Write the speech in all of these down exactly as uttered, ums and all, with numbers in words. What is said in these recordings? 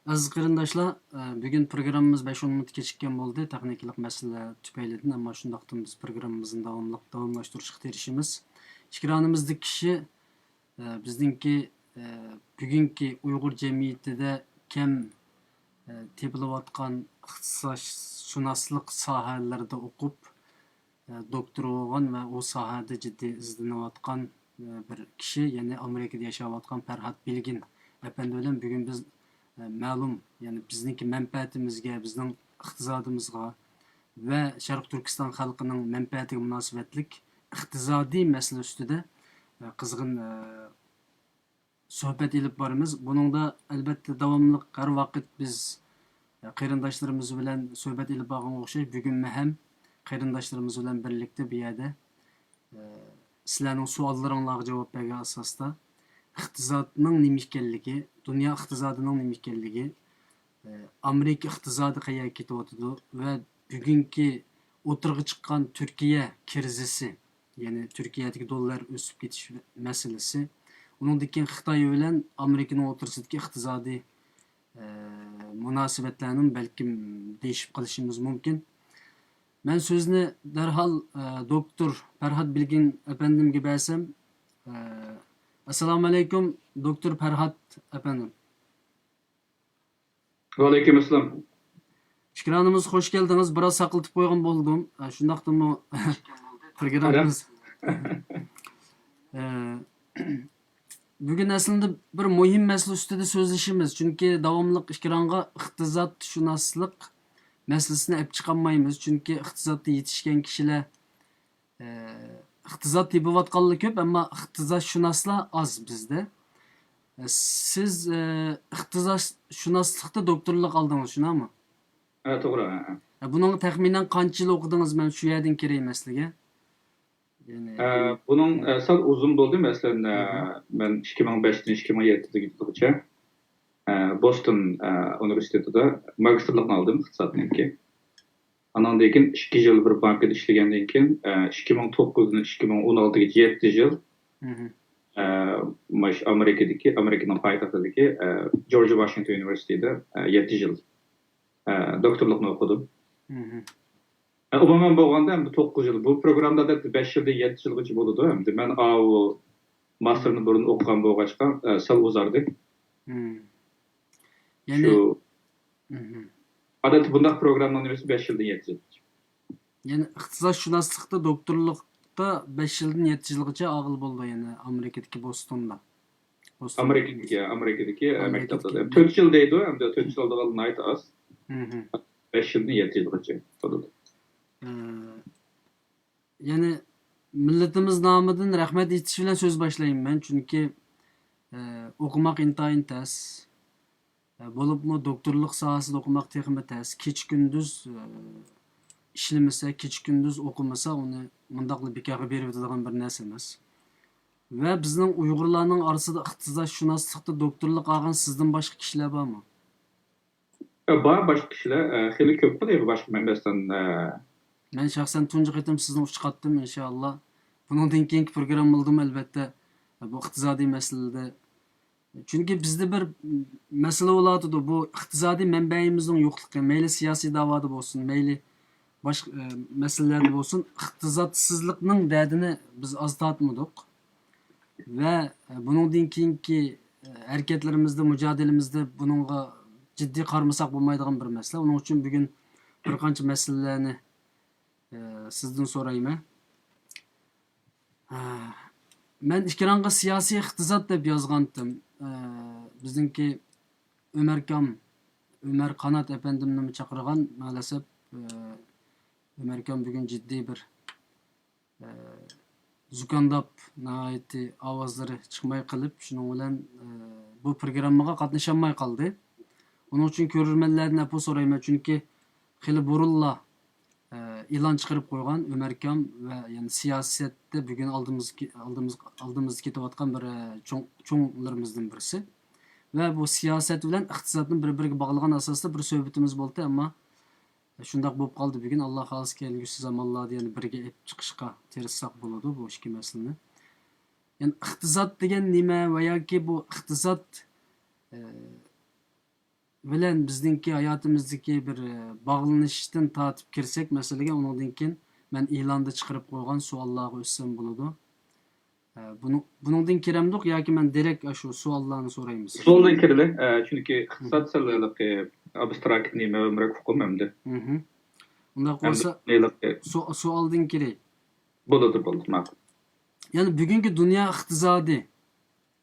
ئەزىز قېرىنداشلار، ئە، بۈگۈن پروگراممىمىز بەش-ئون مىنۇت كېچىككەن بولدى، تېخنىكىلىق مەسىلىلەر تۈپەيلىدىن، ئەمما شۇنداقتىمۇز پروگراممىمىزنى داۋاملىق، داۋاملاشتۇرۇشقا تىرىشىمىز. ئېكرانىمىزدىكى كىشى، ئە، بىزنىڭكى، ئە، بۈگۈنكى ئۇيغۇر جەمئىيىتىدە كەم، ئە، تېپىلىۋاتقان ئىختىساسشۇناسلىق ساھەلىرىدە ئوقۇپ، ئە، دوكتور بولغان ۋە ئۇ ساھەدە جىددىي ئىزدىنىۋاتقان، ئە، بىر كىشى، يەنى ئامېرىكىدا ياشاۋاتقان پەرھات بىلگىن ئەپەندى بىلەن بۈگۈن بىز، ئە، مەلۇم، يەنى بىزنىڭكى مەنپەئەتىمىزگە، بىزنىڭ ئىقتىسادىمىزغا ۋە شەرقىي تۈركىستان خەلقىنىڭ مەنپەئەتىگە مۇناسىۋەتلىك ئىقتىسادىي مەسىلە ئۈستىدە، ئە، قىزغىن، ئە، سۆھبەت ئېلىپ بارىمىز. بۇنىڭدا، ئەلۋەتتە، داۋاملىق ھەر ۋاقىت بىز، ئە، قېرىنداشلىرىمىز بىلەن سۆھبەت ئېلىپ بارغانغا ئوخشاش، بۈگۈنمۇ ھەم قېرىنداشلىرىمىز بىلەن بىرلىكتە بۇ يەردە، ئە، سىلەرنىڭ سوئاللىرىڭلارغا جاۋاب بەرگەن ئاساستا، ئىقتىسادنىڭ نېمە ئىكەنلىكى، دۇنيا ئىقتىسادىنىڭ نېمە ئىكەنلىكى، ئە، ئامېرىكا ئىقتىسادى قەيەرگە كېتىۋاتىدۇ ۋە بۈگۈنكى ئوتتۇرىغا چىققان تۈركىيە كىرىزىسى، يەنى تۈركىيەدىكى دوللار ئۆسۈپ كېتىش مەسىلىسى، ئۇنىڭدىن كېيىن خىتاي بىلەن ئامېرىكىنىڭ ئوتتۇرىسىدىكى ئىقتىسادىي، ئە، مۇناسىۋەتلەرنىڭ بەلكىم دېيىشىپ قېلىشىمىز مۇمكىن. مەن سۆزنى دەرھال، ئە، دوكتور پەرھات بىلگىن ئەپەندىمگە بەرسەم. ئە، ئەسسالامۇ ئەلەيكۇم، دوكتور پەرھات ئەپەندىم. ۋەئەلەيكۇم ئەسسالام. ئىكرانىمىز، خوش كەلدىڭىز. بىراز ساقلىتىپ قويغان بولدۇم. ئە، شۇنداقتىمۇ پروگراممىمىز. ئە، بۈگۈن ئەسلىندە بىر مۇھىم مەسىلە ئۈستىدە سۆزلىشىمىز. چۈنكى داۋاملىق ئىكرانغا ئىقتىسادشۇناسلىق مەسىلىسىنى ئەپ چىقالمايمىز. چۈنكى ئىقتىسادتا يېتىشكەن كىشىلەر، ئە، ئىقتىساد تېپىۋاتقانلار كۆپ، ئەمما ئىقتىسادشۇناسلار ئاز بىزدە. ئە، سىز، ئە، ئىقتىسادشۇناسلىقتا دوكتورلۇق ئالدىڭىز، شۇنداقمۇ؟ ھە، توغرا، ھە، ھە. ئە، بۇنىڭغا تەخمىنەن قانچە يىل ئوقۇدىڭىز؟ مەن شۇ يەردىن كىرەي مەسىلىگە. يەنى ئە، بۇنىڭ، ئە، سەل ئۇزۇن بولدى. مەسىلەن، ئە، مەن ئىككى مىڭ بەشتىن ئىككى مىڭ يەتتىگىچە، ئە، بوستون، ئە، ئۇنىۋېرسىتېتىدا ماگىستىرلىقنى ئالدىم ئىقتىسادنىڭكى. ئانىڭدىن كېيىن ئىككى يىل بىر بانكىدا ئىشلىگەندىن كېيىن، ئە، ئىككى مىڭ توققۇزدىن ئىككى مىڭ ئون ئالتىگىچە يەتتە يىل، ئە، ماش-، ئامېرىكىدىكى، ئامېرىكىنىڭ پايتەختىدىكى، ئە، جورج ۋاشىنگتون ئۇنىۋېرسىتېتىدا، ئە، يەتتە يىل، ئە، دوكتورلۇقنى ئوقۇدۇم. ئە، ئومۇمەن بولغاندا ئەمدى توققۇز يىل. بۇ پروگراممىدا ئادەتتە بەش يىلدىن يەتتە يىلغىچە بولىدۇ. ئەمدى مەن ئاۋۇ ماستېرنى بۇرۇن ئوقۇغان بولغاچقا، ئە، سەل ئۇزاردى. يەنى شۇ، ئادەتتە بۇنداق پروگراممىنىڭ نېمىسى بەش يىلدىن يەتتە يىلغىچە. يەنى ئىقتىسادشۇناسلىقتا دوكتورلۇقتا بەش يىلدىن يەتتە يىلغىچە ئالغىلى بولىدۇ، يەنى ئامېرىكىدىكى بوستوندا. بوستون ئامېرىكىدىكى، ئامېرىكىدىكى، ئە، مەكتەپلەردە. تۆت يىل دەيدۇ، ئەمدى تۆت يىل ئالىدىغانلار ناھايىتى ئاز. بەش يىلدىن يەتتە يىلغىچە بولىدۇ. ئە، يەنى مىللىتىمىز نامىدىن رەھمەت ئېيتىش بىلەن سۆز باشلايمەن مەن، چۈنكى، ئە، ئوقۇماق ئىنتايىن تەس. ئە، بولۇپمۇ دوكتورلۇق ساھەسىدە ئوقۇماق تېخىمۇ تەس. كېچە-كۈندۈز، ئە، ئىشلىمىسە، كېچە-كۈندۈز ئوقۇمىسا، ئۇنى مۇنداقلا بىكارغا بېرىۋېتىدىغان بىر نەرسە ئەمەس. ۋە بىزنىڭ ئۇيغۇرلارنىڭ ئارىسىدا ئىقتىسادشۇناسلىقتا دوكتورلۇق ئالغان سىزدىن باشقا كىشىلەر بارمۇ؟ ئە، بار باشقا كىشىلەر، ئە، خېلى كۆپ خىل باشقا مەن، مەسىلەن، ئە، مەن شەخسەن تۇنجى قېتىم سىزنى ئۇچراتتىم، ئىنشائاللا. بۇنىڭدىن كېيىنكى پروگراممىلىرىمۇ، ئەلۋەتتە، بۇ ئىقتىسادىي مەسىلىدە. چۈنكى بىزدە بىر مەسىلە بولۇۋاتىدۇ، بۇ ئىقتىسادىي مەنبەيىمىزنىڭ يوقلۇقى، مەيلى سىياسىي داۋادا بولسۇن، مەيلى باشقا، ئە، مەسىلىلەردە بولسۇن، ئىقتىسادسىزلىقنىڭ دەردىنى بىز ئاز تارتمىدۇق. ۋە، ئە، بۇنىڭدىن كېيىنكى، ئە، ھەرىكەتلىرىمىزدە، مۇجادىلىمىزدە بۇنىڭغا جىددىي قارىمىساق بولمايدىغان بىر مەسىلە. ئۇنىڭ ئۈچۈن بۈگۈن بىر قانچە مەسىلىلەرنى، ئە، سىزدىن سورايمەن. ئە، مەن ئېكرانغا سىياسىي ئىقتىساد دەپ يازغانتىم. ئە، بىزنىڭكى ئۆمەركام، ئۆمەر قانات ئەپەندىمنىمۇ چاقىرغان، مائەلەسەپ، ئە، ئۆمەركام بۈگۈن جىددىي بىر، ئە، زۇكامداپ، ناھايىتى ئاۋازلىرى چىقماي قېلىپ، شۇنىڭ بىلەن، ئە، بۇ پروگراممىغا قاتنىشالماي قالدى. ئۇنىڭ ئۈچۈن كۆرۈرمەنلەردىن ئەپۇ سورايمەن، چۈنكى خېلى بۇرۇنلا، ئە، ئېلان چىقىرىپ قويغان ئۆمەركام ۋە يەنە سىياسەتتە بۈگۈن ئالدىمىزدىكى، ئالدىمىز، ئالدىمىزدا كېتىۋاتقان بىر، ئە، چوڭ، چوڭلىرىمىزدىن بىرسى. ۋە بۇ سىياسەت بىلەن ئىقتىسادنى بىر-بىرىگە باغلىغان ئاساستا بىر سۆھبىتىمىز بولدى، ئەمما شۇنداق بولۇپ قالدى بۈگۈن. ئاللا خالىسا كەلگۈسى زامانلاردا يەنە بىرگە ئېلىپ چىقىشقا تىرىشساق بولىدۇ بۇ ئىككى مەسىلىنى. يەنى ئىقتىساد دېگەن نېمە ۋە ياكى بۇ ئىقتىساد، ئە، بىلەن بىزنىڭكى ھاياتىمىزدىكى بىر، ئە، باغلىنىشتىن تارتىپ كىرسەك مەسىلىگە، ئۇنىڭدىن كېيىن مەن ئېلاندا چىقىرىپ قويغان سوئاللارغا ئۆتسەم بولىدۇ. ئە، بۇنىڭ، بۇنىڭدىن كىرەمدۇق ياكى مەن دىرېكت ئاشۇ سوئاللارنى سورايمىز؟ سوئالدىن كىرىلى. ئە، چۈنكى ئىقتىساد سەل ھېلىقى ئابستراكت نېمە، بىراق ئۇقۇم ئەمدى. مھم. ئۇنداق بولسا، سو-، سوئالدىن كىرەي. بولىدۇ، بولىدۇ، ماقۇل. يەنى بۈگۈنكى دۇنيا ئىقتىسادى،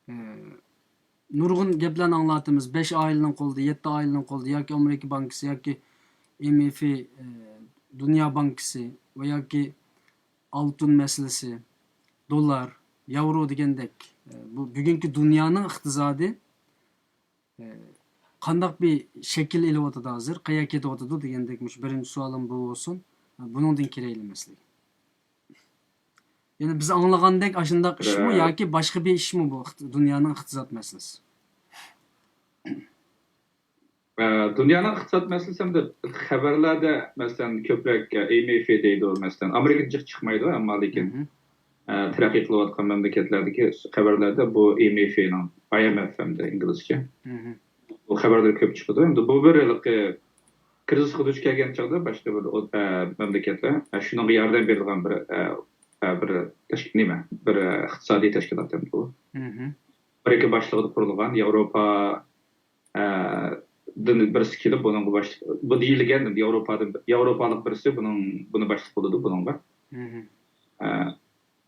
ئە، نۇرغۇن گەپلەرنى ئاڭلاتىمىز. بەش ئائىلىنىڭ قولىدا، يەتتە ئائىلىنىڭ قولىدا ياكى ئامېرىكا بانكىسى ياكى ئاي ئېم ئېف، ئە، دۇنيا بانكىسى ۋە ياكى ئالتۇن مەسىلىسى، دوللار، ياۋرو دېگەندەك، ئە، بۇ بۈگۈنكى دۇنيانىڭ ئىقتىسادى، ئە، قانداق بىر شەكىل ئېلىۋاتىدۇ ھازىر، قەيەرگە كېتىۋاتىدۇ دېگەندەك مۇشۇ بىرىنچى سوئالىم بۇ بولسۇن. بۇنىڭدىن كىرەيلى مەسىلىگە. يەنى بىز ئاڭلىغاندەك ئاشۇنداق ئىشمۇ ياكى باشقا بىر ئىشمۇ بۇ ئىقت-، دۇنيانىڭ ئىقتىساد مەسىلىسى؟ ئە، دۇنيانىڭ ئىقتىساد مەسىلىسى ئەمدى خەۋەرلەردە، مەسىلەن، كۆپرەك، ئە، ئاي ئېم ئېف دەيدۇ، مەسىلەن، ئامېرىكىدا جىق چىقمايدۇ، ئەمما لېكىن، مھم. ئە، تەرەققىي قىلىۋاتقان مەملىكەتلەردىكى خەۋەرلەردە بۇ ئاي ئېم ئېف نىڭ، ئاي ئېم ئېف ئەمدى ئىنگلىزچە. مھم. بۇ خەۋەردە كۆپ چىقىدۇ. ئەمدى بۇ بىر ھېلىقى كىرىزىسقا دۇچ كەلگەن چاغدا باشقا بىر ئوت-، ئە، مەملىكەتلەر، ئە، شۇنىڭغا ياردەم بېرىدىغان بىر، ئە، ئە، بىر تەشك-، نېمە، بىر، ئە، ئىقتىسادىي تەشكىلات ئەمدى بۇ. مھم. ئامېرىكا باشلىقىدا قۇرۇلغان ياۋروپا، ئە، دىن بىرسى كېلىپ بۇنىڭغا باشلىق، بۇ دېيىلگەن ياۋروپادىن، ياۋروپالىق بىرسى بۇنىڭ، بۇنى باشلىق بولىدۇ بۇنىڭغا. مھم. ئە،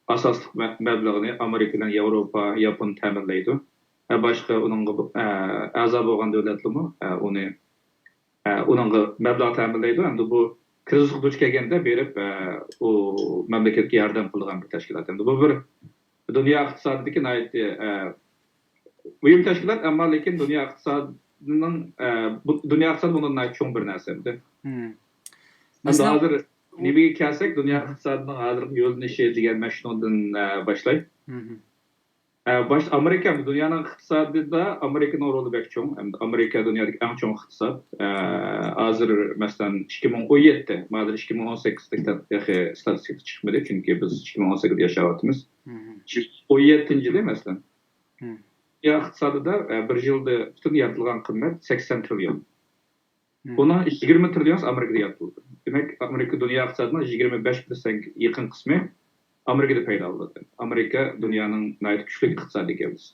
ئاساسلىق مە-، مەبلىغىنى ئامېرىكا بىلەن ياۋروپا، ياپون تەمىنلەيدۇ. ئە، باشقا ئۇنىڭغا بۇ-، ئە، ئەزا بولغان دۆلەتلىرىمۇ، ئە، ئۇنى، ئە، ئۇنىڭغا مەبلەغ تەمىنلەيدۇ. ئەمدى بۇ كىرىزىسقا دۇچ كەلگەندە بېرىپ، ئە، ئۇ مەملىكەتكە ياردەم قىلىدىغان بىر تەشكىلات. ئەمدى بۇ بىر دۇنيا ئىقتىسادىدىكى ناھايىتى، ئە، مۇھىم تەشكىلات، ئەمما لېكىن دۇنيا ئىقتىسادىنىڭ، ئە، بۇ، دۇنيا ئىقتىسادى بۇندىن ناھايىتى چوڭ بىر نەرسە ئەمدى. مم. ئەمدى مەسىلەن، ھازىر نېمىگە كەلسەك، دۇنيا ئىقتىسادىنىڭ ھازىرقى يۆنىلىشى دېگەن مەن شۇنىڭدىن، ئە، باشلاي. مم. ئە، باش-، ئامېرىكا، دۇنيانىڭ ئىقتىسادىدا ئامېرىكىنىڭ رولى بەك چوڭ. ئەمدى ئامېرىكا دۇنيادىكى ئەڭ چوڭ ئىقتىساد. ئە، ھازىر، مەسىلەن، ئىككى مىڭ ئون يەتتە، ھازىر ئىككى مىڭ ئون سەككىزلىك تېخى ستاتىستىكا چىقمىدى، چۈنكى بىز ئىككى مىڭ ئون سەككىزدە ياشاۋاتىمىز. مم. ئىككى مىڭ ئون يەتتىنچى يىلى، مەسىلەن، مم. دۇنيا ئىقتىسادىدا، ئە، بىر يىلدا پۈتۈن يارىتىلغان قىممەت سەكسەن تىرىليون. مم. بۇنىڭ يىگىرمە تىرىليونى ئامېرىكىدا يارىتىلدى. دېمەك، ئامېرىكا دۇنيا ئىقتىسادىنىڭ يىگىرمە بەش پىرسەنتكە يېقىن قىسمى ئامېرىكىدا پەيدا بولىدۇ. ئامېرىكا دۇنيانىڭ ناھايىتى كۈچلۈك ئىقتىسادىي گەۋدىسى.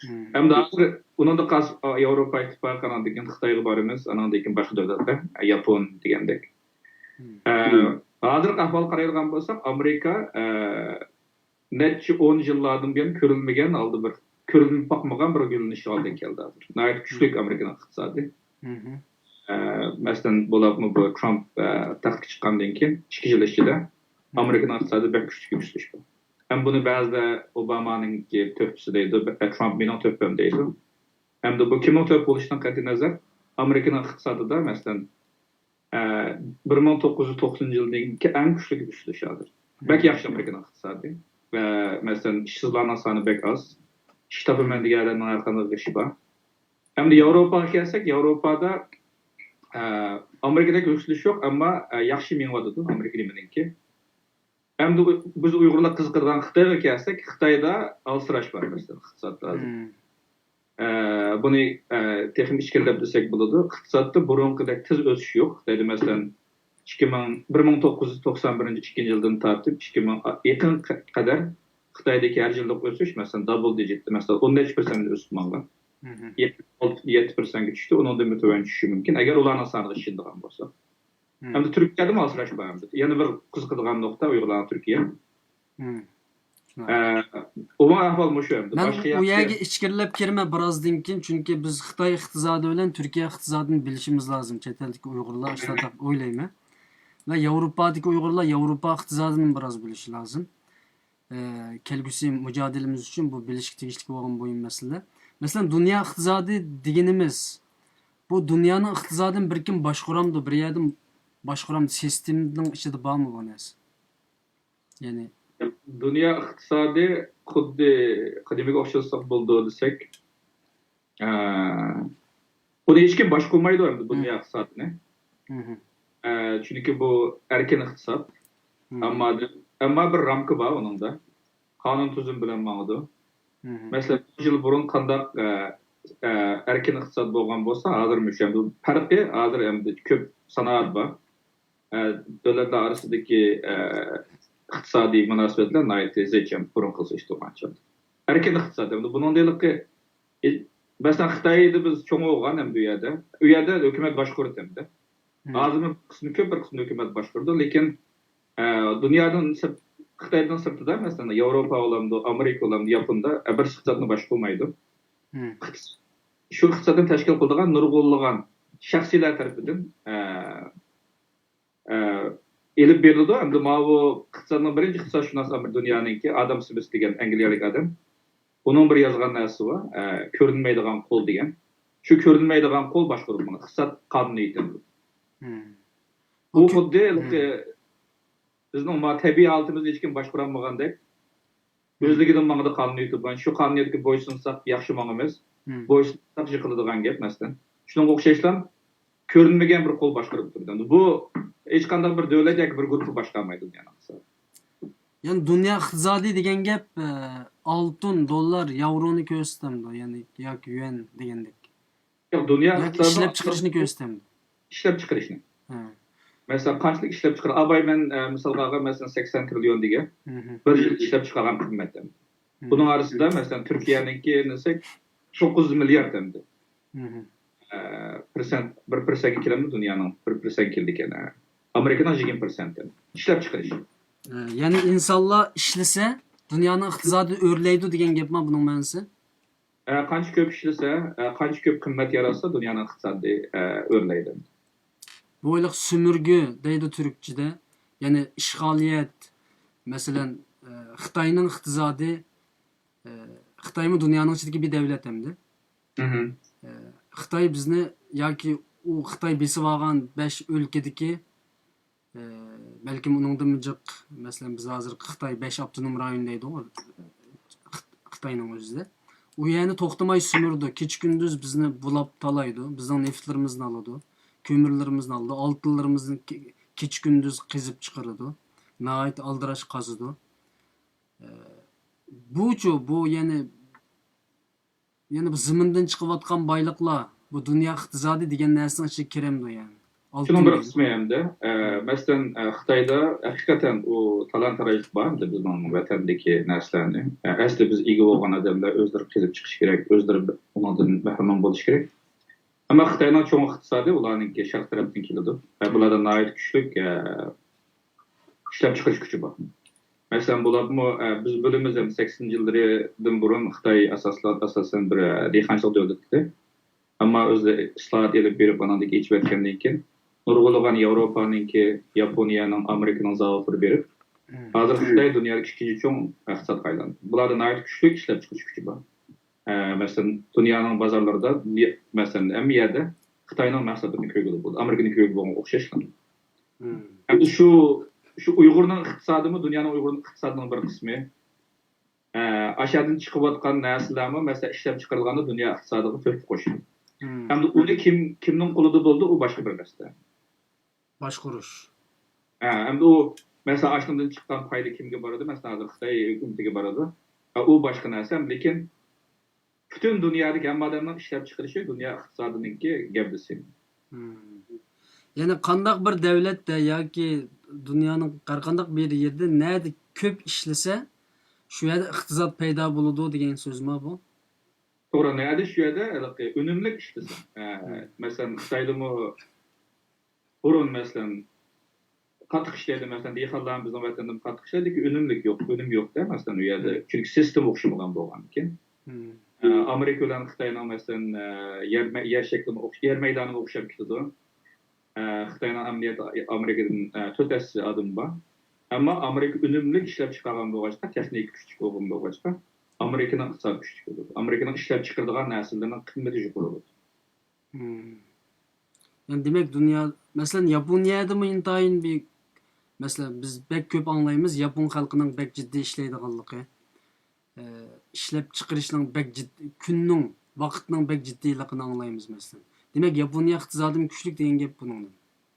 مم. ئەمدى ھازىر ئۇنىڭدا قالسا، ياۋروپا ئىتتىپاقى، ئانىڭدىن كېيىن خىتايغا بارىمىز، ئانىڭدىن كېيىن باشقا دۆلەتلەر، ياپون دېگەندەك. مم. ئە، ھازىرقى ئەھۋالغا قارايدىغان بولساق، ئامېرىكا، ئە، نەچچە ئون يىللاردىن بۇيان كۆرۈلمىگەن، ئالدى بىر كۆرۈلۈپ باقمىغان بىر يۆنىلىشكە ھالدا كەلدى ھازىر. ناھايىتى كۈچلۈك ئامېرىكىنىڭ ئىقتىسادى. مم. ئە، مەسىلەن، بولۇپمۇ بۇ ترامپ، ئە، تەختكە چىققاندىن كېيىن ئىككى يىل ئىچىدە ئامېرىكىنىڭ ئىقتىسادىدا بەك كۈچلۈك يۈكسىلىش بار. ھەم بۇنى بەزىدە ئوبامانىڭكى تۆھپىسى دەيدۇ، بە-، ترامپ مېنىڭ تۆھپەم دەيدۇ. ھەمدە بۇ كىمنىڭ تۆھپە بولۇشىدىن قەتئىينەزەر، ئامېرىكىنىڭ ئىقتىسادىدا، مەسىلەن، ئە، بىر مىڭ توققۇز يۈز توقسىنىنچى يىلدىكى ئەڭ كۈچلۈك يۈكسىلىش ھازىر. بەك ياخشى ئامېرىكىنىڭ ئىقتىسادى. ۋە، مەسىلەن، ئىشسىزلارنىڭ سانى بەك ئاز. ئىش تاپىمەن دېگەنلەرنىڭ ھەر قانداق ئىشى بار. ئەمدى ياۋروپاغا كەلسەك، ياۋروپادا، ئە، ئامېرىكىدەك يۈكسىلىش يوق، ئەمما، ئە، ياخشى مېڭىۋاتىدۇ ئامېرىكا نېمىنىڭكى. ئەمدى ئۇ-، بىز ئۇيغۇرلار قىزىقىدىغان خىتايغا كەلسەك، خىتايدا ئالسىراش بار، مەسىلەن، ئىقتىسادتا ھازىر. مم. ئە، بۇنى، ئە، تېخىمۇ ئىچكىرىلەپ دېسەك بولىدۇ. ئىقتىسادتا بۇرۇنقىدەك تېز ئۆسۈش يوق. خىتايدا، مەسىلەن، ئىككى مىڭ، بىر مىڭ توققۇز يۈز توقسان بىرىنچى، ئىككىنچى يىلدىن تارتىپ ئىككى مىڭ يېقىنغا قەدەر خىتايدىكى ھەر يىللىق ئۆسۈش، مەسىلەن، دابل دىجىتتا، مەسىلەن، ئون نەچچە پىرسەنت ئۆسۈپ ماڭغان. مم. يەتتە، يەتتە پىرسەنتكە چۈشتى، ئۇنىڭدىنمۇ تۆۋەن چۈشۈشى مۇمكىن، ئەگەر ئۇلارنىڭ سانىغا ئىشىنىدىغان بولسا. مم. ئەمدى تۈركىيەدىمۇ ئاسراش بار ئەمدى. يەنە بىر قىزىقىدىغان نۇقتا ئۇيغۇرلارنىڭ تۈركىيە. مم. ئە، ئومۇمەن ئەھۋال مۇشۇ ئەمدى. مەن باشقا ئۇ يەرگە ئىچكىرىلەپ كىرمەي بىراز دىن كېيىن، چۈنكى بىز خىتاي ئىقتىسادى بىلەن تۈركىيە ئىقتىسادىنى بىلىشىمىز لازىم، چەت ئەلدىكى ئۇيغۇرلار ئىشلار دەپ ئويلايمەن. ۋە ياۋروپادىكى ئۇيغۇرلار ياۋروپا ئىقتىسادىنى بىراز بىلىشى لازىم. ئە، كەلگۈسى مۇجادىلىمىز ئۈچۈن بۇ بىلىشكە تېگىشلىك بولغان مۇھىم مەسىلە. مەسىلەن، دۇنيا ئىقتىسادى دېگىنىمىز، بۇ دۇنيانىڭ ئىقتىسادىنى بىر كىم باشقۇرامدۇ، بىر يەردىن باشقۇرامدۇ، سىستېمىنىڭ ئىچىدە بارمۇ بۇ نەرسە؟ يەنى دۇنيا ئىقتىسادى خۇددى قەدىمىيگە ئوخشاتساق بولىدۇ دېسەك، ئە، بۇنى ھېچكىم باشقۇرمايدۇ ئەمدى دۇنيا ئىقتىسادىنى. مم. ئە، چۈنكى بۇ ئەركىن ئىقتىساد. مم. ئەمما، ئەمما بىر رامكا بار ئۇنىڭدا. قانۇن تۈزۈم بىلەن ماڭىدۇ. مم. مەسىلەن، بىر يىل بۇرۇن قانداق، ئە، ئە، ئەركىن ئىقتىساد بولغان بولسا، ھازىر مۇشۇ ئەمدى پەرقى، ھازىر ئەمدى كۆپ سانائەت بار. ئە، دۆلەتلەر ئارىسىدىكى، ئە، ئىقتىسادىي مۇناسىۋەتلەر ناھايىتى زىچ، بۇرۇنقىغا سېلىشتۇرغانچە. ئەركىن ئىقتىساد، ئەمدى بۇنىڭدا ھېلىقى، ئە، مەسىلەن، خىتايدا بىز چوڭ بولغان ئەمدى ئۇ يەردە. ئۇ يەردە ھۆكۈمەت باشقۇرىدۇ ئەمدى. ھازىرمۇ بىر قىسمى، كۆپ بىر قىسمى ھۆكۈمەت باشقۇرىدۇ، لېكىن، ئە، دۇنيادىن سىرت، خىتايدىن سىرتىدا، مەسىلەن، ياۋروپا بولامدۇ، ئامېرىكا بولامدۇ، ياپوندا، ئە، بىر ئىقتىسادنى باشقۇرمايدۇ. ئىقتىس-، شۇ ئىقتىسادنى تەشكىل قىلىدىغان نۇرغۇنلىغان شەخسىيلەر تەرىپىدىن، ئە، ئە، ئېلىپ بېرىلىدۇ. ئەمدى ماۋۇ ئىقتىسادنىڭ بىرىنچى ئىقتىسادشۇناس دۇنيانىڭكى ئادام سمىس دېگەن ئەنگلىيەلىك ئادەم. ئۇنىڭ بىر يازغان نەرسىسى بار، ئە، كۆرۈنمەيدىغان قول دېگەن. شۇ كۆرۈنمەيدىغان قول باشقۇرىدۇ بۇنى، ئىقتىساد قانۇنىيىتىنى. بۇ خۇددى بىزنىڭ ما تەبىئىي ھالىتىمىزنى ھېچكىم باشقۇرالمىغاندەك، ئۆزلۈكىدىن ماڭىدۇ قانۇنىيىتى بىلەن. شۇ قانۇنىيەتكە بويسۇنساق ياخشى ماڭىمىز، بويسۇنساق يىقىلىدىغان گەپ، مەسىلەن. شۇنىڭغا ئوخشاشلا كۆرۈنمىگەن بىر قول باشقۇرۇپ تۇرىدۇ. بۇ ھېچقانداق بىر دۆلەت ياكى بىر گۇرۇپپا باشقارمايدۇ دۇنيانىڭ ئىقتىسادىنى. يەنى دۇنيا ئىقتىسادى دېگەن گەپ، ئە، ئالتۇن، دوللار، ياۋرونى كۆرسىتەمدۇ، يەنى ياكى يۈەن دېگەندەك. ياق، دۇنيا ياكى ئىقتىسادىنىڭ ئىشلەپچىقىرىشنى كۆرسىتەمدۇ؟ ئىشلەپچىقىرىشنى. ھە. مەسىلەن، قانچىلىك ئىشلەپچىقىرىدۇ؟ ئاباي مەن، ئە، مىسالغا ئالغان، مەسىلەن، سەكسەن ترىليون دېگەن. مھم. بىر يىل ئىشلەپچىقارغان قىممەت. مھم. بۇنىڭ ئارىسىدا، مەسىلەن، تۈركىيەنىڭكىنى دېسەك، توققۇز يۈز مىليارد ئەمدى. مھم. ئە، پىرسەنت، بىر پىرسەنتكە كېلەمدۇ دۇنيانىڭ؟ بىر پىرسەنت كېلىدىكەن، ئە. ئامېرىكىنىڭ يىگىرمە پىرسەنت ئىشلەپچىقىرىش. ئە، يەنى ئىنسانلار ئىشلىسە، دۇنيانىڭ ئىقتىسادى ئۆرلەيدۇ دېگەن گەپما بۇنىڭ مەنىسى؟ ئە، قانچە كۆپ ئىشلىسە، ئە، قانچە كۆپ قىممەت ياراتسا، دۇنيانىڭ ئىقتىسادى، ئە، ئۆرلەيدۇ. بۇ ھېلىقى سۈمۈرگە دەيدۇ تۈركچىدە. يەنى ئىشغالىيەت، مەسىلەن، ئە، خىتاينىڭ ئىقتىسادى، ئە، خىتايمۇ دۇنيانىڭ ئىچىدىكى بىر دەۋلەت ئەمدى. مھم. ئە، خىتاي بىزنى ياكى ئۇ خىتاي بېسىۋالغان بەش ئۆلكىدىكى، ئە، بەلكىم ئۇنىڭدىنمۇ جىق، مەسىلەن، بىز ھازىرقى خىتاي بەش ئاپتونوم رايون دەيدۇغۇ، خىت-، خىتاينىڭ ئۆزىدە. ئۇ يەنى توختىماي سۈمۈرىدۇ. كېچە-كۈندۈز بىزنى بۇلاپ تالايدۇ. بىزنىڭ نېفىتلىرىمىزنى ئالىدۇ. كۆمۈرلىرىمىزنى ئالىدۇ. ئالتۇنلىرىمىزنى كې-، كېچە-كۈندۈز قېزىپ چىقىرىدۇ. ناھايىتى ئالدىراش قازىدۇ. ئە، بۇچۇ، بۇ يەنى يەنە بۇ زېمىندىن چىقىۋاتقان بايلىقلار، بۇ دۇنيا ئىقتىسادى دېگەن نەرسىنىڭ ئىچىگە كىرەمدۇ يەنى؟ شۇنىڭ بىر قىسمى ئەمدى. ئە، مەسىلەن، ئە، خىتايدا ھەقىقەتەن ئۇ تالان-تاراجلىق بار، ئەمدى بىزنىڭ ۋەتەندىكى نەرسىلەرنى. ئە، ئەسلى بىز ئىگە بولغان ئادەملەر ئۆزلىرى قېزىپ چىقىشى كېرەك، ئۆزلىرى ئۇنىڭدىن بەھرىمەن بولۇشى كېرەك. ئەمما خىتاينىڭ چوڭ ئىقتىسادى ئۇلارنىڭكى شەرق تەرەپتىن كېلىدۇ. ۋە بۇلاردا ناھايىتى كۈچلۈك، ئە، ئىشلەپچىقىرىش كۈچى بار. مەسىلەن، بۇلارمۇ، ئە، بىز بىلىمىز، ئەمدى سەكسىنىنچى يىللىرىدىن بۇرۇن خىتاي ئاساسلا-، ئاساسەن بىر، ئە، دېھقانچىلىق دۆلىتى ئىدى. ئەمما ئۆزى ئىسلاھات ئېلىپ بېرىپ، ئاناندىن كېيىن ئېچىۋەتكەندىن كېيىن، نۇرغۇنلىغان ياۋروپانىڭكى، ياپونىيەنىڭ، ئامېرىكىنىڭ زاۋۇتلىرى بېرىپ، ھازىر خىتاي دۇنيادىكى ئىككىنچى چوڭ ئىقتىسادقا ئايلاندى. بۇلاردا ناھايىتى كۈچلۈك ئىشلەپچىقىرىش كۈچى بار. ئە، مەسىلەن، دۇنيانىڭ بازارلىرىدا، مەسىلەن، ھەممە يەردە خىتاينىڭ مەھسۇلاتلىرىنى كۆرگىلى بولىدۇ. ئامېرىكىنى كۆرگىلى بولغان ئوخشاشلا. مم. ئەمدى شۇ، شۇ ئۇيغۇرنىڭ ئىقتىسادىمۇ دۇنيانىڭ ئۇيغۇرنىڭ ئىقتىسادىنىڭ بىر قىسمى. ئە، ئاشۇ يەردىن چىقىۋاتقان نەرسىلەرمۇ، مەسىلەن، ئىشلەپچىقىرىلغاندا دۇنيا ئىقتىسادىغا تۆھپە قوشىدۇ. مم. ئەمدى ئۇنى كىم، كىمنىڭ قولىدا بولىدۇ، ئۇ باشقا بىر مەسىلە. باشقۇرۇش. ھە، ئەمدى ئۇ، مەسىلەن، ئاشۇنىڭدىن چىققان پايدا كىمگە بارىدۇ؟ مەسىلەن، ھازىر خىتاي ھۆكۈمىتىگە بارىدۇ. ھە، ئۇ باشقا نەرسە، لېكىن پۈتۈن دۇنيادىكى ھەممە ئادەمنىڭ ئىشلەپچىقىرىشى دۇنيا ئىقتىسادىنىڭكى گەۋدىسى. مم. يەنى قانداق بىر دەۋلەتتە ياكى دۇنيانىڭ ھەر قانداق بىر يېرىدە نەدە كۆپ ئىشلىسە، شۇ يەردە ئىقتىساد پەيدا بولىدۇ دېگەن سۆزما بۇ؟ توغرا، نەدە شۇ يەردە ھېلىقى ئۈنۈملۈك ئىشلىسە. ھە، مم. مەسىلەن، خىتايدىمۇ بۇرۇن، مەسىلەن، قاتتىق ئىشلەيدۇ، مەسىلەن، دېھقانلار بىزنىڭ ۋەتەندىمۇ قاتتىق ئىشلەيدۇ، لېكىن ئۈنۈملۈك يوق، ئۈنۈم يوق-دە، مەسىلەن، ئۇ يەردە. مم. چۈنكى سىستېما ئوخشىمىغان بولغاندىكىن. مم. ئە، ئامېرىكا بىلەن خىتاينىڭ، مەسىلەن، ئە، يەر مە-، يەر شەكلىمۇ ئوخش-، يەر مەيدانىمۇ ئوخشاپ كېتىدۇ. ئە، خىتاينىڭ ئەمەلىيەتتە ئامېرىكىدىن، ئە، تۆت ھەسسە ئادىمى بار. ئەمما ئامېرىكا ئۈنۈملۈك ئىشلەپچىقارغان بولغاچقا، تېخنىكا كۈچلۈك بولغان بولغاچقا، ئامېرىكىنىڭ ئىقتىسادى كۈچلۈك بولىدۇ. ئامېرىكىنىڭ ئىشلەپچىقىرىدىغان نەرسىلىرىنىڭ قىممىتى يۇقىرى بولىدۇ. مم. يەنى دېمەك، دۇنيا، مەسىلەن، ياپونىيەدىمۇ ئىنتايىن بىر، مەسىلەن، بىز بەك كۆپ ئاڭلايمىز، ياپون خەلقىنىڭ بەك جىددىي ئىشلەيدىغانلىقى، ئە، ئىشلەپچىقىرىشنىڭ بەك جىددىي، كۈننىڭ، ۋاقىتنىڭ بەك جىددىيلىقىنى ئاڭلايمىز، مەسىلەن. دېمەك، ياپونىيە ئىقتىسادىمۇ كۈچلۈك دېگەن گەپ بۇنىڭدىن.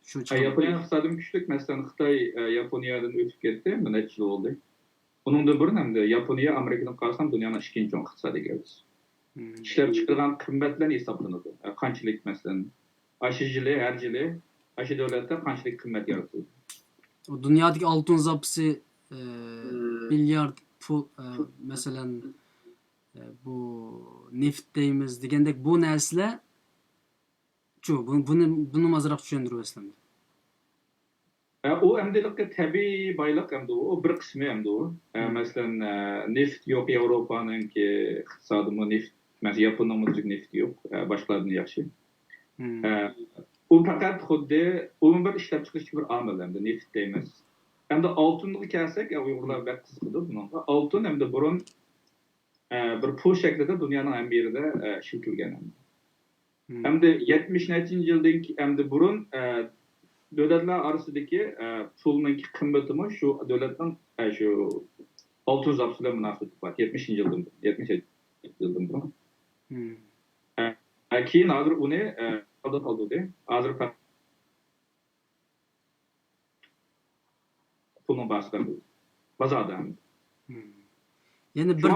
شۇ ئە، چىقىدۇ. ياپونىيە ئىقتىسادىمۇ كۈچلۈك، مەسىلەن، خىتاي، ئە، ياپونىيەدىن ئۆتۈپ كەتتى، بىر نەچچە يىل بولدى. ئۇنىڭدىن بۇرۇن ئەمدى ياپونىيە ئامېرىكىدىن قارىسام دۇنيانىڭ ئىككىنچى چوڭ ئىقتىسادىي گەۋدىسى. ئىشلەپچىقىرىدىغان قىممەت بىلەن ھېسابلىنىدۇ. قانچىلىك، مەسىلەن، ئاشۇ يىلى، ھەر يىلى ئاشۇ دۆلەتتە قانچىلىك قىممەت يارىتىلدى. دۇنيادىكى ئالتۇن زاپىسى مىليارد پۇل، مەسىلەن، بۇ نېفىت دەيمىز دېگەندەك بۇ نەرسىلەر چۇ، بۇنى، بۇنىمۇ ئازراق چۈشەندۈرۈۋەتسىلەم. ئۇ ئەمدى تەبىئىي بايلىق ئەمدى ئۇ بىر قىسمى ئەمدى ئۇ. مەسىلەن، نېفىت يوق، ياۋروپانىڭكى ئىقتىسادىمۇ نېفىت، مەسىلەن، ياپوننىڭمۇ تۈزۈك نېفىتى يوق، باشقىلاردىن ياخشى. ئۇ پەقەت خۇددى ئۇمۇ بىر ئىشلەپچىقىرىشتىكى بىر ئامىل ئەمدى نېفىت دەيمىز. ئەمدى ئالتۇنغا كەلسەك، ئۇيغۇرلار بەك قىزىقىدۇ بۇنىڭغا. ئالتۇن ئەمدى بۇرۇن بىر پۇل شەكلىدە دۇنيانىڭ ھەممە يېرىدە ئىشلىتىلگەن. ئەمدى يەتمىش نەچچىنچى يىلدىن كېيىن، ئەمدى بۇرۇن دۆلەتلەر ئارىسىدىكى پۇلنىڭ قىممىتىمۇ شۇ دۆلەتنىڭ شۇ ئالتۇن زاپىسى بىلەن مۇناسىۋەتلىك بار. يەتمىشىنچى يىلدىن، يەتمىش يىلدىن بۇرۇن. كېيىن ھازىر ئۇنى ئالدىن قالدۇردى. ھازىر پۇلنىڭ باھاسى بازاردا. يەنى بىر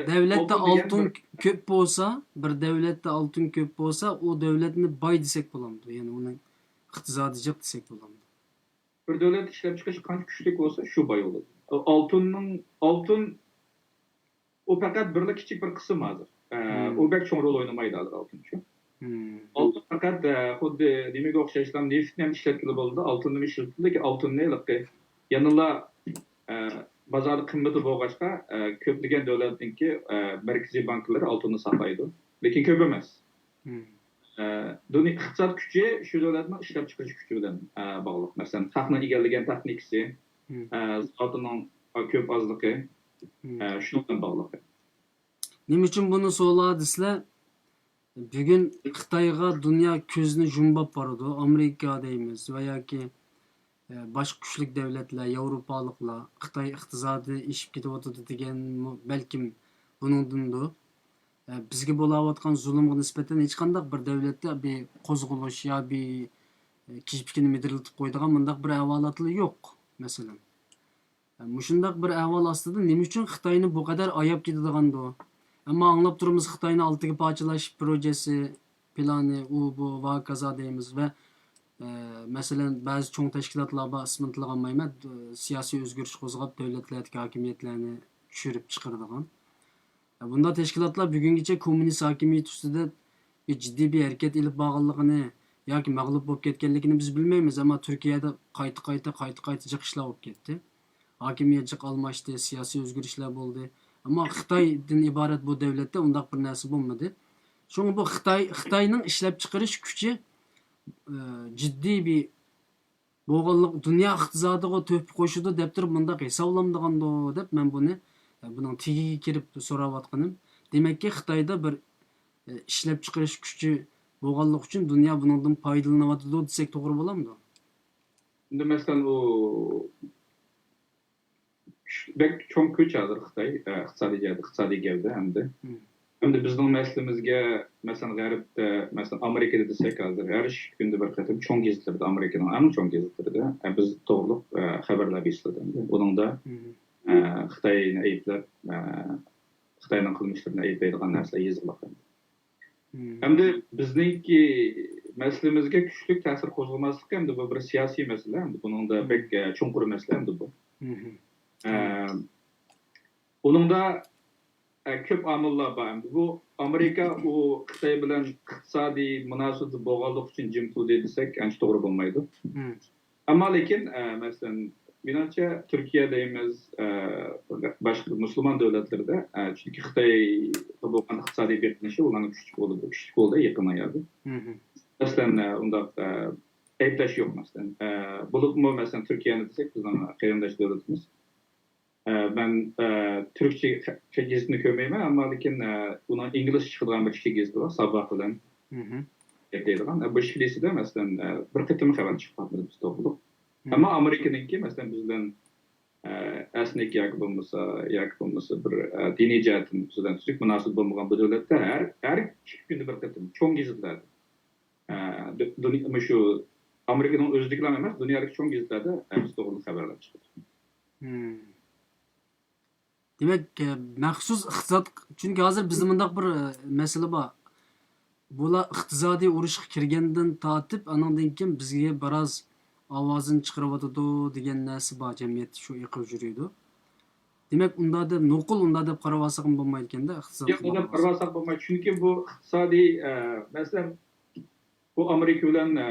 دەۋلەتتە ئالتۇن كۆپ بولسا، بىر دەۋلەتتە ئالتۇن كۆپ بولسا، ئۇ دەۋلەتنى باي دېسەك بولامدۇ؟ يەنى ئۇنىڭ ئىقتىسادى جىق دېسەك بولامدۇ؟ بىر دۆلەت ئىشلەپچىقىرىش قانچە كۈچلۈك بولسا، شۇ باي بولىدۇ. ئالتۇننىڭ، ئالتۇن ئۇ پەقەت بىرلا كىچىك بىر قىسىم ھازىر. ئۇ بەك چوڭ رول ئوينىمايدۇ ھازىر ئالتۇنچۇ. ئالتۇن پەقەت خۇددى نېمىگە ئوخشاشلا نېفىتنى ھەم ئىشلەتكىلى بولىدۇ، ئالتۇننى ئىشلىتىدۇ، لېكىن ئالتۇننى ھېلىقى يەنىلا بازاردا قىممىتى بولغاچقا، كۆپلىگەن دۆلەتنىڭكى مەركىزىي بانكىلىرى ئالتۇننى ساقلايدۇ، لېكىن كۆپ ئەمەس. ئىقتىساد كۈچى شۇ دۆلەتنىڭ ئىشلەپچىقىرىش كۈچى بىلەن باغلىق. مەسىلەن، تاقنىڭ ئىگىلىگەن تېخنىكىسى، زاۋۇتىنىڭ كۆپ ئازلىقى، شۇنىڭ بىلەن باغلىق. نېمە ئۈچۈن بۇنى سولا دېسىلە، بۈگۈن خىتايغا دۇنيا كۆزىنى يۇمۇپ بارىدۇ. ئامېرىكا دەيمىز ۋە ياكى باشقا كۈچلۈك دەۋلەتلەر، ياۋروپالىقلار خىتاي ئىقتىسادى ئېشىپ كېتىۋاتىدۇ دېگەنمۇ بەلكىم بۇنىڭدىندۇ. بىزگە بولاۋاتقان زۇلۇمغا نىسبەتەن ھېچقانداق بىر دەۋلەتتە بىر قوزغىلىش يا بىر كىشپىكىنى مىدىرلىتىپ قويىدىغان مۇنداق بىر ئەھۋالاتلا يوق، مەسىلەن. مۇشۇنداق بىر ئەھۋال ئاستىدا نېمە ئۈچۈن خىتاينى بۇ قەدەر ئاياپ كېتىدىغاندۇ؟ ئەمما ئاڭلاپ تۇرىمىز خىتاينى ئالتىگە پارچىلاش پروژىسى، پىلانى، ئۇ، بۇ، ۋاكازا دەيمىز ۋە، ئە، مەسىلەن، بەزى چوڭ تەشكىلاتلار بار، ئىسمىنى تىلغا ئالمايمەن، ئە، سىياسىي ئۆزگىرىش قوزغاپ، دۆلەتلەردىكى ھاكىمىيەتلەرنى چۈشۈرۈپ چىقىرىدىغان. بۇنداق تەشكىلاتلار بۈگۈنگىچە كوممۇنىست ھاكىمىيىتى ئۈستىدە بىر جىددىي بىر ھەرىكەت ئېلىپ بارغانلىقىنى ياكى مەغلۇپ بولۇپ كەتكەنلىكىنى بىز بىلمەيمىز، ئەمما تۈركىيەدە قايتا، قايتا، قايتا، قايتا جىق ئىشلار بولۇپ كەتتى. ھاكىمىيەت جىق ئالماشتى، سىياسىي ئۆزگىرىشلەر بولدى. ئەمما خىتايدىن ئىبارەت بۇ دۆلەتتە ئۇنداق بىر نەرسە بولمىدى. شۇڭا بۇ خىتاي، خىتاينىڭ ئىشلەپچىقىرىش كۈچى، ئە، جىددىي بىر بولغانلىق، دۇنيا ئىقتىسادىغا تۆھپە قوشىدۇ دەپ تۇرۇپ مۇنداق ھېسابلامدىغاندۇ دەپ مەن بۇنى، ئە، بۇنىڭ تېگىگە كىرىپ سوراۋاتقىنىم. دېمەككى، خىتايدا بىر، ئە، ئىشلەپچىقىرىش كۈچى بولغانلىقى ئۈچۈن دۇنيا بۇنىڭدىن پايدىلىنىۋاتىدۇ دېسەك توغرا بولامدۇ؟ ئەمدى مەسىلەن، ئۇ بەك چوڭ كۈچ ھازىر خىتاي، ئە، ئىقتىسادىي جەھەتتە، ئىقتىسادىي گەۋدە ئەمدى. ئەمدى بىزنىڭ مەسىلىمىزگە، مەسىلەن، غەربتە، مەسىلەن، ئامېرىكىدا دېسەك، ھازىر ھەر ئىككى كۈندە بىر قېتىم چوڭ گېزىتلەردە، ئامېرىكىنىڭ ئەڭ چوڭ گېزىتلىرىدە، ئە، بىز توغرۇلۇق، ئە، خەۋەرلەر بېسىلىدۇ ئەمدى. ئۇنىڭدا، ئە، خىتاينى ئەيىبلەپ، ئە، خىتاينىڭ قىلمىشلىرىنى ئەيىبلەيدىغان نەرسىلەر يېزىقلىق ئەمدى. ئەمدى بىزنىڭكى مەسىلىمىزگە كۈچلۈك تەسىر قوزغىماسلىقى ئەمدى بۇ بىر سىياسىي مەسىلە، ئەمدى بۇنىڭدا بەك، ئە، چوڭقۇر مەسىلە ئەمدى بۇ. ئە، ئۇنىڭدا، ئە، كۆپ ئامىللار بار ئەمدى. بۇ ئامېرىكا ئۇ خىتاي بىلەن ئىقتىسادىي مۇناسىۋىتى بولغانلىقى ئۈچۈن جىم تۇردى دېسەك ئانچە توغرا بولمايدۇ. ئەمما لېكىن، ئە، مەسىلەن، مېنىڭچە تۈركىيە دەيمىز، ئە، باشقا مۇسۇلمان دۆلەتلىرىدە، ئە، چۈنكى خىتايغا بولغان ئىقتىسادىي بېقىنىشى ئۇلارنىڭ كۈچلۈك بولىدۇ، كۈچلۈك بولىدۇ يېقىن ئايلاردا. مەسىلەن، ئە، ئۇنداق، ئە، ئەيىبلەش يوق، مەسىلەن. ئە، بولۇپمۇ، مەسىلەن، تۈركىيەنى دېسەك، بىزنىڭ قېرىنداش دۆلىتىمىز. ئە، مەن، ئە، تۈركچە گېزىتنى كۆرمەيمەن، ئەمما لېكىن، ئە، ئۇنىڭ ئىنگلىزچە چىقىدىغان بىر ئىككى گېزىتى بار، ساباھ بىلەن دەيدىغان. ئە، بۇ ئىككىلىسىدە، مەسىلەن، ئە، بىر قېتىم خەۋەر چىقىپ باقمىدى بىز توغرۇلۇق. ئەمما ئامېرىكىنىڭكى، مەسىلەن، بىز بىلەن، ئە، ئەسنىك ياكى بولمىسا، ياكى بولمىسا بىر، ئە، دىنىي جەھەتتىن بىز بىلەن تۈزۈك مۇناسىۋەت بولمىغان بۇ دۆلەتتە ھەر، ھەر ئىككى كۈندە بىر قېتىم چوڭ گېزىتلەردە، ئە، دۇ-، دۇنيا، مۇشۇ ئامېرىكىنىڭ ئۆزىدىكىلا ئەمەس، دۇنيادىكى چوڭ گېزىتلەردە، ئە، بىز توغرىلىق خەۋەرلەر چىقىدۇ. دېمەك، ئە، مەخسۇس ئىقتىساد، چۈنكى ھازىر بىزدە مۇنداق بىر، ئە، مەسىلە بار. بۇلار ئىقتىسادىي ئۇرۇشقا كىرگەندىن تارتىپ، ئانىڭدىن كېيىن بىزگە بىراز ئاۋازىنى چىقىرىۋاتىدۇ دېگەن نەرسە بار جەمئىيەتتە، شۇ ئېقىپ يۈرىدۇ. دېمەك، ئۇنداق دەپ، نوقۇل ئۇنداق دەپ قارىۋالساقمۇ بولمايدىكەن-دە، ئىقتىساد ياق، ئۇنداق قارىۋالساق بولمايدۇ. چۈنكى بۇ ئىقتىسادىي، ئە، مەسىلەن، بۇ ئامېرىكا بىلەن، ئە،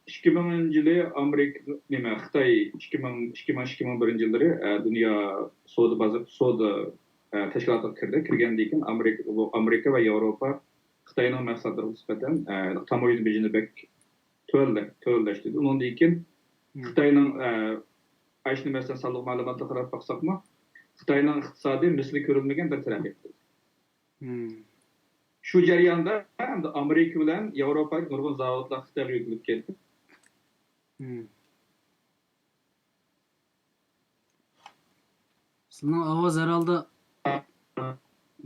ئىككى مىڭىنچى يىلى ئامېرىكا، نېمە، خىتاي ئىككى مىڭ، ئىككى مىڭ، ئىككى مىڭ بىرىنچى يىللىرى، ئە، دۇنيا سودا بازىرى، سودا، ئە، تەشكىلاتىغا كىردى. كىرگەندىن كېيىن ئامېرىكا، بۇ ئامېرىكا ۋە ياۋروپا خىتاينىڭ مەھسۇلاتلىرىغا نىسبەتەن، ئە، تاموژنا بېجىنى بەك تۆۋەنلە-، تۆۋەنلەشتۈردى. ئۇنىڭدىن كېيىن مم. خىتاينىڭ، ئە، ئاشۇنى مەسىلەن سانلىق مەلۇماتلارغا قاراپ باقساقمۇ، خىتاينىڭ ئىقتىسادى مىسلى كۆرۈلمىگەن بىر تەرەققىي قىلدى. مم. شۇ جەرياندا ئەمدى ئامېرىكا بىلەن ياۋروپادىكى نۇرغۇن زاۋۇتلار خىتايغا يۆتكىلىپ كەتتى. مم. سىزنىڭ ئاۋاز ھەرھالدا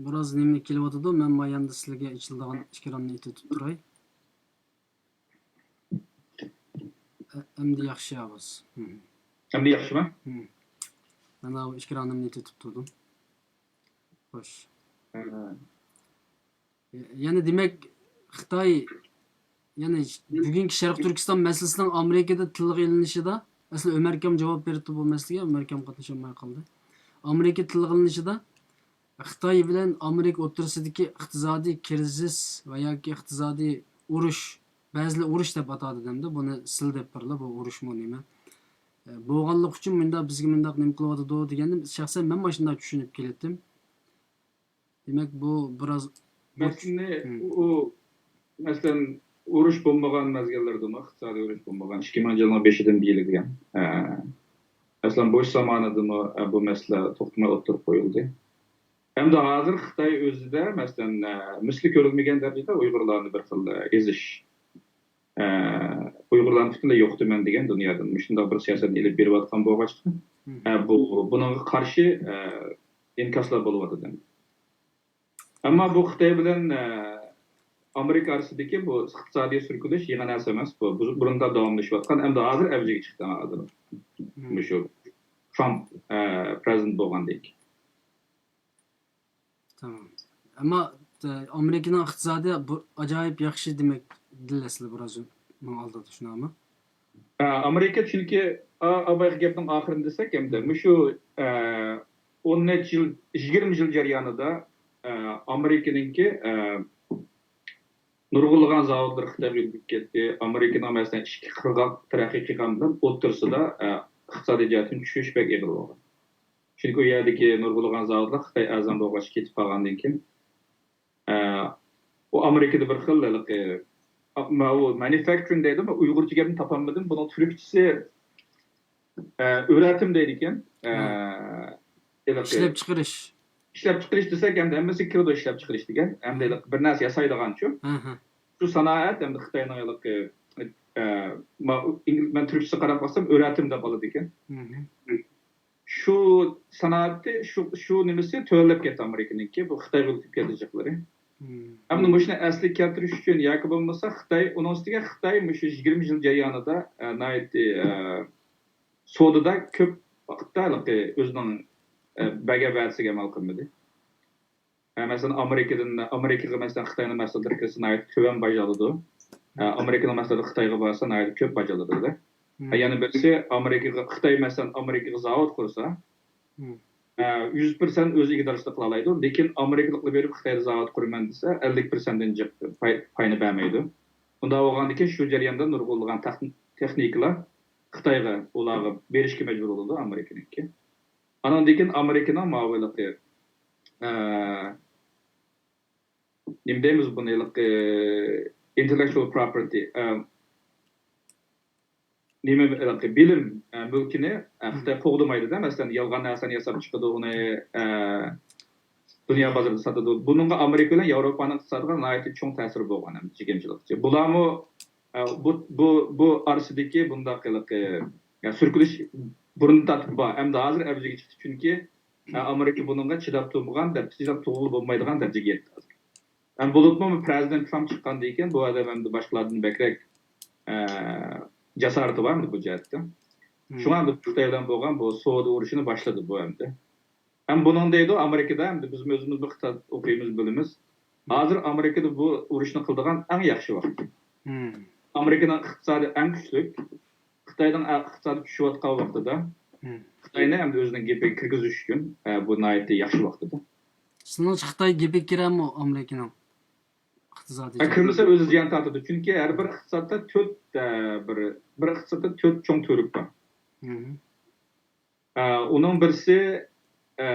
بىراز نېمە كېلىۋاتىدۇ. مەن ماياندا سىلىگە ئېچىلىدىغان ئېكراننى ئېتىۋېتىپ تۇراي. ئە-، ئەمدى ياخشى ئاۋاز. مم. ئەمدى ياخشىمۇ؟ مم. مەن ئاۋۇ ئېكرانىمنى ئېتىۋېتىپ تۇردۇم. خوش. ھە. يەنى دېمەك، خىتاي، يەنى بۈگۈنكى شەرقىي تۈركىستان مەسىلىسىنىڭ ئامېرىكىدا تىلغا ئېلىنىشىدا، ئەسلى ئۆمەر ئاكام جاۋاب بېرىپتۇ بۇ مەسىلىگە، ئۆمەر ئاكام قاتنىشالماي قالدى. ئامېرىكا تىلغا ئېلىنىشىدا خىتاي بىلەن ئامېرىكا ئوتتۇرىسىدىكى ئىقتىسادىي كىرىزىس ۋە ياكى ئىقتىسادىي ئۇرۇش، بەزىلەر ئۇرۇش دەپ ئاتايدۇ دەمدە، بۇنى سىل دەپ بارلا، بۇ ئۇرۇشمۇ نېمە. ئە، بولغانلىقى ئۈچۈن مۇنداق بىزگە مۇنداق نېمە قىلىۋاتىدۇ دېگەندە، شەخسەن مەن ماشۇنداق چۈشىنىپ كېلەتتىم. دېمەك، بۇ بىراز مەسىلىنى مم. ئۇ مەسىلەن، ئۇرۇش بولمىغان مەزگىللەردىمۇ، ئىقتىسادىي ئۇرۇش بولمىغان، ئىككى مىڭىنچى يىلنىڭ بېشىدىن بېيىلگەن، ئە، مەسىلەن، بۇش زامانىدىمۇ، ئە، بۇ مەسىلە توختىماي ئوتتۇرىغا قويۇلدى. ھەمدە ھازىر خىتاي ئۆزىدە، مەسىلەن، ئە، مىسلى كۆرۈلمىگەن دەرىجىدە ئۇيغۇرلارنى بىر خىل، ئە، ئېزىش، ئە، ئۇيغۇرلارنى پۈتۈنلەي يوقىتىمەن دېگەن دۇنيادىن مۇشۇنداق بىر سىياسەتنى ئېلىپ بېرىۋاتقان بولغاچقا، مم. ئە، بۇ، بۇنىڭغا قارشى، ئە، ئىنكاسلار بولۇۋاتىدۇ. ئەمما بۇ خىتاي بىلەن، ئە، ئامېرىكا ئارىسىدىكى بۇ ئىقتىسادىي سۈركىلىش يېڭى نەرسە ئەمەس. بۇ، بۇ بۇرۇن داۋاملىشىۋاتقان، ئەمدى ھازىر ئەۋجىگە چىقتى ھازىر. مم. مۇشۇ ترامپ، ئە، پرېزىدېنت بولغاندىن كېيىن. تامام. ئەمما، ئە، ئامېرىكىنىڭ ئىقتىسادى بۇ ئاجايىپ ياخشى دېمەك، دېدىلە سىلەر بىراز ماڭا ئالدىدا، شۇنداقمۇ؟ ئە، ئامېرىكا چۈنكى، ئا، ئا، بايىقى گەپنىڭ ئاخىرىنى دېسەك، ئەمدى مۇشۇ، ئە، ئون نەچچە يىل، يىگىرمە يىل جەريانىدا، ئە، ئامېرىكىنىڭكى، ئە، نۇرغۇنلىغان زاۋۇتلىرى خىتايغا يۆتكىلىپ كەتتى. ئامېرىكىنىڭ، مەسىلەن، ئىچكى قىرغاق تەرەققىي قىلغان بىلەن ئوتتۇرىسىدا، ئە، ئىقتىسادىي جەھەتتىن چۈشۈش بەك ئېغىر بولغان. چۈنكى ئۇ يەردىكى نۇرغۇنلىغان زاۋۇتلار خىتاي ئەرزان بولغاچ كېتىپ قالغاندىن كېيىن، ئە، ئۇ ئامېرىكىدا بىر خىل ھېلىقى، ئا، ماۋۇ مانۇفەكچۇرىنگ دەيدۇ، ئۇيغۇرچە گەپنى تاپالمىدىم. بۇنىڭ تۈركچىسى، ئە، ئۆرەتىم دەيدىكەن. ئە، ھە. ھېلىقى ئىشلەپچىقىرىش. ئىشلەپچىقىرىش دېسەك، ئەمدى ھەممىسى كىرىدۇ ئىشلەپچىقىرىش دېگەن. ئەمدى ھېلىقى بىر نەرسە ياسايدىغانچۇ. ھە، ھە. شۇ سانائەت ئەمدى خىتاينىڭ ھېلىقى، ئە، ما-، ئىنگل-، مەن تۈركچىسىگە قاراپ باقسام، ئۆرەتىم دەپ ئالىدىكەن. ھە، ھە. شۇ سانائەتتە شۇ، شۇ نېمىسى تۆۋەنلەپ كەتتى ئامېرىكىنىڭكى، بۇ خىتايغا ئۆتۈپ كەتتى جىقلىرى. مم. ئەمدى مۇشۇنى ئەسلىگە كەلتۈرۈش ئۈچۈن ياكى بولمىسا خىتاي، ئۇنىڭ ئۈستىگە خىتاي مۇشۇ يىگىرمە يىل جەريانىدا، ئە، ناھايىتى، ئە، سودىدا كۆپ ۋاقىتتا ھېلىقى ئۆزىنىڭ، ئە، بەرگەن ۋەدىسىگە ئەمەل قىلمىدى. ئە، مەسىلەن، ئامېرىكىدىن، ئامېرىكىغا، مەسىلەن، خىتاينىڭ مەھسۇلاتلىرى كىرسە ناھايىتى تۆۋەن باج ئالىدۇ. ئە، ئامېرىكىنىڭ مەھسۇلاتلىرى خىتايغا بارسا ناھايىتى كۆپ باج ئالىدۇ. مم. ئە، يەنە بىرسى، ئامېرىكىغا، خىتاي، مەسىلەن، ئامېرىكىغا زاۋۇت قۇرسا، مم. ئە، يۈز پىرسەنت ئۆز ئىگىدارچىلىق قىلالايدۇ، لېكىن ئامېرىكىلىقلار بېرىپ خىتايدا زاۋۇت قۇرىمەن دېسە، ئەللىك پىرسەنتتىن جىق پاي-، پاينى بەرمەيدۇ. ئۇنداق بولغاندىكىن شۇ جەرياندا نۇرغۇنلىغان تېخ-، تېخنىكىلار خىتايغا، ئۇلارغا بېرىشكە مەجبۇر بولىدۇ ئامېرىكىنىڭكى. ئانىڭدىن كېيىن ئامېرىكىنىڭ ماۋۇ ھېلىقى، ئە، نېمە دەيمىز بۇنى، ھېلىقى intellectual property، ئە، نېمە، ھېلىقى بىلىم، ئە، مۈلكىنى، ئە، خىتاي قوغدىمايدۇ-دە. مەسىلەن، يالغان نەرسىنى ياساپ چىقىدۇ، ئۇنى، ئە، دۇنيا بازىرىدا ساتىدۇ. بۇنىڭغا ئامېرىكا بىلەن ياۋروپانىڭ ئىقتىسادىغا ناھايىتى چوڭ تەسىرى بولغان، ئەمدى چېگەمچىلىقچى. بۇلارمۇ، ئە، بۇ، بۇ، بۇ ئارىسىدىكى بۇنداق ھېلىقى، يا، سۈركىلىش بۇرۇندىن تارتىپ بار، ئەمدى ھازىر ئەۋجىگە چىقتى، چۈنكى، ئە، ئامېرىكا بۇنىڭغا چىداپ تۇرمىغان، دەپ، چىداپ تۇرغىلى بولمايدىغان دەرىجىگە يەتتى ھازىر. ھەم بولۇپمۇ پرېزىدېنت ترامپ چىققاندىن كېيىن بۇ ئادەم ئەمدى باشقىلاردىن بەكرەك، ئە، جاسارىتى بار ئەمدى بۇ جەھەتتە. مم. شۇڭا ئەمدى خىتاي بىلەن بولغان بۇ سودا ئۇرۇشىنى باشلىدى بۇ ئەمدى. ھەم بۇنىڭ دەيدۇ، ئامېرىكىدا، ئەمدى بىزمۇ ئۆزىمىز بىر ئىقتىساد ئوقۇيمىز، بىلىمىز. ھازىر ئامېرىكىدا بۇ ئۇرۇشنى قىلىدىغان ئەڭ ياخشى ۋاقىت. ئامېرىكىنىڭ ئىقتىسادى ئەڭ كۈچلۈك. خىتاينىڭ ئىقتىسادى چۈشۈۋاتقان ۋاقتىدا خىتاينى ئەمدى ئۆزىنىڭ گېپىگە كىرگۈزۈش ئۈچۈن، ئە، بۇ ناھايىتى ياخشى ۋاقتىدا. سىزنىڭچە خىتاي گېپىگە كىرەمۇ ئامېرىكىنىڭ ئىقتىسادى؟ ئە، كىرمىسە ئۆزى زىيان تارتىدۇ. چۈنكى ھەر بىر ئىقتىسادتا تۆت، ئە، بىر، بىر ئىقتىسادتا تۆت چوڭ تۈۋرۈك بار. ئە، ئۇنىڭ بىرسى، ئە،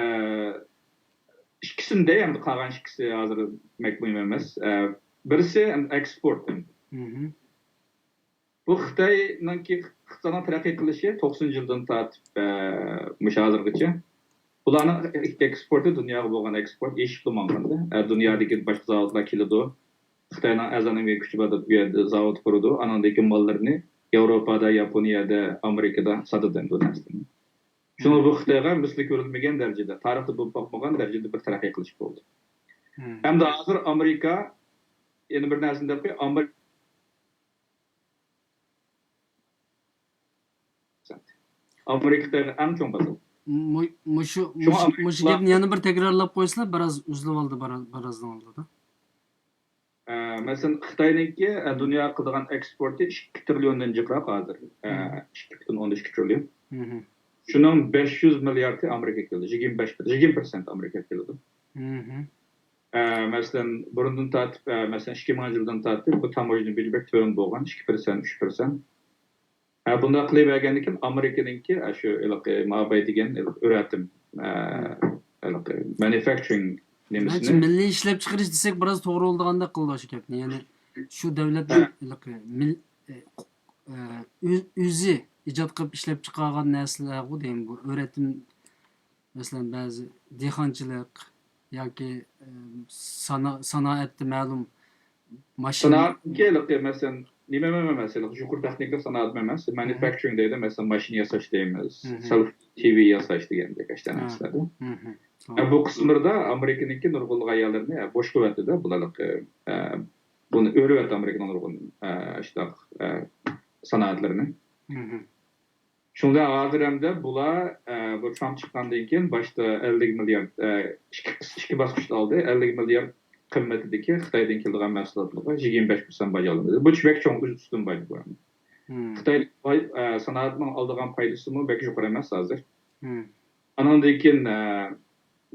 ئىككىسىنى دەي، ئەمدى قالغان ئىككىسى ھازىر بەك مۇھىم ئەمەس. ئە، بىرسى ئەمدى ئېكسپورت. بۇ خىتاينىڭكى ئىقتىسادنىڭ تەرەققىي قىلىشى توقسىنىنچى يىلدىن تارتىپ، ئە، مۇشۇ ھازىرغىچە. بۇلارنىڭ ئېكسپورتى، دۇنياغا بولغان ئېكسپورت ئېشىپلا ماڭغاندا. ئە، دۇنيادىكى باشقا زاۋۇتلار كېلىدۇ. خىتاينىڭ ئەرزان ئەمگەك كۈچى بار دەپ بۇ يەردە زاۋۇت قۇرىدۇ. ئانىڭدىن كېيىن ماللىرىنى ياۋروپادا، ياپونىيەدە، ئامېرىكىدا ساتىدۇ ئەمدى بۇ نەرسىنى. شۇڭا بۇ خىتايغا مىسلى كۆرۈلمىگەن دەرىجىدە، تارىختا بولۇپ باقمىغان دەرىجىدە بىر تەرەققىي قىلىش بولدى. ئەمدى ھازىر ئامېرىكا، يەنە بىر نەرسىنى دەپ قوياي، ئامېرىكا ئامېرىكا خىتايغا ئەڭ چوڭ بازار. مۇ-، مۇشۇ، شۇڭا مۇشۇ، مۇشۇ ئامېرىكىلار گەپنى يەنە بىر تەكرارلاپ قويسىلا، بىراز ئۈزۈلۈۋالدى، بىراز، بىرازنىڭ ئالدىدا. ئە، مەسىلەن، خىتاينىڭكى، ئە، دۇنياغا قىلىدىغان ئېكسپورتى ئىككى ترىليوندىن جىقراق ھازىر. ئە، ئىككى پۈتۈن ئوندىن ئىككى ترىليون. شۇنىڭ بەش يۈز مىلياردى ئامېرىكىغا كېلىدۇ. يىگىرمە بەش، يىگىرمە پىرسەنت ئامېرىكىغا كېلىدۇ. ئە، مەسىلەن، بۇرۇندىن تارتىپ، ئە، مەسىلەن، ئىككى مىڭىنچى يىلدىن تارتىپ بۇ تاموژنا بېجى بەك تۆۋەن بولغان، ئىككى پىرسەنت، ئۈچ پىرسەنت. ئە، بۇنداق قىلىۋەرگەندىن كېيىن ئامېرىكىنىڭكى، ئە، شۇ ھېلىقى مابەي دېگەن ھېلىقى ئۆرەتىم، ئە، ھېلىقى مانۇفەكچۇرىنگ نېمىسىنى. مەنچە مىللىي ئىشلەپچىقىرىش دېسەك بىراز توغرا بولىدىغاندەك قىلىدۇ شۇ گەپنى. يەنى شۇ دۆلەتنىڭ ھېلىقى مىل-، ئە، ئە، ئۆز-، ئۆزى ئىجاد قىلىپ ئىشلەپچىقارغان نەرسىلەرغۇ دەيمەن بۇ ئۆرەتىم. مەسىلەن، بەزى دېھقانچىلىق ياكى، ئە، سانا-، سانائەتتە مەلۇم ماشىنا. سانائەتنىڭكى ھېلىقى، مەسىلەن، نېمە ئەمەس، ھېلىقى يۇقىرى تېخنىكىلىق سانائەت ئەمەس، مانۇفەكچۇرىنگ دەيدۇ، مەسىلەن، ماشىنا ياساش دەيمىز، سېل تىۋى ياساش دېگەندەك ئاشۇنداق نەرسىلەردە. ئە، بۇ قىسىملىرىدا ئامېرىكىنىڭكى نۇرغۇنلىغان يەرلىرىنى، ئە، بوش قويۇۋەتتى-دە، بۇلار ھېلىقى، ئە، بۇنى ئۆرۈۋەتتى ئامېرىكىنىڭ نۇرغۇن، ئە، شۇنداق، ئە، سانائەتلىرىنى. شۇڭا ھازىر ئەمدى بۇلار، ئە، بۇ ترامپ چىققاندىن كېيىن باشتا ئەللىك مىليارد، ئە، ئىككى، ئىككى باسقۇچتا ئالدى، ئەللىك مىليارد قىممىتىدىكى خىتايدىن كېلىدىغان مەھسۇلاتلارغا يىگىرمە بەش پىرسەنت باج ئالىمىز. بۇ بەك چوڭ ئۈستۈن باج بۇ. خىتاي باي-، ئە، سانائەتنىڭ ئالىدىغان پايدىسىمۇ بەك يۇقىرى ئەمەس ھازىر. ئانىڭدىن كېيىن، ئە،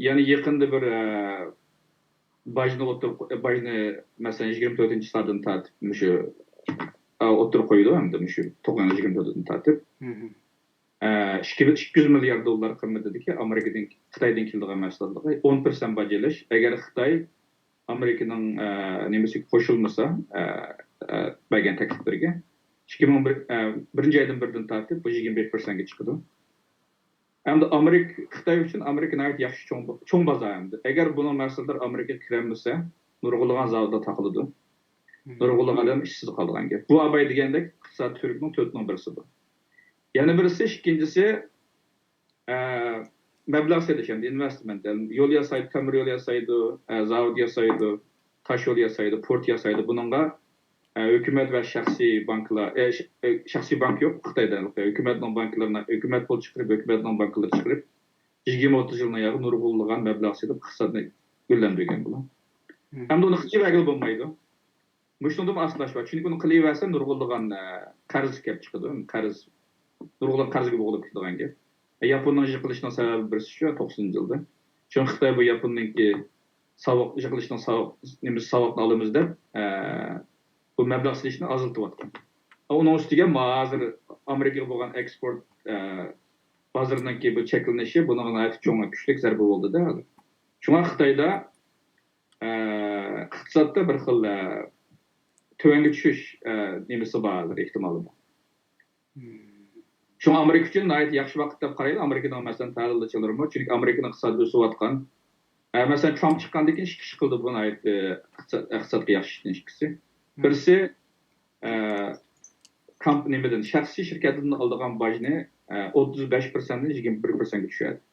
يەنە يېقىندا بىر، ئە، باجنى ئوتتۇرىغا، باجنى، مەسىلەن، يىگىرمە تۆتىنچى سانىدىن تارتىپ مۇشۇ، ئە، ئوتتۇرىغا قويىدۇ ئەمدى مۇشۇ توققۇزىنچى يىگىرمە تۆتىدىن تارتىپ. ئە، ئىككى، ئىككى يۈز مىليارد دوللار قىممىتىدىكى ئامېرىكىدىن، خىتايدىن كېلىدىغان مەھسۇلاتلارغا ئون پىرسەنت باج ئېلىش. ئەگەر خىتاي ئامېرىكىنىڭ، ئە، نېمىسىگە قوشۇلمىسا، ئە، ئە، بەرگەن تەكلىپلىرىگە، ئىككى مىڭ بىر، ئە، بىرىنچى ئايدىن بىردىن تارتىپ بۇ يىگىرمە بەش پىرسەنتكە چىقىدۇ. ئەمدى ئامېرىكا، خىتاي ئۈچۈن ئامېرىكا ناھايىتى ياخشى چوڭ، چوڭ بازار ئەمدى. ئەگەر بۇنىڭ مەھسۇلاتلىرى ئامېرىكىغا كىرەلمىسە، نۇرغۇنلىغان زاۋۇتلار تاقىلىدۇ. نۇرغۇنلىغان ئادەم ئىشسىز قالىدىغان گەپ. بۇ ئاباي دېگەندەك ئىقتىساد تۈۋرۈكىنىڭ تۆتنىڭ بىرسى بۇ. يەنە بىرسى، ئىككىنچىسى، ئە، مەبلەغ سېلىش، يەنى ئىنۋېستمېنت، يەنى يول ياسايدۇ، تۆمۈر يول ياسايدۇ، ئە، زاۋۇت ياسايدۇ، تاش يول ياسايدۇ، پورت ياسايدۇ. بۇنىڭغا، ئە، ھۆكۈمەت ۋە شەخسىي بانكىلار، ئە، ش-، ئە، شەخسىي بانكا يوق خىتايدا. ھۆكۈمەتنىڭ بانكىلىرىنى، ھۆكۈمەت پۇل چىقىرىپ، ھۆكۈمەتنىڭ بانكىلىرى چىقىرىپ، يىگىرمە ئوتتۇز يىلنىڭ ياغى نۇرغۇنلىغان مەبلەغ سېلىپ، ئىقتىسادنى گۈللەندۈرگەن بۇلار. ئەمدى ئۇنى قىلىۋەرگىلى بولمايدۇ. مۇشۇنىڭدىمۇ ئاساسلاش بار. چۈنكى ئۇنى قىلىۋەرسە نۇرغۇنلىغان، ئە، قەرز كېلىپ چىقىدۇ. قەرز، نۇرغۇنلىغان قەرزگە بوغۇلۇپ كېتىدىغان گەپ. ئە، ياپوننىڭ يىقىلىشىنىڭ سەۋەبى بىرسى شۇ، توقسىنىنچى يىلدا. چۈنكى خىتاي بۇ ياپوننىڭكى ساۋاق، يىقىلىشىنىڭ ساۋاق، نېمىسى، ساۋاقنى ئالىمىز دەپ، ئە، بۇ مەبلەغ سېلىشنى ئازلىتىۋاتقان. ئۇنىڭ ئۈستىگە ما-، ھازىر ئامېرىكىغا بولغان ئېكسپورت، ئە، بازىرىنىڭكى بۇ چەكلىنىشى بۇنىڭغا ناھايىتى چوڭ، كۈچلۈك زەربە بولدى-دە ھازىر. شۇڭا خىتايدا، ئە، ئىقتىسادتا بىر خىل، ئە، تۆۋەنگە چۈشۈش، ئە، نېمىسى بار ھازىر، ئېھتىمالى بار. شۇڭا ئامېرىكا ئۈچۈن ناھايىتى ياخشى ۋاقىت دەپ قارايدۇ ئامېرىكىنىڭ، مەسىلەن، تەھلىلچىلىرىمۇ. چۈنكى ئامېرىكىنىڭ ئىقتىسادى ئۆسۈۋاتقان. ئە، مەسىلەن، ترامپ چىققاندىن كېيىن ئىككى ئىش قىلدى بۇ ناھايىتى ئىقتىساد، ئىقتىسادقا ياخشى ئىشتىن ئىككىسى. بىرسى، ئە، كامپ-، نېمىدىن، شەخسىي شىركەتلەردىن ئالىدىغان باجنى، ئە، ئوتتۇز بەش پىرسەنتتىن يىگىرمە بىر پىرسەنتكە چۈشۈرەتتى.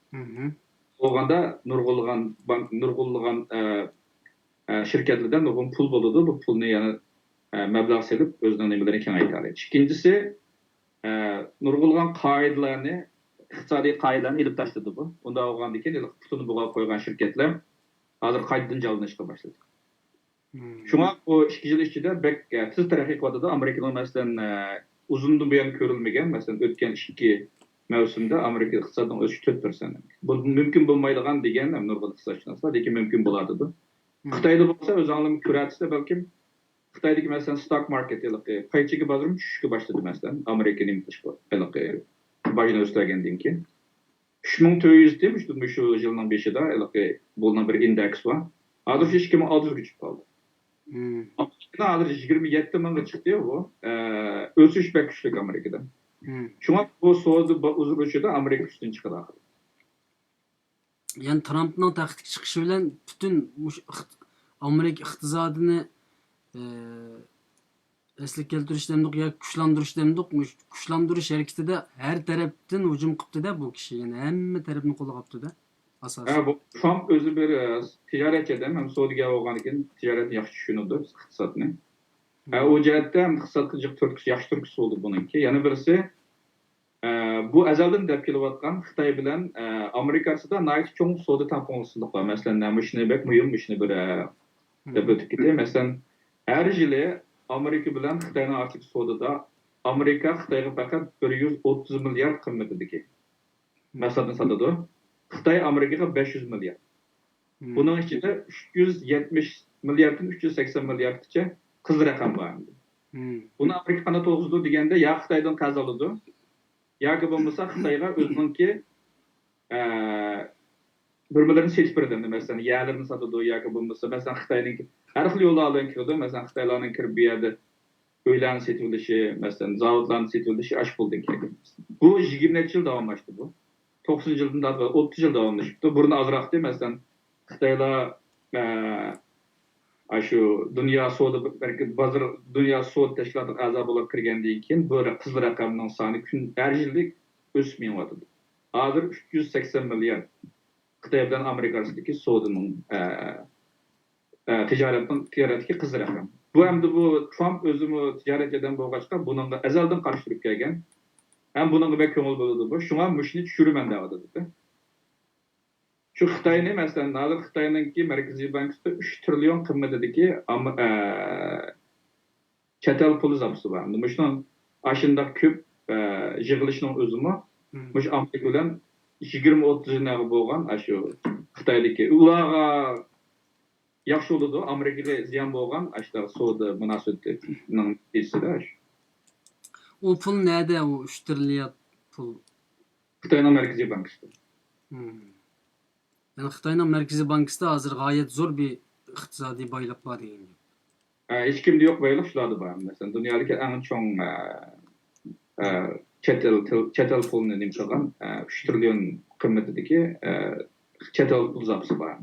بولغاندا نۇرغۇنلىغان بانك، نۇرغۇنلىغان، ئە، ئە، شىركەتلەردە نۇرغۇن پۇل بولىدۇ. بۇ پۇلنى يەنە، ئە، مەبلەغ سېلىپ ئۆزىنىڭ نېمىلىرىنى كېڭەيتەلەيدۇ. ئىككىنچىسى، ئە، نۇرغۇنلىغان قائىدىلەرنى، ئىقتىسادىي قائىدىلەرنى ئېلىپ تاشلىدى بۇ. ئۇنداق بولغاندىن كېيىن ھېلىقى پۇتىنى بۇغاپ قويغان شىركەتلەر ھازىر قايتىدىن جانلىنىشقا باشلىدى. شۇڭا بۇ ئىككى يىل ئىچىدە بەك، ئە، تېز تەرەققىي قىلىۋاتىدۇ. ئامېرىكىنىڭ، مەسىلەن، ئە، ئۇزۇندىن بۇيان كۆرۈلمىگەن، مەسىلەن، ئۆتكەن ئىككى مەۋسۇمدە ئامېرىكا ئىقتىسادىنىڭ ئۆسۈشى تۆت پىرسەنت. بۇ مۇمكىن بولمايدىغان دېگەن نۇرغۇن ئىقتىسادشۇناسلار، لېكىن مۇمكىن بولاتىدۇ. خىتايدا بولسا ئۆزۈڭلارمۇ كۆرەتسىلەر بەلكىم، خىتايدىكى، مەسىلەن، ستوك ماركېت، ھېلىقى پاي چېكى بازىرىمۇ چۈشۈشكە باشلىدى، مەسىلەن، ئامېرىكا نېمە قىلىشقا، ھېلىقى باجنى ئۆستۈرگەندىن كېيىن. ئۈچ مىڭ تۆت يۈز دېدىم، مۇشۇ، مۇشۇ يىلنىڭ بېشىدا ھېلىقى بۇلنىڭ بىر ئىندېكس بار. ھازىر شۇ ئىككى مىڭ ئالتە يۈزگە چۈشۈپ قالدى. ھازىر يىگىرمە يەتتە مىڭغا چىقتى بۇ. ئە، ئۆسۈش بەك كۈچلۈك ئامېرىكىدا. شۇڭا بۇ سودا با-، ئۇزۇرۇشىدا ئامېرىكا ئۈستۈن چىقىدۇ ئاخىرى. يەنى ترامپنىڭ تەختكە چىقىشى بىلەن پۈتۈن مۇشۇ ئىقت-، ئامېرىكا ئىقتىسادىنى، ئە، ئەسلىگە كەلتۈرۈش دەمدۇق ياكى كۈچلەندۈرۈش دەمدۇق، مۇشۇ كۈچلەندۈرۈش ھەرىكىتىدە ھەر تەرەپتىن ھۇجۇم قىپتۇ-دە بۇ كىشى، يەنى ھەممە تەرەپنى قولغاپتۇ-دە ھە، ئاساسەن. بۇ ترامپ ئۆزى بىر، ئە، تىجارەتچى ئادەم ھەم سودىگەر بولغاندىن كېيىن تىجارەتنى ياخشى چۈشىنىدۇ، ئىقتىسادنى. ھە، ئۇ جەھەتتە ھەم ئىقتىسادقا جىق تۈرتكىسى، ياخشى تۈرتكىسى بولدى بۇنىڭكى. يەنە بىرسى، ئە، بۇ ئەزەلدىن دەپ كېلىۋاتقان خىتاي بىلەن، ئە، ئامېرىكا ئارىسىدا ناھايىتى چوڭ سودا تەڭپۇڭلۇقسىزلىق بار. مەسىلەن، مۇشۇنى بەك مۇھىم، مۇشۇنى بىر، ئە، دەپ ئۆتۈپ كېتەي. مەسىلەن، ھەر يىلى ئامېرىكا بىلەن خىتاينىڭ ئارىسىدىكى سودىدا ئامېرىكا خىتايغا پەقەت بىر يۈز ئوتتۇز مىليارد قىممىتىدىكى مەھسۇلاتنى ساتىدۇ. خىتاي ئامېرىكىغا بەش يۈز مىليارد. بۇنىڭ ئىچىدە ئۈچ يۈز يەتمىش مىلياردتىن ئۈچ يۈز سەكسەن مىلياردقىچە قىزىل رەقەم بار ئەمدى. بۇنى ئامېرىكا قانداق توغرىسىدۇ دېگەندە، يا خىتايدىن قەرز ئالىدۇ، ياكى بولمىسا خىتايغا ئۆزىنىڭكى، ئە، بىرمىلىرىنى سېتىپ بېرىدۇ. ئەمدى مەسىلەن، يەرلىرىنى ساتىدۇ ياكى بولمىسا، مەسىلەن، خىتاينىڭكى ھەر خىل يوللار بىلەن كىرىدۇ. مەسىلەن، خىتايلارنىڭ كىرىپ بۇ يەردە ئۆيلەرنى سېتىۋېلىشى، مەسىلەن، زاۋۇتلارنى سېتىۋېلىشى ئاشۇ پۇلدىن كەلگەن. بۇ يىگىرمە نەچچە يىل داۋاملاشتى بۇ. توقسىنىنچى يىلدىن تارتىپ ئوتتۇز يىل داۋاملىشىپتۇ. بۇرۇن ئازراقتى، مەسىلەن، خىتايلار، ئە، ئاشۇ دۇنيا سودا مەركە-، بازىرى، دۇنيا سودا تەشكىلاتىغا ئەزا بولۇپ كىرگەندىن كېيىن بۇ رە-، قىزىل رەقەمنىڭ سانى كۈن، ھەر يىلى ئۆسۈپ مېڭىۋاتىدۇ. ھازىر ئۈچ يۈز سەكسەن مىليارد خىتاي بىلەن ئامېرىكا ئارىسىدىكى سودىنىڭ، ئە، ئە، تىجارەتنىڭ، تىجارەتتىكى قىزىل رەقەم. بۇ ئەمدى بۇ ترامپ ئۆزىمۇ تىجارەتچى ئادەم بولغاچقا، بۇنىڭغا ئەزەلدىن قارشى تۇرۇپ كەلگەن. ھەم بۇنىڭغا بەك كۆڭۈل بۆلىدۇ بۇ. شۇڭا مۇشۇنى چۈشۈرىمەن دەۋاتىدۇ. شۇ خىتاينى، مەسىلەن، ھازىر خىتاينىڭكى مەركىزىي بانكىسىدا ئۈچ تىرىليون قىممىتىدىكى ئام-، ئە، چەت ئەل پۇلى زاپىسى بار. مۇشۇنىڭ ئاشۇنداق كۆپ، ئە، يىغىلىشنىڭ ئۆزىمۇ مۇشۇ ئامېرىكا بىلەن يىگىرمە ئوتتۇز يىلنىڭ بولغان ئاشۇ خىتايدىكى ئۇلارغا ياخشى بولىدۇ، ئامېرىكىغا زىيان بولغان ئاشۇنداق سودا مۇناسىۋىتىنىڭ نەتىجىسىدە. ئۇ پۇل نەدە، ئۇ ئۈچ تىرىليارد پۇل؟ خىتاينىڭ مەركىزىي بانكىسىدا. يەنى خىتاينىڭ مەركىزىي بانكىسىدا ھازىر غايەت زور بىر ئىقتىسادىي بايلىق بار دېگەن گەپ. ھە، ھېچكىمدە يوق بايلىق شۇلاردا بار. مەسىلەن، دۇنيادىكى ئەڭ چوڭ، ئە، ئە، چەت ئەل تىل-، چەت ئەل پۇلىنى نېمە قىلغان، ئە، ئۈچ تىرىليون قىممىتىدىكى، ئە، چەت ئەل پۇل زاپىسى بار.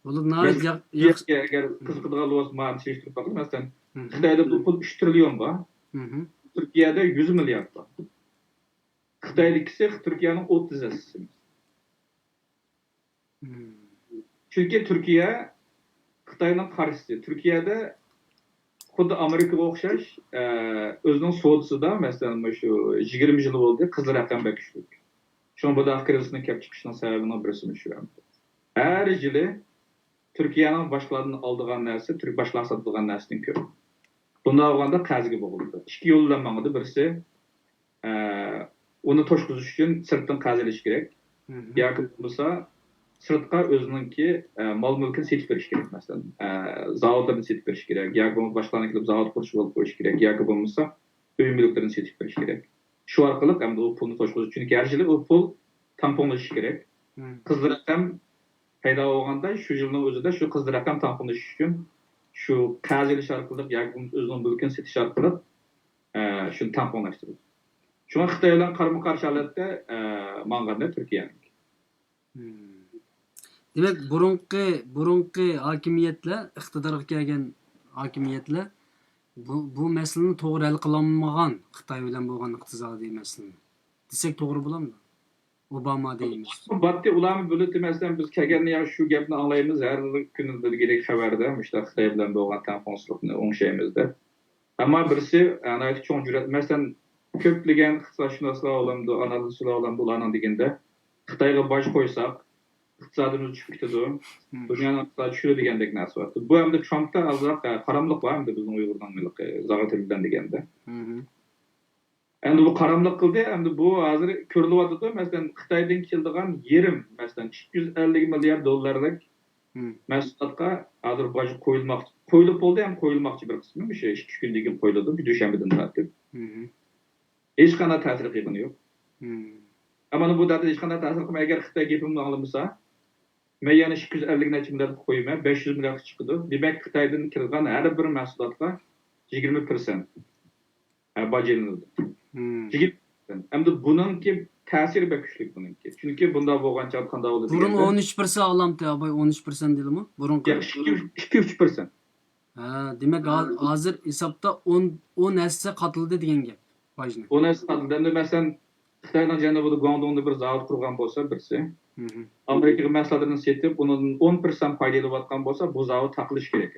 بولۇپ ناھايىتى ياخ-، ياخشى. ئەگەر قىزىقىدىغان بولسا، مانا سېلىشتۇرۇپ باقىلى. مەسىلەن، خىتايدا بۇ پۇل ئۈچ تىرىليون بار. تۈركىيەدە يۈز مىليارد بار. خىتايدىكىسى تۈركىيەنىڭ ئوتتۇز ھەسسىسى. چۈنكى تۈركىيە خىتاينىڭ قارشىسى. تۈركىيەدە خۇددى ئامېرىكىغا ئوخشاش، ئە، ئۆزىنىڭ سودىسىدا، مەسىلەن، مۇشۇ يىگىرمە يىل بولدى، قىزىل رەقەم بەك كۈچلۈك. شۇڭا بۇنداق كىرىزىسنىڭ كېلىپ چىقىشىنىڭ سەۋەبىنىڭ بىرسى مۇشۇ. ھەر يىلى تۈركىيەنىڭ باشقىلاردىن ئالىدىغان نەرسە، تۈرك باشقىلارغا ساتىدىغان نەرسىدىن كۆپ. بۇنداق بولغاندا قەرزگە بوغۇلىدۇ. ئىككى يول بىلەن ماڭىدۇ. بىرسى، ئە، ئۇنى توشقۇزۇش ئۈچۈن سىرتتىن قەرز ئېلىش كېرەك. ياكى بولمىسا سىرتقا ئۆزىنىڭكى، ئە، مال-مۈلكىنى سېتىپ بېرىش كېرەك، مەسىلەن. ئە، زاۋۇتلىرىنى سېتىپ بېرىش كېرەك. ياكى بولمىسا باشقىلارنىڭ كېلىپ زاۋۇت قۇرۇشىغا بولۇپ قويۇش كېرەك. ياكى بولمىسا ئۆي-مۈلۈكلىرىنى سېتىپ بېرىش كېرەك. شۇ ئارقىلىق ئەمدى ئۇ پۇلنى توشقۇزۇش. چۈنكى ھەر يىلى ئۇ پۇل تەڭپۇڭلىشىشى كېرەك. قىزىل رەقەم پەيدا بولغاندا، شۇ يىلنىڭ ئۆزىدە شۇ قىزىل رەقەم تەڭپۇڭلىشىش ئۈچۈن شۇ قەرز ئېلىش ئارقىلىق ياكى بولمىسا ئۆزىنىڭ مۈلكىنى سېتىش ئارقىلىق، ئە، شۇنى تەڭپۇڭلاشتۇرىدۇ. شۇڭا خىتاي بىلەن قارمۇ-قارشى ھالەتتە، ئە، ماڭغاندا تۈركىيەنىڭكى. دېمەك، بۇرۇنقى، بۇرۇنقى ھاكىمىيەتلەر، ئىقتىدارغا كەلگەن ھاكىمىيەتلەر بۇ، بۇ مەسىلىنى توغرا ھەل قىلالمىغان، خىتاي بىلەن بولغان ئىقتىسادىي مەسىلىنى دېسەك توغرا بولامدۇ؟ ئوباما دەيمىز. باتتى ئۇلارمۇ بۆلۈتى، مەسىلەن، بىز كەلگەندە يا شۇ گەپنى ئاڭلايمىز، ھەر كۈنى دېگۈدەك خەۋەردە مۇشۇنداق خىتاي بىلەن بولغان تەڭپۇڭسىزلىقنى ئوڭشايمىز دەپ. ئەمما بىرسى، ئە، ناھايىتى چوڭ جۈرئەت. مەسىلەن، كۆپلىگەن ئىقتىسادشۇناسلار بولامدۇ، ئانالىزچىلار بولامدۇ، ئۇلارنىڭ دېگىنىدە، خىتايغا باج قويساق، ئىقتىسادىمىز چۈشۈپ كېتىدۇ، دۇنيانىڭ ئىقتىسادى چۈشىدۇ دېگەندەك نەرسە بار. بۇ ئەمدى ترامپتا ئازراق، ئە، قاراملىق بار ئەمدى بىزنىڭ ئۇيغۇرنىڭ ھېلىقى زاغا تىلى بىلەن دېگەندە. ئەمدى بۇ قاراملىق قىلدى، ئەمدى بۇ ھازىر كۆرۈلۈۋاتىدۇ. مەسىلەن، خىتايدىن كېلىدىغان يېرىم، مەسىلەن، ئىككى يۈز ئەللىك مىليارد دوللارلىق مەھسۇلاتقا ھازىر باج قويۇلماقچى، قويۇلۇپ بولدى ھەم قويۇلماقچى بىر قىسمى. مۇشۇ ئىككى، ئۈچ كۈندىن كېيىن قويۇلىدۇ، دۈشەنبىدىن تارتىپ. ھېچقانداق تەسىر قىلغىنى يوق. ئەمما بۇ دەردە ھېچقانداق تەسىر قىلماي، ئەگەر خىتاي گېپىمنى ئاڭلىمىسا، مەن يەنە ئىككى يۈز ئەللىك نەچچە مىلياردقا قويىمەن، بەش يۈز مىلياردقا چىقىدۇ. دېمەك، خىتايدىن كىرىدىغان ھەر بىر مەھسۇلاتقا يىگىرمە پىرسەنت، ھە، باج ئېلىنىدۇ. يىگىرمە پىرسەنت. ئەمدى بۇنىڭكى تەسىرى بەك كۈچلۈك بۇنىڭكى. چۈنكى بۇنداق بولغان چاغدا قانداق بولىدۇ بۇرۇن دېگەندە، ئون ئۈچ پىرسەنت ئالامتى، ئاباي، ئون ئۈچ پىرسەنت دېدىمۇ؟ بۇرۇنقى. ياق، ئىككى، ئىككى، ئۈچ پىرسەنت. ھە، دېمەك، ھە، ھازىر ھېسابتا ئون، ئون ھەسسە قاتلىدى دېگەن گەپ باجنى. ئون ھەسسە قاتلىدى. ئەمدى مەسىلەن، خىتاينىڭ جەنۇبىدا گۇاڭدۇڭدا بىر زاۋۇت قۇرغان بولسا بىرسى، ئامېرىكىغا مەھسۇلاتلىرىنى سېتىپ، ئۇنىڭدىن ئون پىرسەنت پايدا ئېلىۋاتقان بولسا، بۇ زاۋۇت تاقىلىشى كېرەك.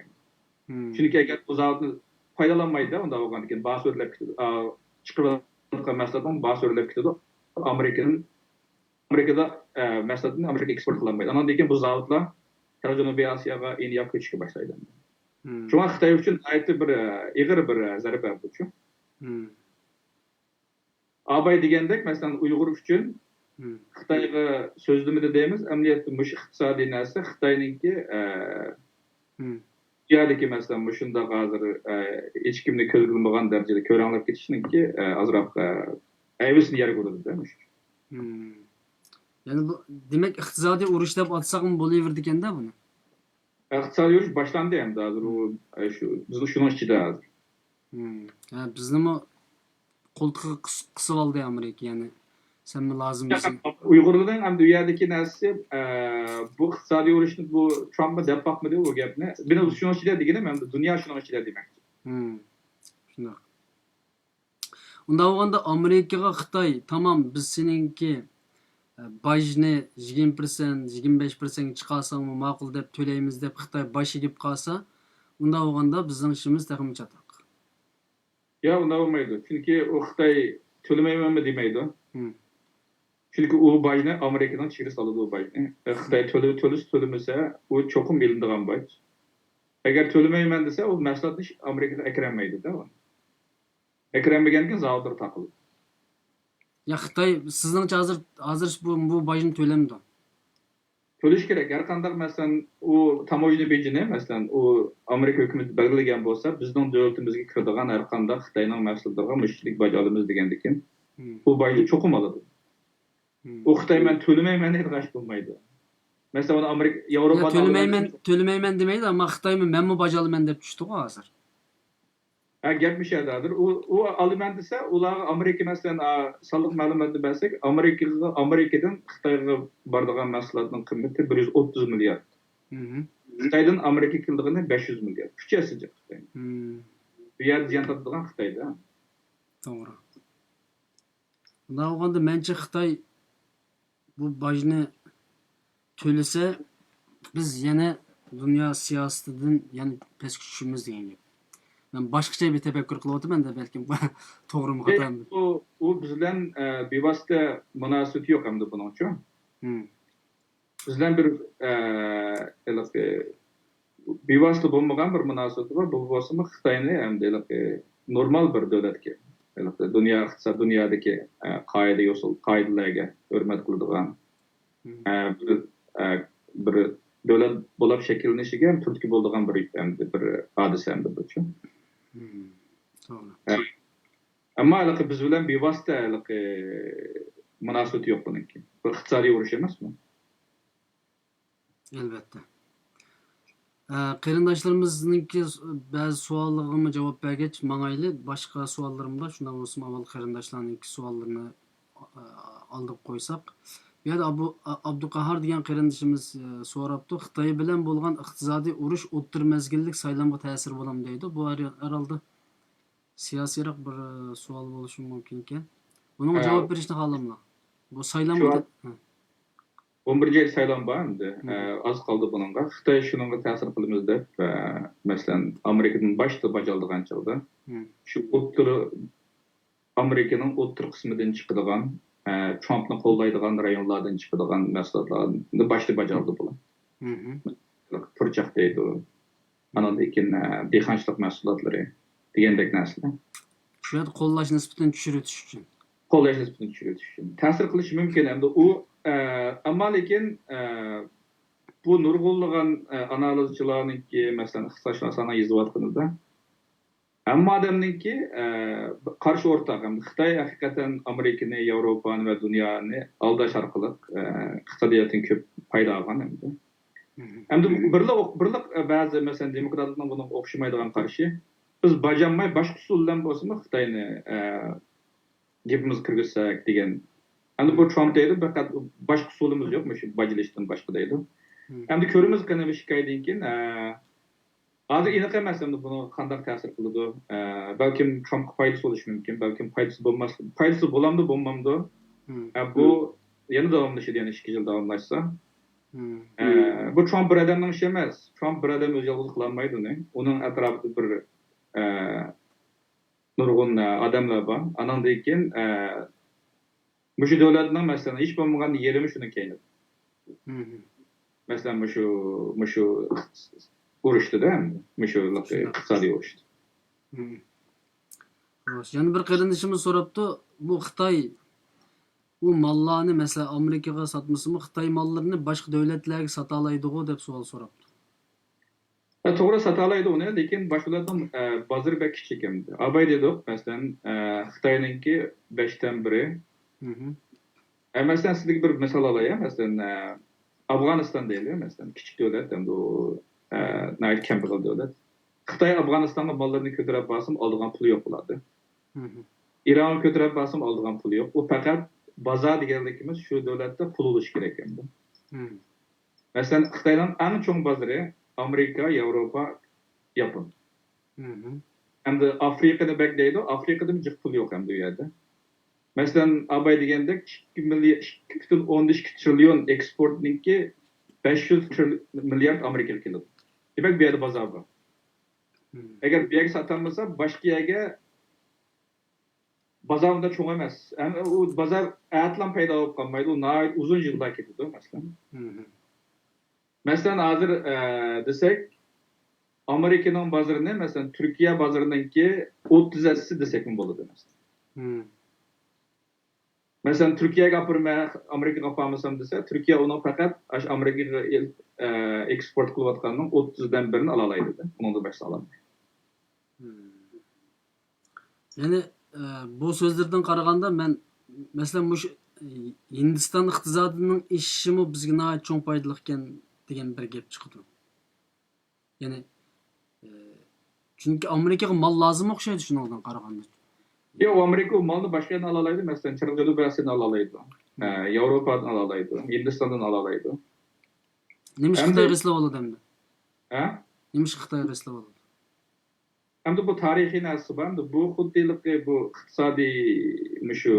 چۈنكى ئەگەر بۇ زاۋۇتنى پايدىلانمايدۇ، ئۇنداق بولغاندىكىن باھاسى ئۆرلەپ كېتىدۇ. ئا، چىقىرىۋاتقان مەھسۇلاتنىڭ باھاسى ئۆرلەپ كېتىدۇ. ئامېرىكىدىن، ئامېرىكىدا، ئە، مەھسۇلاتنى ئامېرىكا ئېكسپورت قىلالمايدۇ. ئاندىن كېيىن بۇ زاۋۇتلار شەرقىي جەنۇبىي ئاسىياغا، ئىندىياغا كۆچۈشكە باشلايدۇ. شۇڭا خىتاي ئۈچۈن ناھايىتى بىر، ئە، ئېغىر بىر، ئە، زەربە بۇچۇ. ئاباي دېگەندەك، مەسىلەن، ئۇيغۇر ئۈچۈن خىتايغا سۆزلىمىدى دەيمىز، ئەمەلىيەتتە مۇشۇ ئىقتىسادىي نەرسە خىتاينىڭكى، ئە، دۇنيادىكى، مەسىلەن، مۇشۇنداق ھازىر، ئە، ھېچكىمنى كۆزگە ئىلمىغان دەرىجىدە كۆرەڭلەپ كېتىشىنىڭكى، ئە، ئازراق، ئە، ھەيۋىسىنى يەرگە ئۇرىدۇ-دە مۇشۇ. يەنى بۇ، دېمەك، ئىقتىسادىي ئۇرۇش دەپ ئاتىساقمۇ بولۇۋېرىدىكەن-دە بۇنى. ئىقتىسادىي ئۇرۇش باشلاندى ئەمدى ھازىر، ئۇ، ئە، شۇ، بىز شۇنىڭ ئىچىدە ھازىر. ھە، بىزنىمۇ قولتۇقىغا قىس-، قىسىۋالدى ئامېرىكا، يەنى سەنمۇ لازىمسەن. ئۇيغۇرلارنىڭ ئەمدى ئۇ يەردىكى نەرسىسى، ئە، بۇ ئىقتىسادىي ئۇرۇشنى بۇ ترامپمۇ دەپ باقمىدى بۇ گەپنى. مېنىڭ شۇنىڭ ئىچىدە دېگىنىم، ئەمدى دۇنيا شۇنىڭ ئىچىدە دېمەكچى. شۇنداق. ئۇنداق بولغاندا ئامېرىكىغا خىتاي، تامام، بىز سېنىڭكى، ئە، باجنى يىگىرمە پىرسەنت، يىگىرمە بەش پىرسەنتكە چىقارساڭمۇ ماقۇل دەپ تۆلەيمىز دەپ خىتاي باش ئېگىپ قالسا، ئۇنداق بولغاندا بىزنىڭ ئىشىمىز تېخىمۇ چاتاق. ياق، ئۇنداق بولمايدۇ. چۈنكى ئۇ خىتاي تۆلىمەيمەنمۇ دېمەيدۇ. چۈنكى ئۇ باجنى ئامېرىكىنىڭ چېگرىسى ئالىدۇ، ئۇ باجنى. ئە، خىتاي تۆلە-، تۆلىسە تۆلىمىسە، ئۇ چوقۇم ئېلىنىدىغان باج. ئەگەر تۆلىمەيمەن دېسە، ئۇ مەھسۇلاتنى ئامېرىكىغا ئەكىرەلمەيدۇ-دە. ئەكىرەلمىگەندىن كېيىن زاۋۇتلىرى تاقىلىدۇ. يا خىتاي، سىزنىڭچە ھازىر، ھازىر بۇ، بۇ باجنى تۆلەمدۇ؟ تۆلىشى كېرەك. ھەر قانداق، مەسىلەن، ئۇ تاموژنا بېجىنى، مەسىلەن، ئۇ ئامېرىكا ھۆكۈمىتى بەلگىلىگەن بولسا، بىزنىڭ دۆلىتىمىزگە كىرىدىغان ھەر قانداق خىتاينىڭ مەھسۇلاتلىرىغا مۇشۇنچىلىك باج ئالىمىز دېگەندىكىن، ئۇ باجنى چوقۇم ئالىدۇ. ئۇ خىتاي مەن تۆلىمەيمەن دەيدىغان ئىش بولمايدۇ. مەسىلەن، ئۇنى ئامېرىكا، يا ياۋروپا تۆلىمەيمەن، تۆلىمەيمەن دېمەيدۇ، ئەمما خىتايمۇ مەنمۇ باج ئالىمەن دەپ چۈشتىغۇ ھازىر. ھە، گەپ مۇشۇ يەردە ھازىر. ئۇ، ئۇ ئالىمەن دېسە، ئۇلارغا ئامېرىكا، مەسىلەن، ئا، سانلىق مەلۇماتنى بەرسەك، ئامېرىكىغا، ئامېرىكىدىن خىتايغا بارىدىغان مەھسۇلاتنىڭ قىممىتى بىر يۈز ئوتتۇز مىليارد. خىتايدىن ئامېرىكىغا كېلىدىغىنى بەش يۈز مىليارد. ئۈچ ھەسسە جىق خىتاي. بۇ يەردە زىيان تارتىدىغان خىتايدا. توغرا. ئۇنداق بولغاندا، مەنچە خىتاي بۇ باجنى تۆلىسە، بىز يەنە دۇنيا سىياسىتىدىن يەنە پەسكە چۈشىمىز دېگەن گەپ. مەن باشقىچە بىر تەپەككۇر قىلىۋاتىمەن-دە، بەلكىم توغرىمۇ، خاتامۇ. ئۇ، ئۇ بىز بىلەن، ئە، بىۋاسىتە مۇناسىۋىتى يوق ئەمدى بۇنىڭچۇ. بىز بىلەن بىر، ئە، ھېلىقى بىۋاسىتە بولمىغان بىر مۇناسىۋىتى بار. بۇ بولسىمۇ خىتاينى ئەمدى ھېلىقى نورمال بىر دۆلەتكە، ھېلىقى دۇنيا ئىقتىساد، دۇنيادىكى، ئە، قائىدە يوسۇن، قائىدىلەرگە ھۆرمەت قىلىدىغان، ئە، بىر، ئە، بىر دۆلەت بولۇپ شەكىللىنىشىگە تۈرتكە بولىدىغان بىر، ئەمدى بىر ھادىسە ئەمدى بۇچۇ. توغرا. ئە، ئەمما ھېلىقى بىز بىلەن بىۋاسىتە ھېلىقى مۇناسىۋىتى يوق بۇنىڭكى. بۇ ئىقتىسادىي ئۇرۇش ئەمەسمۇ؟ ئەلۋەتتە. ئە، قېرىنداشلىرىمىزنىڭكى بەزى سوئاللىرىغىمۇ جاۋاب بەرگەچ ماڭايلى. باشقا سوئاللىرىم بار. شۇنداق بولسىمۇ ئاۋۋال قېرىنداشلارنىڭكى سوئاللىرىنى، ئە، ئالدىغا قويساق. بۇ يەردە ئابۇ-، ئا-، ئابدۇقاھار دېگەن قېرىندىشىمىز، ئە، سوراپتۇ. خىتاي بىلەن بولغان ئىقتىسادىي ئۇرۇش ئوتتۇرا مەزگىللىك سايلامغا تەسىرى بولامدۇ دەيدۇ. بۇ ھەر-، ھەرھالدا سىياسىيراق بىر، ئە، سوئال بولۇشى مۇمكىنكەن. بۇنىڭغا ھە. جاۋاب بېرىشنى خالاملا. بۇ سايلامغا شۇ تە-، ھە. ئون بىرىنچى سايلام بار ئەمدى. ئە، ئاز قالدى بۇنىڭغا. خىتاي شۇنىڭغا تەسىر قىلىمىز دەپ، ئە، مەسىلەن، ئامېرىكىدىن باشتا باج ئالىدىغان چاغدا شۇ ئوتتۇرا ئامېرىكىنىڭ ئوتتۇرا قىسمىدىن چىقىدىغان، ئە، ترامپنى قوللايدىغان رايونلاردىن چىقىدىغان مەھسۇلاتلارنى باشتا باجاردى بۇلار. پۇرچاق دەيدۇ، ئاناندىن كېيىن، ئە، دېھقانچىلىق مەھسۇلاتلىرى دېگەندەك نەرسىلەر. شۇ يەردە قوللاش نىسبىتىنى چۈشۈرۈۋېتىش ئۈچۈن. قوللاش نىسبىتىنى چۈشۈرۈۋېتىش ئۈچۈن. تەسىر قىلىشى مۇمكىن. ئەمدى ئۇ، ئە، ئەمما لېكىن، ئە، بۇ نۇرغۇنلىغان، ئە، ئانالىزچىلارنىڭكى، مەسىلەن، ئىقتىسادشۇناسلارنىڭ يېزىۋاتقىنىدا، ھەممە ئادەمنىڭكى، ئە، قارشى ئورتاق. ھەم خىتاي ھەقىقەتەن ئامېرىكىنى، ياۋروپانى ۋە دۇنيانى ئالداش ئارقىلىق، ئە، ئىقتىسادىياتتىن كۆپ پايدا ئالغان ئەمدى. ئەمدى بىرلا، بىرلا، ئە، بەزى، مەسىلەن، دېموكراتلارنىڭ بۇنىڭغا ئوخشىمايدىغان قارىشى، بىز باجانماي باشقا ئۇسۇل بىلەن بولسىمۇ خىتاينى، ئە، گېپىمىزگە كىرگۈزسەك دېگەن. ئەمدى بۇ ترامپ دەيدۇ، پەقەت باشقا ئۇسۇلىمىز يوق مۇشۇ باجىلىشتىن باشقا دەيدۇ. ئەمدى كۆرىمىز قېنى بۇ ئىككى ئايدىن كېيىن، ئە، ھازىر ئېنىق ئەمەس ئەمدى بۇنىڭغا قانداق تەسىر قىلىدۇ. ئە، بەلكىم ترامپقا پايدىسى بولۇشى مۇمكىن، بەلكىم پايدىسى بولماس، پايدىسى بولامدۇ، بولمامدۇ؟ ئە، بۇ يەنە داۋاملىشىدۇ، يەنە ئىككى يىل داۋاملاشسا. ئە، بۇ ترامپ بىر ئادەمنىڭ ئىشى ئەمەس. ترامپ بىر ئادەم ئۆزى يالغۇز قىلالمايدۇ ئۇنى. ئۇنىڭ ئەتراپىدا بىر، ئە، نۇرغۇن، ئە، ئادەملەر بار. ئاناندىن كېيىن، ئە، مۇشۇ دۆلەتنىڭ، مەسىلەن، ھېچ بولمىغاندا يېرىمى شۇنىڭ كەينىدە. مەسىلەن، مۇشۇ، مۇشۇ ئۇرۇشتا-دە، مۇشۇ ئىقتىسادىي ئۇرۇشتا. خوش، يەنە بىر قېرىندىشىمىز سوراپتۇ، بۇ خىتاي ئۇ ماللارنى، مەسىلەن، ئامېرىكىغا ساتمىسىمۇ، خىتاي ماللىرىنى باشقا دۆلەتلەرگە ساتالايدىغۇ دەپ سوئال سوراپتۇ. ھە، توغرا، ساتالايدۇ ئۇنى، لېكىن باشقىلارنىڭ، ئە، بازىرى بەك كىچىك ئەمدى. ئاباي دېدۇق، مەسىلەن، ئە، خىتاينىڭكى بەشتىن بىرى. ئە، مەسىلەن، سىزگە بىر مىسال ئالاي، مەسىلەن، ئە، ئافغانىستان دەيلى، مەسىلەن، كىچىك دۆلەت، ئەمدى ئۇ، ئە، ناھايىتى كەمبەغەل دۆلەت. خىتاي ئافغانىستانغا ماللىرىنى كۆتۈرۈپ بارسىمۇ ئالىدىغان پۇلى يوق بۇلاردا. ئىرانغا كۆتۈرۈپ بارسىمۇ ئالىدىغان پۇلى يوق. ئۇ پەقەت بازار دېگەنلىكىمىز شۇ دۆلەتتە پۇل بولۇشى كېرەك ئەمدى. مەسىلەن، خىتاينىڭ ئەڭ چوڭ بازىرى ئامېرىكا، ياۋروپا، ياپون. ئەمدى ئافرىقىنى بەك دەيدۇ، ئافرىقىدىمۇ جىق پۇل يوق ئەمدى ئۇ يەردە. مەسىلەن، ئاباي دېگەندەك ئىككى مىليارد، ئىككى پۈتۈن ئوندىن ئىككى تىرىليون ئېكسپورتنىڭكى بەش يۈز مىليارد ئامېرىكىغا كېلىدۇ. دېمەك، بۇ يەردە بازار بار. ئەگەر بۇ يەرگە ساتالمىسا، باشقا يەرگە بازار ئۇنداق چوڭ ئەمەس. ئەمدى ئۇ بازار ئەتىلا پەيدا بولۇپ قالمايدۇ، ئۇ ناھايىتى ئۇزۇن يىللار كېتىدۇ، مەسىلەن. مەسىلەن، ھازىر، ئە، دېسەك، ئامېرىكىنىڭ بازىرىنى، مەسىلەن، تۈركىيە بازىرىنىڭكى ئوتتۇز ھەسسىسى دېسەكمۇ بولىدۇ، مەسىلەن. مەسىلەن، تۈركىيەگە ئاپىرىمەن، ئامېرىكىغا ئاپارمىسام دېسە، تۈركىيە ئۇنىڭ پەقەت ئاشۇ ئامېرىكىغا ئېل-، ئە، ئېكسپورت قىلىۋاتقاننىڭ ئوتتۇزدىن بىرىنى ئالالايدۇ، ئۇنىڭدىن باشقىسىنى ئالالمايدۇ. يەنى، ئە، بۇ سۆزلىرىدىن قارىغاندا، مەن، مەسىلەن، مۇشۇ، ئە، ھىندىستان ئىقتىسادىنىڭ ئېشىشىمۇ بىزگە ناھايىتى چوڭ پايدىلىقكەن دېگەن بىر گەپ چىقىدۇ. يەنى، ئە، چۈنكى ئامېرىكىغا مال لازىم ئوخشايدۇ شۇنىڭدىن قارىغاندا. يوق، ئامېرىكا ئۇ مالنى باشقا يەردىن ئالالايدۇ، مەسىلەن، شەرقىي جەنۇبىي ئاسىيادىن ئالالايدۇ، ئە، ياۋروپادىن ئالالايدۇ، ھىندىستاندىن ئالالايدۇ. نېمىشقا خىتايغا ئېسىلىۋالىدۇ ئەمدى؟ ھە؟ نېمىشقا خىتايغا ئېسىلىۋالىدۇ؟ ئەمدى بۇ تارىخىي نەرسىسى بار. ئەمدى بۇ خۇددى ھېلىقى بۇ ئىقتىسادىي مۇشۇ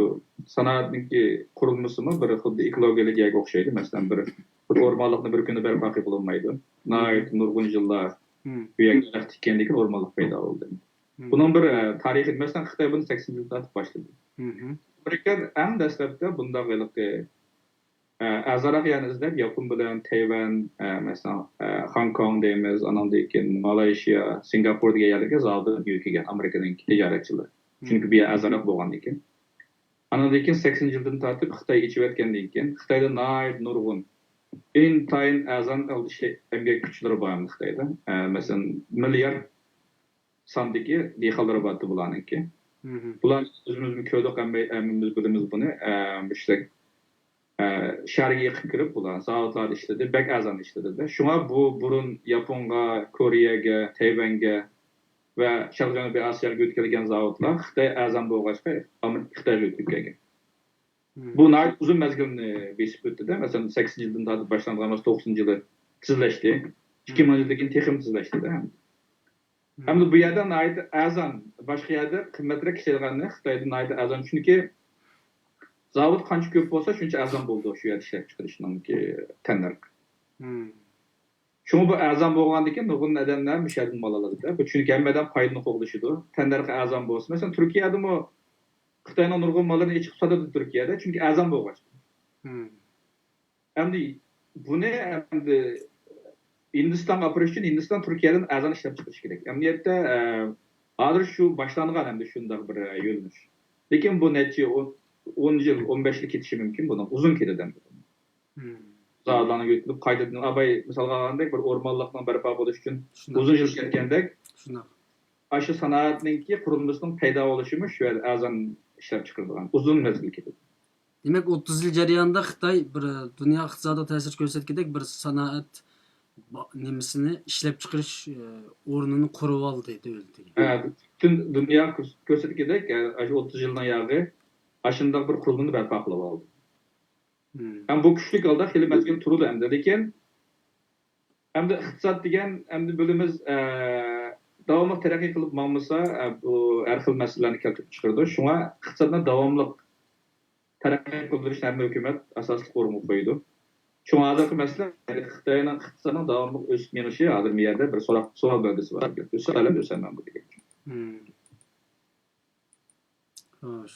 سانائەتنىڭكى قۇرۇلمىسىمۇ بىر خۇددى ئېكولوگىيەلىك يەرگە ئوخشايدۇ. مەسىلەن، بىر، بىر ئورمانلىقنى بىر كۈندە بەرپا قىلىپ بولمايدۇ. ناھايىتى نۇرغۇن يىللار بۇ يەرگە دەرەخ تىككەندىن كېيىن ئورمانلىق پەيدا بولدى. بۇنىڭ بىر، ئە، تارىخى، مەسىلەن، خىتاي بۇنى سەكسىنىنچى يىلدىن تارتىپ باشلىدى. ئامېرىكا ئەڭ دەسلەپتە بۇنداق ھېلىقى ئە، ئەرزانراق يەرنى ئىزدەپ، ياپون بىلەن تەيۋەن، ئە، مەسىلەن، ئە، خاڭكوڭ دەيمىز، ئاناندىن كېيىن مالايشىيا، سىنگاپور دېگەن يەرلەرگە زاۋۇتلار يۆتكىگەن ئامېرىكىنىڭ تىجارەتچىلىرى. چۈنكى بۇ يەر ئەرزانراق بولغاندىن كېيىن. ئاناندىن كېيىن سەكسىنىنچى يىلدىن تارتىپ خىتاي ئېچىۋەتكەندىن كېيىن، خىتايدا ناھايىتى نۇرغۇن، ئىنتايىن ئەرزان ئىش-، ئەمگەك كۈچلىرى بار ئەمدى خىتايدا. ئە، مەسىلەن، مىليارد ساندىكى دېھقانلىرى بارتى بۇلارنىڭكى. بۇلارنى ئۆزىمىزمۇ كۆردۇق، ھەممە-، ھەممىمىز بىلىمىز بۇنى. ئە، مۇشۇنداق، ئە، شەھەرگە يېقىپ كىرىپ، بۇلار زاۋۇتلاردا ئىشلىدى، بەك ئەرزان ئىشلىدى. شۇڭا بۇ بۇرۇن ياپونغا، كورېيەگە، تەيۋەنگە ۋە شەرقىي جەنۇبىي ئاسىياغا يۆتكەلگەن زاۋۇتلار خىتاي ئەرزان بولغاچقا، ئامېرىكا خىتايغا يۆتكەپ كەلگەن. بۇ ناھايىتى ئۇزۇن مەزگىلنى بېسىپ ئۆتتى-دە. مەسىلەن، سەكسىنىنچى يىلدىن تارتىپ باشلانغان بولسا، توقسىنىنچى يىلى تېزلەشتى. ئىككى مىڭىنچى يىلدىن كېيىن تېخىمۇ تېزلەشتى-دە. ھەمدە بۇ يەردە ناھايىتى ئەرزان، باشقا يەردە قىممەترەك ئىشلەيدىغاننى خىتايدا ناھايىتى ئەرزان. چۈنكى زاۋۇت قانچە كۆپ بولسا، شۇنچە ئەرزان بولىدۇ شۇ يەردە ئىشلەپچىقىرىشنىڭكى تەننەرخى. شۇڭا بۇ ئەرزان بولغاندىكىن نۇرغۇن ئادەملەر مۇشۇ يەردىن مال ئالىدۇ-دە. بۇ چۈنكى ھەممە ئادەم پايدىنى قوغلىشىدۇ. تەننەرخى ئەرزان بولسا، مەسىلەن، تۈركىيەدىمۇ خىتاينىڭ نۇرغۇن ماللىرىنى ئېچىقىپ ساتىدۇ تۈركىيەدە، چۈنكى ئەرزان بولغاچ. مم. ئەمدى بۇنى ئەمدى ھىندىستانغا ئاپىرىش ئۈچۈن ھىندىستان تۈركىيەدىن ئەرزان ئىشلەپ چىقىرىش كېرەك. ئەمەلىيەتتە، ئە، ھازىر شۇ باشلانغان ئەمدى شۇنداق بىر، ئە، يۆنىلىش. لېكىن بۇ نەچچە ئون، ئون يىل، ئون بەش يىل كېتىشى مۇمكىن، بۇنىڭ ئۇزۇن كېتىدۇ ئەمدى. مم. زادىلارنى يۆتىلىپ، قايتىدىن ئاباي مىسالغا ئالغاندەك، بىر ئورمانلىقنىڭ بەرپا بولۇش ئۈچۈن شۇنداق. ئۇزۇن يىل كەتكەندەك، شۇنداق. ئاشۇ سانائەتنىڭكى قۇرۇلمىسىنىڭ پەيدا بولۇشىمۇ شۇ يەردە ئەرزان ئىشلەپ چىقىرىدىغان، ئۇزۇن مەزگىل كېتىدۇ. دېمەك، ئوتتۇز يىل جەريانىدا خىتاي بىر دۇنيا ئىقتىسادىغا تەسىر كۆرسەتكۈدەك بىر سانائەت با-، نېمىسىنى ئىشلەپ چىقىرىش، ئە، ئورنىنى قۇرۇۋالدى دۆلىتىگە. ھە، پۈتۈن دۇنيا كۆرس-، كۆرسەتكۈدەك، ئە، ئاشۇ ئوتتۇز يىلنىڭ ياغى ئاشۇنداق بىر قۇرۇلمىنى بەرپا قىلىۋالدى. مم. ھەم بۇ كۈچلۈك ھالدا خېلى مەزگىل تۇرىدۇ ئەمدى. لېكىن ئەمدى ئىقتىساد دېگەن، ئەمدى بىلىمىز، ئە، داۋاملىق تەرەققىي قىلىپ ماڭمىسا، ئە، بۇ ھەر خىل مەسىلىلەرنى كەلتۈرۈپ چىقىرىدۇ. شۇڭا ئىقتىسادنى داۋاملىق تەرەققىي قىلدۇرۇشنى ھەممە ھۆكۈمەت ئاساسلىق ئورۇنغا قويىدۇ. شۇڭا ھازىرقى مەسىلە خىتاينىڭ ئىقتىسادىنىڭ داۋاملىق ئۆسۈپ مېڭىشى ھازىر بۇ يەردە بىر سوراق، سوئال بەلگىسى بار. ئۆسسە ئالەم، ئۆسەلمەمدۇ دېگەن. مم. خوش.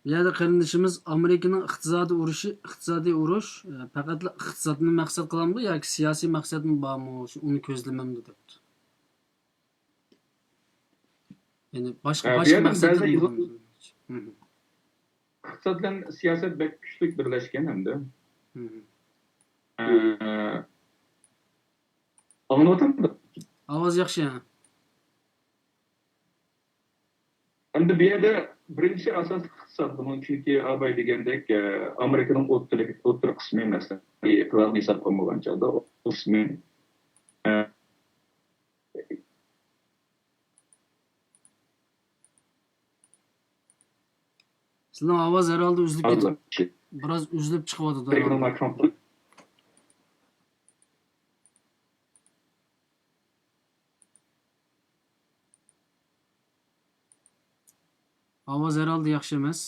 بۇ يەردە قېرىندىشىمىز، ئامېرىكىنىڭ ئىقتىسادىي ئۇرۇشى، ئىقتىسادىي ئۇرۇش، ئە، پەقەتلا ئىقتىسادنى مەقسەت قىلامدۇ ياكى سىياسىي مەقسەتمۇ بارمۇ؟ شۇ، ئۇنى كۆزلىمەمدۇ دەپتۇ. يەنى باشقا، ئە، بۇ باشقا يەردە مەقسەتلەر بەزى يوللار، مم. ئىقتىساد بىلەن سىياسەت بەك كۈچلۈك بىرلەشكەن ئەمدى. مم. ئە، ئاڭلىۋاتامدۇ؟ ئاۋاز ياخشى، ھە. ئەمدى بۇ يەردە بىرىنچى ئاساسلىق ئىقتىساد بۇنىڭ، چۈنكى ئاباي دېگەندەك، ئە، ئامېرىكىنىڭ ئوتتۇرا، ئوتتۇرا قىسمى، مەسىلەن، ئىقتىسادنى ھېسابقا ئالمىغان چاغدا ئوتتۇرا قىسمى، ئە، سىزنىڭ ئاۋاز ھەر ھالدا ئۈزۈلۈپ كېتىپ، بىراز ئۈزۈلۈپ چىقىۋاتىدۇ ھەر ھالدا. ئاۋاز ھەر ھالدا ياخشى ئەمەس.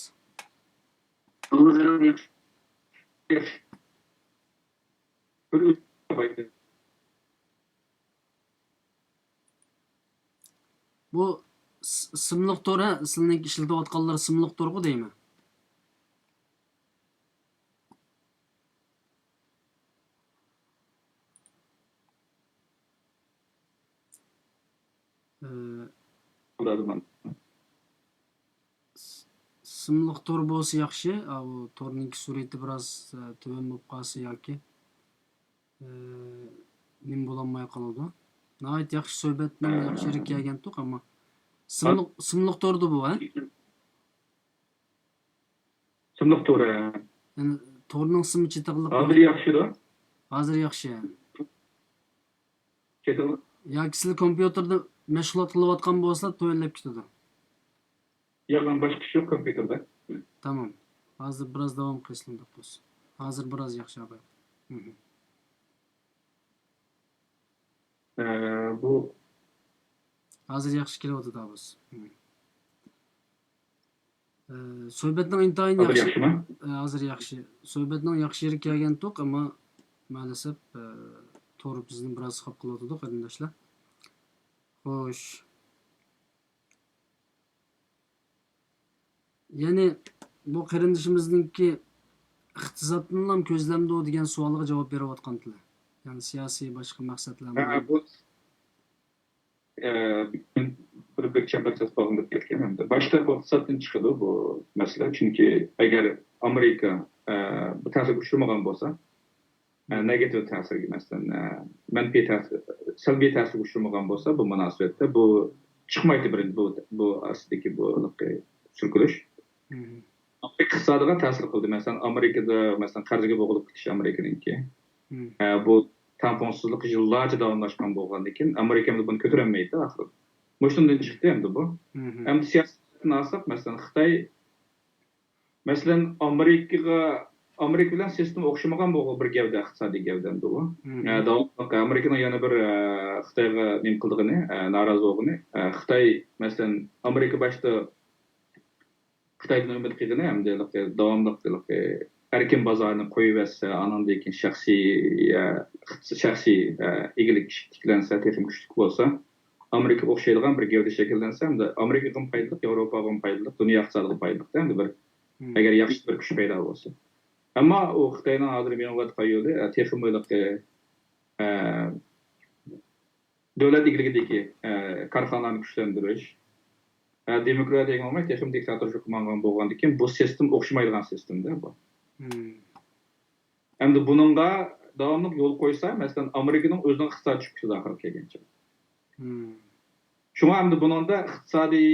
بۇ س-، سىملىق تور، ھە؟ سىلىنىڭ ئىشلىتىۋاتقانلىرى سىملىق تورغۇ دەيمەن. ئە، س-، سىملىق تور بولسا ياخشى. ئاۋۇ تورنىڭكى سۈرئىتى بىراز، ئە، تۆۋەن بولۇپ قالسا ياكى، ئە، نېمە بولالماي قالىدۇ. ناھايىتى ياخشى سۆھبەتنىڭ ياخشى يېرىگە كەلگەنتۇق، ئەمما سىملىق، سىملىق توردى بۇ، ھە؟ سىملىق تورى. يەنى تورنىڭ سىمى چېتىقلىق. ھازىر ياخشىدۇ. ھازىر ياخشى. چېتىقلىق. ياكى سىلەر كومپيۇتېردا مەشغۇلات قىلىۋاتقان بولسىلا تۆۋەنلەپ كېتىدۇ. ياق، مەن باشقا ئىش يوق كومپيۇتېردا. تامام. ھازىر بىراز داۋام قىلسىلا ئۇنداق بولسا. ھازىر بىراز ياخشى ئاباي. مم. ئە، بۇ ھازىر ياخشى كېلىۋاتىدۇ ئاۋاز. مم. ئە، سۆھبەتنىڭ ئىنتايىن ھازىر ياخشى. ياخشىمۇ؟ ئە، ھازىر ياخشى. سۆھبەتنىڭ ياخشى يېرىگە كەلگەنتۇق، ئەمما مائەلەسەپ، ئە، تور بىزنى بىراز خاپا قىلىۋاتىدۇ، قېرىنداشلار. خوش. يەنى بۇ قېرىندىشىمىزنىڭكى ئىقتىسادتىنلا كۆزلەمدۇ دېگەن سوئالغا جاۋاب بېرىۋاتقانتىلە. يەنى سىياسىي باشقا مەقسەتلەرمۇ ھە، بار؟ بۇ، ئە، بىر، بىر چەمبەر تەتقىق قىلىپ كەتكەن ئەمدى. باشتا بۇ ئىقتىسادتىن چىقىدۇ بۇ مەسىلە. چۈنكى ئەگەر ئامېرىكا، ئە، بۇ تەسىرگە ئۇچرىمىغان بولسا، ئە، نېگاتىپ تەسىرگە، مەسىلەن، ئە، مەنپىي تەسىر، سەلبىي تەسىرگە ئۇچرىمىغان بولسا، بۇ مۇناسىۋەتتە بۇ چىقمايتتى بىرىنچى، بۇ، بۇ ئاستىدىكى بۇ ھېلىقى سۈركىلىش. مم. ئامېرىكا ئىقتىسادىغا تەسىر قىلدى. مەسىلەن، ئامېرىكىدا، مەسىلەن، قەرزگە بوغۇلۇپ كېتىش ئامېرىكىنىڭكى. مم. ئە، بۇ تەڭپۇڭسىزلىق يىللارچە داۋاملاشقان بولغاندىن كېيىن، ئامېرىكا ئەمدى بۇنى كۆتۈرەلمەيدۇ ئاخىرىدا. مۇشۇندىن چىقتى ئەمدى بۇ. مم. ئەمدى سىياسەتتىن ئالساق، مەسىلەن، خىتاي مەسىلەن، ئامېرىكىغا، ئامېرىكا بىلەن سىستېما ئوخشىمىغان بولغان بىر گەۋدە، ئىقتىسادىي گەۋدە ئەمدى ئۇ. مم. ئە، داۋاملىق ئامېرىكىنىڭ يەنە بىر، ئە، خىتايغا نېمە قىلىدىغىنى، ئە، نارازى بولغىنى. ئە، خىتاي، مەسىلەن، ئامېرىكا باشتا خىتايدىن ئۈمىد قىلغىنى ئەمدى ھېلىقى داۋاملىق ھېلىقى ئەركىن بازارنى قويۇۋەتسە، ئانىڭدىن كېيىن شەخسىي، ئە، ئىقتىس-، شەخسىي، ئە، ئىگىلىك تىكلەنسە، تېخىمۇ كۈچلۈك بولسا، ئامېرىكىغا ئوخشايدىغان بىر گەۋدە شەكىللەنسە، ئەمدى ئامېرىكىغىمۇ پايدىلىق، ياۋروپاغىمۇ پايدىلىق، دۇنيا ئىقتىسادىغا پايدىلىق، ئەمدى بىر، ئەگەر ياخشى بىر كۈچ پەيدا بولسا. ئەمما ئۇ خىتاينىڭ ھازىر مېڭىۋاتقان يولى، ئە، تېخىمۇ ھېلىقى، ئە، دۆلەت ئىگىلىكىدىكى، ئە، كارخانىلارنى كۈچلەندۈرۈش، ئە، دېموكراتىيەگە ماڭماي، تېخىمۇ دىكتاتورچىلىققا ماڭغان بولغاندىكىن، بۇ سىستېما ئوخشىمايدىغان سىستېمىدا بۇ. ئەمدى بۇنىڭغا داۋاملىق يول قويسا، مەسىلەن، ئامېرىكىنىڭ ئۆزىنىڭ ئىقتىسادى چۈشۈپ كېتىدۇ ئاخىرى كەلگەنچە. شۇڭا ئەمدى بۇنىڭدا ئىقتىسادىي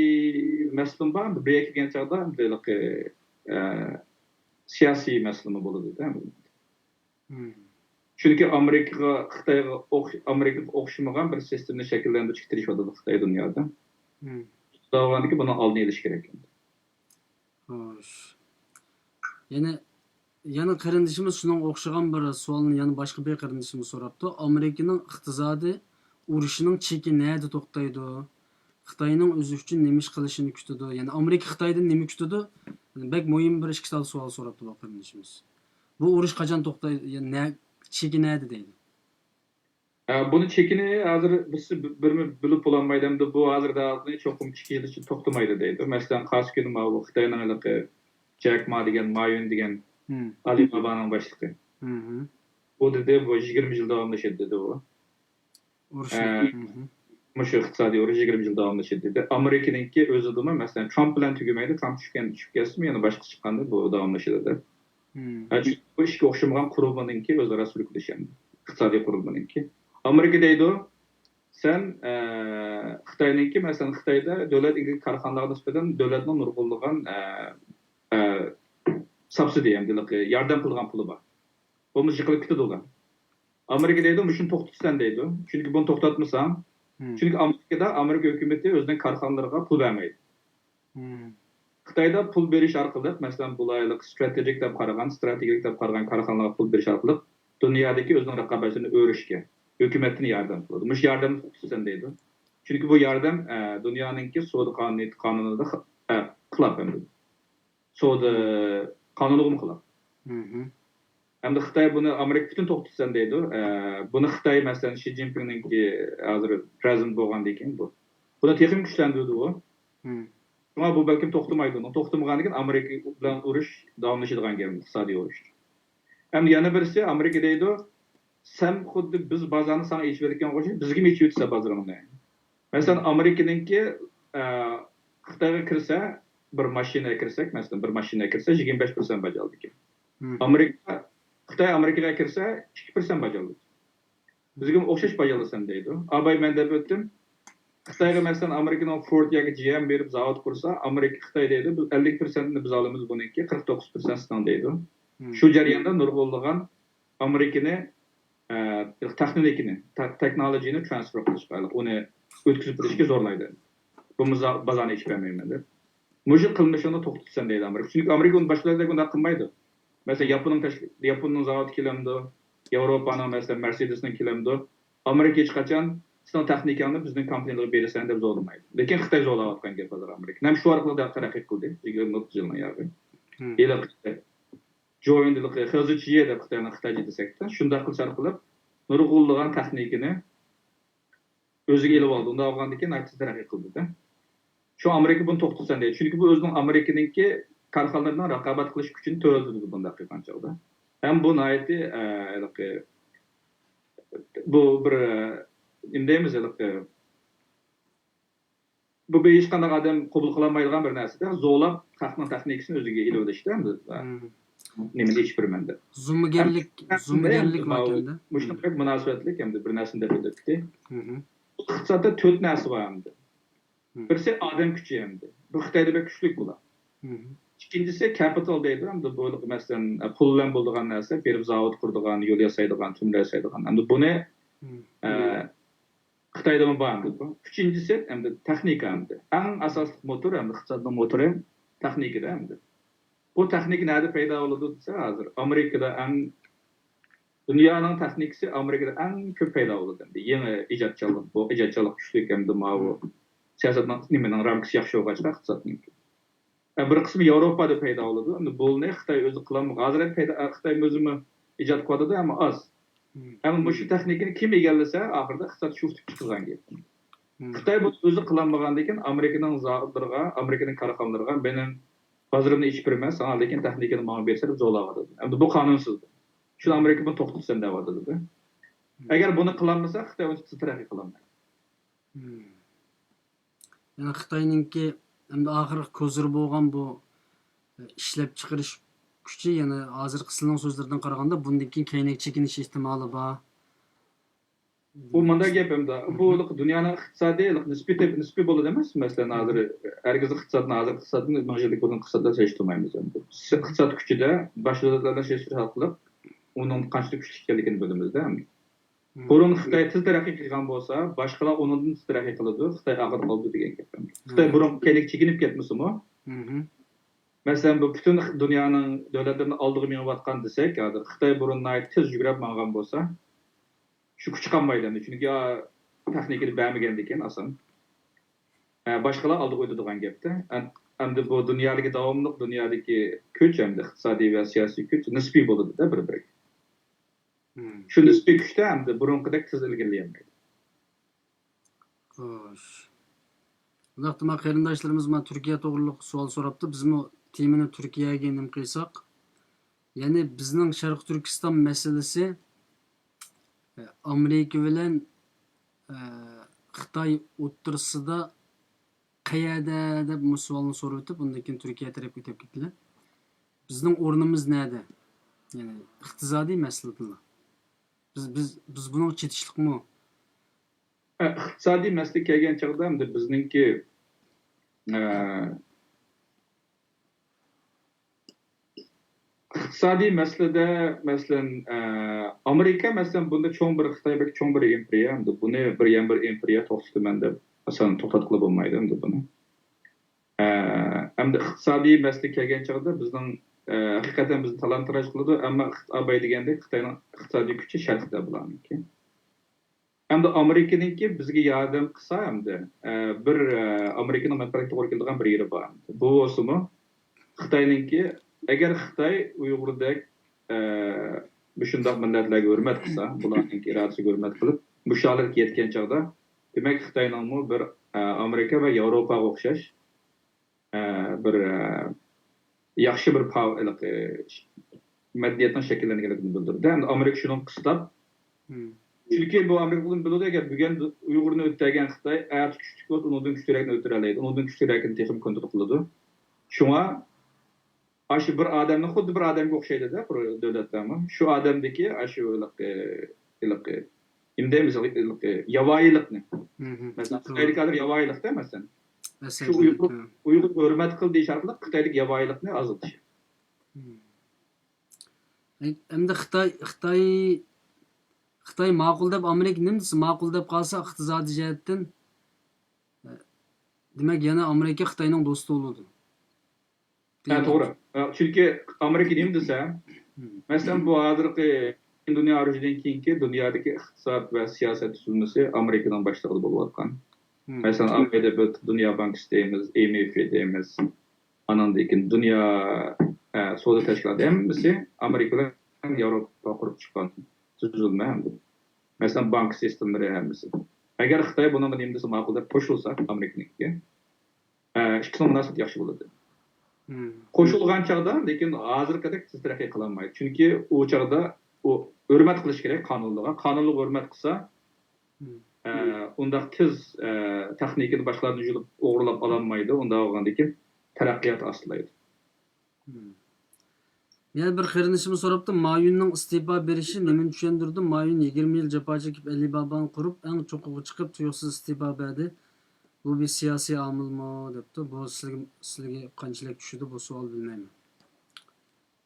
مەسىلىمۇ بار، ئەمدى بىر يەرگە كەلگەن چاغدا ئەمدى ھېلىقى، ئە، سىياسىي مەسىلىمۇ بولىدۇ. چۈنكى ئامېرىكىغا، خىتايغا ئوخش-، ئامېرىكىغا ئوخشىمىغان بىر سىستېمىنى شەكىللەندۈرۈشكە تىرىشىۋاتىدۇ خىتاي دۇنيادا. شۇنداق بولغاندىكىن بۇنىڭ ئالدىنى ئېلىش كېرەك. خوش. يەنە، يەنە قېرىندىشىمىز شۇنىڭغا ئوخشىغان بىر سوئالنى يەنە باشقا بىر قېرىندىشىمىز سوراپتۇ. ئامېرىكىنىڭ ئىقتىسادى ئۇرۇشنىڭ چېكى نەدە توختايدۇ؟ خىتاينىڭ ئۆزى ئۈچۈن نېمە ئىش قىلىشىنى كۈتىدۇ؟ يەنى ئامېرىكا خىتايدىن نېمە كۈتىدۇ؟ بەك مۇھىم بىر ئىككى تال سوئال سوراپتۇ بۇ قېرىندىشىمىز. بۇ ئۇرۇش قاچان توختايدۇ؟ يەنى نە-، چېكى نەدە دەيدۇ؟ ئە، بۇنى چېكىنى ھازىر بىز بىرمۇ بىلىپ بولالمايدۇ. ئەمدى بۇ ھازىر دەۋاتقىنى چوقۇم ئىككى يىل ئىچىدە توختىمايدۇ دەيدۇ. مەسىلەن، قارسى كۈنى ماۋۇ خىتاينىڭ ھېلىقى جەك ما دېگەن، ما يۈن دېگەن ئالىبابانىڭ باشلىقى. ئۇ دېدى، بۇ يىگىرمە يىل داۋاملىشىدۇ دېدى ئۇ. ئۇرۇش. ئە، مۇشۇ ئىقتىسادىي ئۇرۇش يىگىرمە يىل داۋاملىشىدۇ دېدى. ئامېرىكىنىڭكى ئۆزىدىمۇ، مەسىلەن، ترامپ بىلەن تۈگىمەيدۇ، ترامپ چۈشكەن، چۈشۈپ كەتسىمۇ يەنە باشقا چىققاندا بۇ داۋاملىشىدۇ دەپ. ھە، چۈنكى بۇ ئىككى ئوخشىمىغان قۇرۇلمىنىڭكى ئۆزئارا سۈركىلىشى، ئىقتىسادىي قۇرۇلمىنىڭكى. ئامېرىكا دەيدۇ، سەن، ئە، خىتاينىڭكى، مەسىلەن، خىتايدا دۆلەت ئىگىلىك كارخانىلارغا نىسبەتەن دۆلەتنىڭ نۇرغۇنلىغان، ئە، ئە، سۇبسىدىيە، ھەمدە ياردەم قىلىدىغان پۇلى بار. بولمىسا يىقىلىپ كېتىدۇ ئۇلار. ئامېرىكا دەيدۇ، مۇشۇنى توختىتىسەن دەيدۇ. چۈنكى بۇنى توختاتمىساڭ، چۈنكى ئامېرىكىدا ئامېرىكا ھۆكۈمىتى ئۆزىنىڭ كارخانىلىرىغا پۇل بەرمەيدۇ. خىتايدا پۇل بېرىش ئارقىلىق، مەسىلەن، بۇلايلىق ستراتېگىك دەپ قارىغان، ستراتېگىيەلىك دەپ قارىغان كارخانىلارغا پۇل بېرىش ئارقىلىق دۇنيادىكى ئۆزىنىڭ رىقابەتچىلىرىنى ئۆرۈشكە ھۆكۈمەتتىن ياردەم قىلىدۇ. مۇشۇ ياردەمنى توختىتىسەن دەيدۇ. چۈنكى بۇ ياردەم، ئە، دۇنيانىڭكى سودا قانۇنىيىتى، قانۇنىدا خ-، ئە، خىلاپ ئەمدى. سودا قانۇنىغىمۇ خىلاپ. ئەمدى خىتاي بۇنى ئامېرىكا پۈتۈن توختىتىسەن دەيدۇ. ئە، بۇنى خىتاي، مەسىلەن، شى جىنپىڭنىڭكى ھازىر پرېزىدېنت بولغاندىن كېيىن بۇ. بۇنى تېخىمۇ كۈچلەندۈردى ئۇ. شۇڭا بۇ بەلكىم توختىمايدۇ. توختىمىغاندىن كېيىن ئامېرىكا بىلەن ئۇرۇش داۋاملىشىدىغان گەپ، ئىقتىسادىي ئۇرۇش. ئەمدى يەنە بىرسى، ئامېرىكا دەيدۇ، سەن خۇددى بىز بازارنى ساڭا ئېچىۋەتكەن ئوخشاش، بىزگىمۇ ئېچىۋېتىسەن بازىرىڭنى. مەسىلەن، ئامېرىكىنىڭكى، ئە، خىتايغا كىرسە، بىر ماشىنىغا كىرسەك، مەسىلەن، بىر ماشىنىغا كىرسە، يىگىرمە بەش پىرسەنت باج ئالىدىكەن. ئامېرىكا، خىتاي ئامېرىكىغا كىرسە، ئىككى پىرسەنت باج ئالىدۇ. بىزگىمۇ ئوخشاش باج ئالىسەن دەيدۇ. ئاباي مەن دەپ ئۆتتۈم. خىتايغا، مەسىلەن، ئامېرىكىنىڭ فورد ياكى جي ئېم بېرىپ زاۋۇت قۇرسا، ئامېرىكا خىتاي دەيدۇ، بىز ئەللىك پىرسەنتنى بىز ئالىمىز بۇنىڭكى، قىرىق توققۇز پىرسەنت سېنىڭ دەيدۇ. شۇ جەرياندا نۇرغۇنلىغان ئامېرىكىنى، ئە، تېخنىكىنى، تېخنولوگىيىنى ترانسفېر قىلىشقا، ئۇنى ئۆتكۈزۈپ بېرىشكە زورلايدۇ. بۇ بازارنى ئېچىپ بەرمەيمەن دەپ. مۇشۇ قىلمىشىڭنى توختىتىسەن دەيدۇ ئامېرىكا. چۈنكى ئامېرىكا ئۇنى باشقىلار دەك ئۇنداق قىلمايدۇ. مەسىلەن، ياپوننىڭ تەشكىل-، ياپوننىڭ زاۋۇتى كېلەمدۇ؟ ياۋروپانىڭ، مەسىلەن، مەرسېدېسنىڭ كېلەمدۇ؟ ئامېرىكا ھېچقاچان سېنىڭ تېخنىكاڭنى بىزنىڭ كومپانىيەلەرگە بېرىسەن دەپ زورلىمايدۇ. لېكىن خىتاي زورلاۋاتقان گەپ ھازىر ئامېرىكا. ھەم شۇ ئارقىلىق تەرەققىي قىلدى يىگىرمە ئوتتۇز يىلنىڭ ياغى. ھېلىقى جويىن ھېلىقى خېزىچيې دەپ خىتاينىڭ، خىتايچە دېسەكتە، شۇنداق قىلىش ئارقىلىق نۇرغۇنلىغان تېخنىكىنى ئۆزىگە ئېلىۋالدى. ئۇنداق بولغاندىن كېيىن ئارتىس تەرەققىي قىلدى-دە. شۇ ئامېرىكا بۇنى توختىتىسەن دەيدۇ. چۈنكى بۇ ئۆزىنىڭ ئامېرىكىنىڭكى كارخانىلىرىنىڭ رىقابەت قىلىش كۈچىنى تۆۋەنلىتىدۇ بۇنداق قىلغان چاغدا. ھەم بۇ ناھايىتى، ئە، ھېلىقى، بۇ بىر، ئە، نېمە دەيمىز، ھېلىقى، بۇ بىر ھېچقانداق ئادەم قوبۇل قىلالمايدىغان بىر نەرسىدە، زورلاپ خەقنىڭ تېخنىكىسىنى ئۆزىگە ئېلىۋېلىشتا، ئەمدى نېمىنى ئېچىپ بېرىمەن دەپ. زومىگەرلىك، ھەم، زومىگەرلىك ھەم ماۋۇ مۇشۇنىڭغا بەك مۇناسىۋەتلىك ئەمدى بىر نەرسىنى دەپ ئۆتۈپ كېتەي. ئىقتىسادتا تۆت نەرسە بار ئەمدى. بىرسى ئادەم كۈچى ئەمدى. بۇ خىتايدا بەك كۈچلۈك بۇلار. ئىككىنچىسى كەپىتال دەيدۇ. ئەمدى بۇ، مەسىلەن، پۇل بىلەن بولىدىغان نەرسە، بېرىپ زاۋۇت قۇرىدىغان، يول ياسايدىغان، تۈرمە ياسايدىغان. ئەمدى بۇنى، ئە، خىتايدىمۇ بار ئەمدى بۇ. ئۈچىنچىسى ئەمدى تېخنىكا ئەمدى. ئەڭ ئاساسلىق موتور ئەمدى، ئىقتىسادنىڭ موتورى تېخنىكىدا ئەمدى. بۇ تېخنىكا نەدە پەيدا بولىدۇ دېسە، ھازىر ئامېرىكىدا ئەڭ، دۇنيانىڭ تېخنىكىسى ئامېرىكىدا ئەڭ كۆپ پەيدا بولىدۇ ئەمدى. يېڭى ئىجادچانلىق، بۇ ئىجادچانلىق كۈچلۈك ئەمدى ماۋۇ سىياسەتنىڭ نېمىنىڭ رامكىسى ياخشى بولغاچقا ئىقتىسادنىڭكى. ھە، بىر قىسمى ياۋروپادا پەيدا بولىدۇ. ئەمدى بۇنى خىتاي ئۆزى قىلالمىغان. ھازىر ھەم پەيدا، خىتاي ئۆزىمۇ ئىجاد قىلىۋاتىدۇ، ئەمما ئاز. ئەمما مۇشۇ تېخنىكىنى كىم ئىگىلىسە، ئاخىرىدا ئىقتىساد شۇ تىپ چىقىدىغان گەپ. خىتاي بۇنى ئۆزى قىلالمىغاندىن كېيىن ئامېرىكىنىڭ زاۋۇتلىرىغا، ئامېرىكىنىڭ كارخانىلىرىغا مېنىڭ بازىرىمنى ئېچىپ بېرىمەن ساڭا، لېكىن تېخنىكىنى ماڭا بېرىسەن دەپ زورلاۋاتىدۇ. ئەمدى بۇ قانۇنسىز. شۇنى ئامېرىكا بۇنى توختىتىسەن دەۋاتىدۇ. ئەگەر بۇنى قىلالمىسا، خىتاي ئۇنچە تېز تەرەققىي قىلالمايدۇ. يەنى خىتاينىڭكى ئەمدى ئاخىرقى كوزىرى بولغان بۇ ئىشلەپچىقىرىش كۈچى، يەنى ھازىرقى سىلىنىڭ سۆزلىرىدىن قارىغاندا، بۇندىن كېيىن كەينىگە چېكىنىش ئېھتىمالى بار. بۇ مۇنداق گەپ ئەمدى. بۇ دۇنيانىڭ ئىقتىسادى نىسپىي، نىسپىي بولىدۇ ئەمەس. مەسىلەن، ھازىر ھەرگىز ئىقتىسادنى، ھازىرقى ئىقتىسادنى مىڭ يىلدىن بۇرۇنقى ئىقتىساد بىلەن سېلىشتۇرمايمىز. ئەمدى ئىقتىساد كۈچىدە باشقا دۆلەتلەر بىلەن سېلىشتۇرۇش ئارقىلىق ئۇنىڭ قانچىلىك كۈچلۈك ئىكەنلىكىنى بىلىمىزدە ئەمدى. بۇرۇن خىتاي تېز تەرەققىي قىلغان بولسا، باشقىلار ئۇنىڭدىن تېز تەرەققىي قىلىدۇ، خىتاي ئارقىدا قالىدۇ دېگەن گەپ. خىتاي بۇرۇن كەينىگە چېكىنىپ كەتمىسىمۇ، مەسىلەن، بۇ پۈتۈن دۇنيانىڭ دۆلەتلىرىنى ئالدىغا مېڭىۋاتقان دېسەك، ھازىر خىتاي بۇرۇن ناھايىتى تېز يۈگرەپ ماڭغان بولسا، شۇ كۈچ قالمايدۇ ئەمدى، چۈنكى تېخنىكىنى بەرمىگەندىكىن ئاسان. باشقىلار ئالدىغا ئۆتىدىغان گەپتە. ئەمدى بۇ دۇنيادىكى داۋاملىق، دۇنيادىكى كۈچ ئەمدى ئىقتىسادىي ۋە سىياسىي كۈچ نىسپىي بولىدۇ-دە بىر-بىرىگە. شۇ نىسپىي كۈچتە ئەمدى بۇرۇنقىدەك تېز ئىلگىرىلىيەلمەيدۇ. خوش. ئۇنداقتا مانا قېرىنداشلىرىمىز مانا تۈركىيە توغرىلىق سوئال سوراپتۇ. بىزمۇ تېمىنى تۈركىيەگە نېمە قىلساق، يەنى بىزنىڭ شەرقىي تۈركىستان مەسىلىسى ئامېرىكا بىلەن خىتاي ئوتتۇرىسىدا قەيەردە دەپ مۇشۇ سوئالنى سورىۋېتىپ، ئۇندىن كېيىن تۈركىيە تەرەپكە ئۆتۈپ كېتىلە. بىزنىڭ ئورنىمىز نەدە؟ يەنى ئىقتىسادىي مەسىلىدىلا. بىز بىز بىز بۇنىڭغا چېتىشلىقمۇ؟ ئىقتىسادىي مەسىلە كەلگەن چاغدا ئەمدى بىزنىڭكى ئىقتىسادىي مەسىلىدە، مەسىلەن، ئامېرىكا، مەسىلەن، بۇندا چوڭ بىر، خىتاي بەك چوڭ بىر ئىمپېرىيە، ئەمدى بۇنى بىر يەنە بىر ئىمپېرىيە توختىتىمەن دەپ ئاسان توختاتقىلى بولمايدۇ ئەمدى بۇنى. ئەمدى ئىقتىسادىي مەسىلە كەلگەن چاغدا بىزنىڭ، ھەقىقەتەن بىزنى تالاندىتاراج قىلىدۇ، ئەمما ئاباي دېگەندەك خىتاينىڭ ئىقتىسادىي كۈچى شەرتتە بۇلارنىڭكى. ئەمدى ئامېرىكىنىڭكى بىزگە ياردەم قىلسا ئەمدى، بىر، ئامېرىكىنىڭ مەنپەئەتكە توغرا كېلىدىغان بىر يېرى بار. بۇ بولسىمۇ، خىتاينىڭكى، ئەگەر خىتاي ئۇيغۇردەك مۇشۇنداق مىللەتلەرگە ھۆرمەت قىلسا، بۇلارنىڭ ئىرادىسىگە ھۆرمەت قىلىپ، مۇشۇ ھالەتكە يەتكەن چاغدا، دېمەك، خىتاينىڭمۇ بىر، ئامېرىكا ۋە ياۋروپاغا ئوخشاش، بىر، ياخشى بىر پاۋ-، مەدەنىيەتنىڭ شەكىللەنگەنلىكىنى بىلدۈردى. ئەمدى ئامېرىكا شۇنىڭغا قىستاپ، چۈنكى بۇ ئامېرىكا بۇنى بىلىدۇ، ئەگەر بۈگۈن ئۇيغۇرنى ئۆلتۈرگەن خىتاي، ئەتە كۈچلۈك بولسا، ئۇنىڭدىن كۈچلۈكرەكنى ئۆلتۈرەلەيدۇ، ئۇنىڭدىن كۈچلۈكرەكنى تېخىمۇ كونترول قىلىدۇ. شۇڭا ئاشۇ بىر ئادەمنى، خۇددى بىر ئادەمگە ئوخشايدۇ-دە، بىر دۆلەتلەرمۇ. شۇ ئادەمدىكى ئاشۇ ھېلىقى، ھېلىقى، نېمە دەيمىز، ھېلىقى ياۋايىلىقنى. مەسىلەن، خىتايدىكى ھازىر ياۋايىلىقتا، مەسىلەن، شۇ ئۇيغۇر، ئۇيغۇرغا ھۆرمەت قىل دېيىش ئارقىلىق خىتايدىكى ياۋايىلىقنى ئازلىتىش. ئەمدى خىتاي، خىتاي، خىتاي ماقۇل دەپ، ئامېرىكا نېمە دېسە ماقۇل دەپ قالسا، ئىقتىسادىي جەھەتتىن، دېمەك، يەنە ئامېرىكا خىتاينىڭ دوستى بولىدۇ. ھە، توغرا. چۈنكى ئامېرىكا نېمە دېسە، مەسىلەن، بۇ ھازىرقى دۇنيا ئۇرۇشىدىن كېيىنكى دۇنيادىكى ئىقتىساد ۋە سىياسەت تۈزۈلمىسى ئامېرىكىنىڭ باشلىقىدا بولۇۋاتقان. مەسىلەن، ئابايدا بىز دۇنيا بانكىسى دەيمىز، ئاي ئېم ئېف دەيمىز. ئاناندىن كېيىن دۇنيا، ئە، سودا تەشكىلاتى ھەممىسى ئامېرىكا بىلەن ياۋروپا قۇرۇپ چىققان تۈزۈلمە ئەمدى. مەسىلەن، بانكا سىستېمىلىرى ھەممىسى. ئەگەر خىتاي بۇنىڭغا نېمە دېسە ماقۇل دەپ قوشۇلسا ئامېرىكىنىڭكىگە، ئە، ئىككىسىنىڭ مۇناسىۋىتى ياخشى بولىدۇ. قوشۇلغان چاغدا، لېكىن ھازىرقىدەك تېز تەرەققىي قىلالمايدۇ. چۈنكى ئۇ چاغدا ئۇ ھۆرمەت قىلىش كېرەك قانۇنلارغا. قانۇنلارغا ھۆرمەت قىلسا، ئە، ئۇنداق تېز، ئە، تېخنىكىنى باشقىلاردىن يۇلۇپ ئوغرىلاپ ئالالمايدۇ. ئۇنداق بولغاندىن كېيىن تەرەققىيات ئاستىلايدۇ. يەنە بىر قېرىندىشىمىز سوراپتۇ، ما يۈننىڭ ئىستېپا بېرىشى نېمىنى چۈشەندۈرىدۇ؟ ما يۈن يىگىرمە يىل جاپا چېكىپ، ئەلىبابانى قۇرۇپ، ئەڭ چوققىغا چىقىپ، تۇيۇقسىز ئىستېپا بەردى. بۇ بىر سىياسىي ئامىلمۇ؟ دەپتۇ. بۇ سىلىگە، سىلىگە قانچىلىك چۈشىدۇ بۇ سوئال، بىلمەيمەن.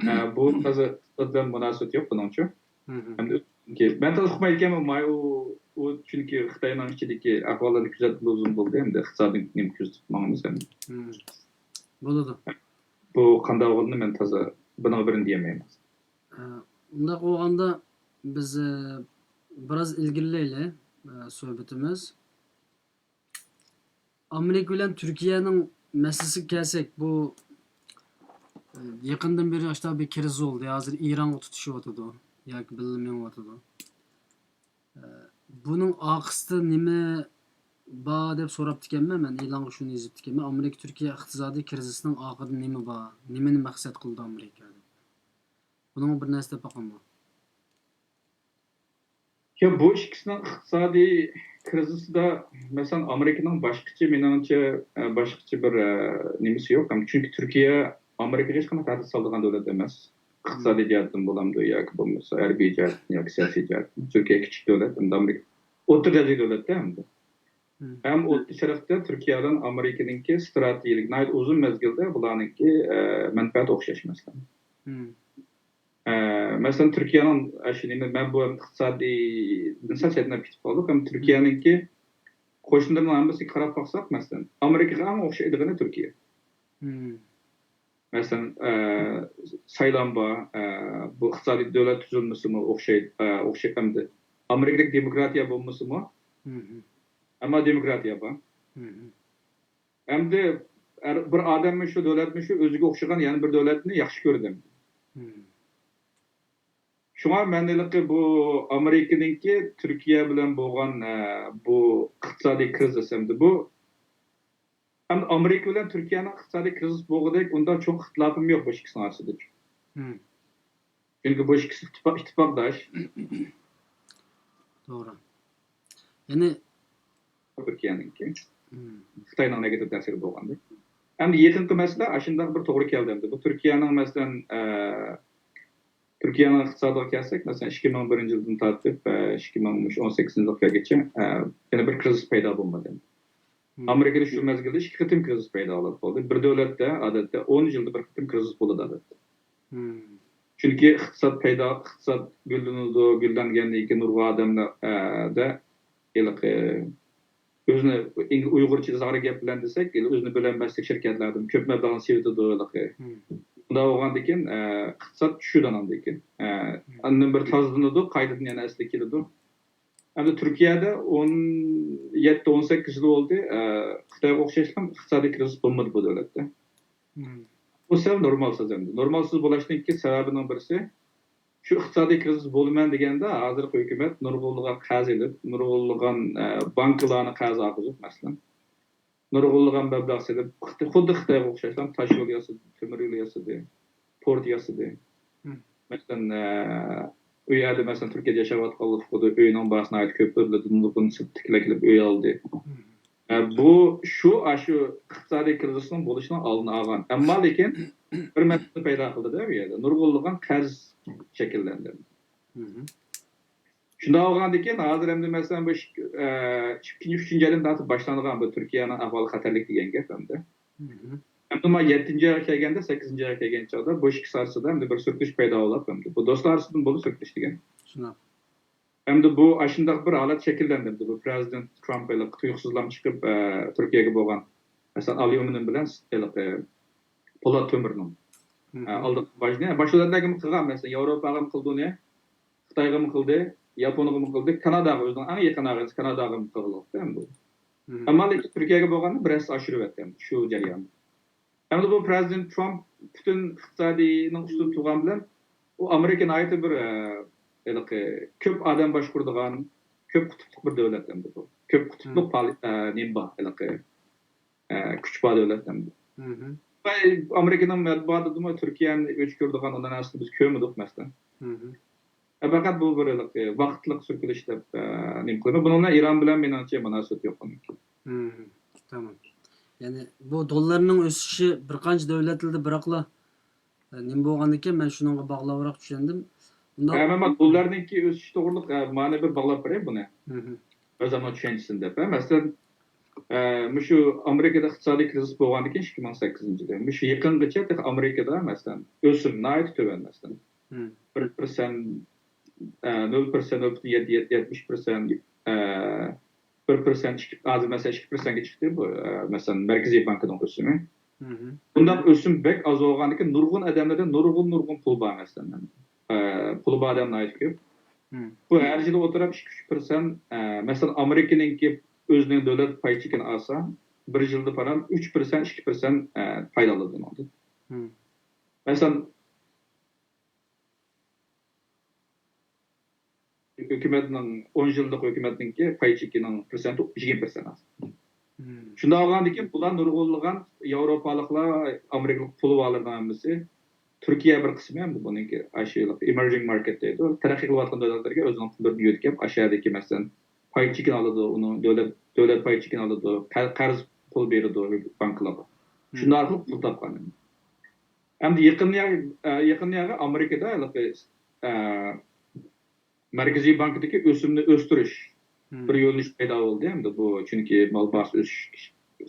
ھە، بۇ تازا ئىقتىساد بىلەن مۇناسىۋىتى يوق بۇنىڭچۇ. ھەمدە مەن تازا ئۇقمايدىكەنمەن، ماي ئۇ، ئۇ چۈنكى خىتاينىڭ ئىچىدىكى ئەھۋاللارنى كۆزەتكىلى ئۇزۇن بولدى، ھەمدە ئىقتىسادنى نېمە كۆزىتىپ ماڭىمىز ھەمدە. بولىدۇ. بۇ قانداق بولغىنىنى مەن تازا بۇنىڭغا بىرنى دېيەلمەيمەن. ئۇنداق بولغاندا بىز، ئە، بىراز ئىلگىرىلەيلى، ئە، سۆھبىتىمىز. ئامېرىكا بىلەن تۈركىيەنىڭ مەسىلىسىگە كەلسەك، بۇ، ئە، يېقىندىن بېرى ئاشۇنداق بىر كىرىزىس بولدى. ھازىر ئىرانغا تۇتىشىۋاتىدۇ ياكى بىللە مېڭىۋاتىدۇ. ئە، بۇنىڭ ئارقىسىدا نېمە، بار دەپ سوراپتىكەنمەن، مەن ئېلانغا شۇنى يېزىپتىكەنمەن، ئامېرىكا تۈركىيە ئىقتىسادىي كىرىزىسنىڭ ئارقىدا نېمە بار؟ نېمىنى مەقسەت قىلىدۇ ئامېرىكا دەپ؟ بۇنىڭغا بىر نەرسە دەپ باقامدۇ؟ يا، بۇ ئىككىسىنىڭ ئىقتىسادىي كىرىزىسىدا، مەسىلەن، ئامېرىكىنىڭ باشقىچە، مېنىڭچە، ئە، باشقىچە بىر، ئە، نېمىسى يوق. چۈنكى تۈركىيە ئامېرىكىغا ھېچقانداق تەھدىت سالىدىغان دۆلەت ئەمەس. ئىقتىسادىي جەھەتتىن بولامدۇ ياكى بولمىسا ھەربىي جەھەتتىن ياكى سىياسىي جەھەتتىن. تۈركىيە كىچىك دۆلەت، ئەمدى ئامېرىكا ئوتتۇرا دەرىجىلىك دۆلەتتە ئەمدى. ھەم ئوتتۇرا شەرقتە تۈركىيە بىلەن ئامېرىكىنىڭكى ستراتېگىيەلىك، ناھايىتى ئۇزۇن مەزگىلدە بۇلارنىڭكى، ئە، مەنپەئەتى ئوخشاش مەسىلەن. ئە، مەسىلەن، تۈركىيەنىڭ، ئە، شۇ نېمە، مەن بۇ ئىقتىسادىيدىن سەل چەتنەپ كېتىپ قالدۇق. ئەمما تۈركىيەنىڭكى قوشنىلىرىنىڭ ھەممىسىگە قاراپ باقساق، مەسىلەن، ئامېرىكىغا ئەڭ ئوخشايدىغىنى تۈركىيە. مەسىلەن، ئە، سايلام بار، ئە، بۇ ئىقتىسادىي دۆلەت تۈزۈلمىسىمۇ ئوخشايدۇ، ئە، ئوخشاپ ئەمدى. ئامېرىكىدەك دېموكراتىيە بولمىسىمۇ، ئەمما دېموكراتىيە بار. ئەمدى ھەر بىر ئادەممۇ شۇ دۆلەتمۇ شۇ ئۆزىگە ئوخشىغان يەنە بىر دۆلەتنى ياخشى كۆرىدۇ. شۇڭا مەن ھېلىقى بۇ ئامېرىكىنىڭكى تۈركىيە بىلەن بولغان، ئە، بۇ ئىقتىسادىي كىرىزىس ئەمدى بۇ، ئەمدى ئامېرىكا بىلەن تۈركىيەنىڭ ئىقتىسادىي كىرىزىس بولغۇدەك ئۇنداق چوڭ ئىختىلاپىم يوق بۇ ئىككىسىنىڭ ئارىسىدا. چۈنكى بۇ ئىككىسى ئىتتىپاق، ئىتتىپاقداش. توغرا. يەنى تۈركىيەنىڭكى. خىتاينىڭ نېگاتىپ تەسىرى بولغاندەك. ئەمدى يېقىنقى مەسىلە ئاشۇنداق بىر توغرا كەلدى ئەمدى. بۇ تۈركىيەنىڭ، مەسىلەن، ئە، تۈركىيەنىڭ ئىقتىسادىغا كەلسەك، مەسىلەن، ئىككى مىڭ بىرىنچى يىلدىن تارتىپ، ئە، ئىككى مىڭ ئون سەككىزىنچى يىلغا كەلگۈچە، ئە، يەنە بىر كىرىزىس پەيدا بولمىدى. ئامېرىكىدا شۇ مەزگىلدە ئىككى قېتىم كىرىزىس پەيدا بولدى. بىر دۆلەتتە ئادەتتە ئون يىلدا بىر قېتىم كىرىزىس بولىدۇ، ئادەتتە. چۈنكى ئىقتىساد پەيدا، ئىقتىساد گۈللىنىدۇ، گۈللەنگەندىن كېيىن نۇرغۇن ئادەملەر، ئە، دە، ھېلىقى ئۆزىنى ئۇيغۇرچە زاغرا گەپ بىلەن دېسەك، ئۆزىنى بىلەلمەسلىك شىركەتلەردىن كۆپ مەبلەغنى سېلىۋېتىدۇ ھېلىقى. شۇنداق بولغاندىن كېيىن، ئە، ئىقتىساد چۈشىدۇ ئاندىن كېيىن. ئە، ئاندىن بىر تازىلىنىدۇ، قايتىدىن يەنە ئەسلىگە كېلىدۇ. ئەمدى تۈركىيەدە ئون يەتتە، ئون سەككىز يىل بولدى، ئە، خىتايغا ئوخشاشلا ئىقتىسادىي كىرىزىس بولمىدى بۇ دۆلەتتە. بۇ سەل نورمالسىز ئەمدى. نورمالسىز بولۇشنىڭكى سەۋەبىنىڭ بىرسى، شۇ ئىقتىسادىي كىرىزىس بولىمەن دېگەندە، ھازىرقى ھۆكۈمەت نۇرغۇنلىغان قەرز ئېلىپ، نۇرغۇنلىغان، ئە، بانكىلارنى قەرز ئالغۇزۇپ، مەسىلەن، نۇرغۇنلىغان مەبلەغ سېلىپ، خىت-، خۇددى خىتايغا ئوخشاشلا تاش يول ياسىدى، تۆمۈر يول ياسىدى، پورت ياسىدى. مەسىلەن، ئە، ئۇ يەردە، مەسىلەن، تۈركىيەدە ياشاۋاتقانلار خۇددى ئۆينىڭ باھاسى ناھايىتى كۆپ بېرىلىدۇ، نۇرغۇن سىرتتىكىلەر كېلىپ ئۆي ئالدى. ئە، بۇ، شۇ، ئاشۇ ئىقتىسادىي كىرىزىسنىڭ بولۇشىنىڭ ئالدىنى ئالغان. ئەمما لېكىن بىر مەسىلە پەيدا قىلدى-دە بۇ يەردە. نۇرغۇنلىغان قەرز شەكىللەندى. شۇنداق بولغاندىن كېيىن، ھازىر ئەمدى، مەسىلەن، بۇ ئىك-، ئە، ئىككىنچى، ئۈچىنچى ئايدىن تارتىپ باشلانغان بۇ تۈركىيەنىڭ ئەھۋالى خەتەرلىك دېگەن گەپ ئەمدى. ئەمدى مانا يەتتىنچى ئايغا كەلگەندە، سەككىزىنچى ئايغا كەلگەنچە بۇ ئىككىسى ئارىسىدا ئەمدى بىر سۈركىلىش پەيدا بولۇپ، ئەمدى بۇ دوستلار ئارىسىدىن بولدى سۈركىلىش دېگەن. شۇنداق. ئەمدى بۇ ئاشۇنداق بىر ھالەت شەكىللەندى. ئەمدى بۇ پرېزىدېنت ترامپ ھېلىقى تۇيۇقسىزلام چىقىپ، ئە، تۈركىيەگە بولغان، مەسىلەن، ئاليۇمىنىم بىلەن ھېلىقى پولات تۆمۈرنىڭ، ئە، ئالدىغا باجنى، باشقا دۆلەتلەرگىمۇ قىلغان، مەسىلەن، ياۋروپاغىمۇ قىلدى ئۇنى، خىتايغىمۇ قىلدى، ياپونغىمۇ قىلدى، كاناداغا، ئۆزىنىڭ ئەڭ يېقىن ئاغىنىسى كاناداغىمۇ قىلغان ئەمدى. ئەمما لېكىن تۈركىيەگە بولغاندا بىر ھەسسە ئاشۇرۇۋەتتى ئەمدى شۇ جەرياندا. ئەمدى بۇ پرېزىدېنت ترامپ پۈتۈن ئىقتىسادىينىڭ ئۈستىدە تۇرغان بىلەن، ئۇ ئامېرىكا ناھايىتى بىر، ئە، ھېلىقى كۆپ ئادەم باشقۇرىدىغان، كۆپ قۇتۇپلۇق بىر دۆلەت ئەمدى بۇ. كۆپ قۇتۇپلۇق پالى-، ئە، نېمە بار، ھېلىقى، ئە، كۈچ بار دۆلەت ئەمدى. ۋە ئامېرىكىنىڭ مەتبۇئاتىدىمۇ تۈركىيەنى ئۆچ كۆرىدىغان ئۇنداق نەرسىنى بىز كۆرمىدۇق، مەسىلەن. ئە، پەقەت بۇ بىر ھېلىقى ۋاقىتلىق سۈركىلىش دەپ، ئە، نېمە قىلىمەن. بۇنىڭ بىلەن ئىران بىلەن مېنىڭچە مۇناسىۋىتى يوق بۇنىڭكى. تامام. يەنى بۇ دوللارنىڭ ئۆسۈشى بىر قانچە دۆلەتلەردە بىراقلا، ئە، نېمە بولغاندىكىن، مەن شۇنىڭغا باغلاۋراق چۈشەندىم. ئۇنداق ھە، مەن دوللارنىڭكى ئۆسۈشى توغرىلىق، ئە، مانا بىر باغلاپ بېرەي بۇنى. ئۆزۈمنىڭ چۈشەنچىسىنى دەپ. ھە، مەسىلەن، ئە، مۇشۇ ئامېرىكىدا ئىقتىسادىي كىرىزىس بولغاندىن كېيىن ئىككى مىڭ سەككىزىنچى يىلى، مۇشۇ يېقىنغىچە تېخى ئامېرىكىدا، مەسىلەن، ئۆسۈم ناھايىتى تۆۋەن، مەسىلەن. بىر پىرسەنت، ئە، نۆل پىرسەنت، نۆل پۈتۈن يەتتە، يەتمىش پىرسەنت، ئە، بىر پىرسەنت، ئىككى، ھازىر مەسىلەن ئىككى پىرسەنتكە چىقتى بۇ، ئە، مەسىلەن، مەركىزىي بانكىنىڭ ئۆسۈمى. بۇنداق ئۆسۈم بەك ئاز بولغاندىكىن نۇرغۇن ئادەملەردە نۇرغۇن، نۇرغۇن پۇل بار مەسىلەن. ئە، پۇلى بار ئادەم ناھايىتى كۆپ. بۇ ھەر يىلى ئولتۇرۇپ ئىككى، ئۈچ پىرسەنت، ئە، مەسىلەن، ئامېرىكىنىڭكى ئۆزىنىڭ دۆلەت پاي چېكىنى ئالسا، بىر يىلدا پالان ئۈچ پىرسەنت، ئىككى پىرسەنت، ئە، پايدا ئالىدۇ ئۇنىڭدىن. مەسىلەن، ھۆكۈمەتنىڭ، ئون يىللىق ھۆكۈمەتنىڭكى پاي چېكىنىڭ پىرسەنتى يىگىرمە پىرسەنت. شۇنداق بولغاندىكىن بۇلار نۇرغۇنلىغان ياۋروپالىقلار، ئامېرىكىلىق پۇل بارلارنىڭ ھەممىسى، تۈركىيە بىر قىسمى ھەمدە بۇنىڭكى ئاشۇ ئېمېرجىڭ ماركېت دەيدۇ، تەرەققىي قىلىۋاتقان دۆلەتلەرگە ئۆزىنىڭ پۇللىرىنى يۆتكەپ، ئاشۇ يەردىكى، مەسىلەن، پاي چېكىنى ئالىدۇ، ئۇنىڭ دۆلەت، دۆلەت پاي چېكىنى ئالىدۇ، قە-، قەرز پۇل بېرىدۇ بانكىلارغا. شۇنىڭ ئارقىلىق پۇل تاپقان. ئەمدى يېقىن يا-، ئە، يېقىن يەردە ئامېرىكىدا ھېلىقى، ئە، مەركىزىي بانكىدىكى ئۆسۈمنى ئۆستۈرۈش بىر يۆنىلىش پەيدا بولدى. ئەمدى بۇ، چۈنكى مال باھاسى ئۆسۈش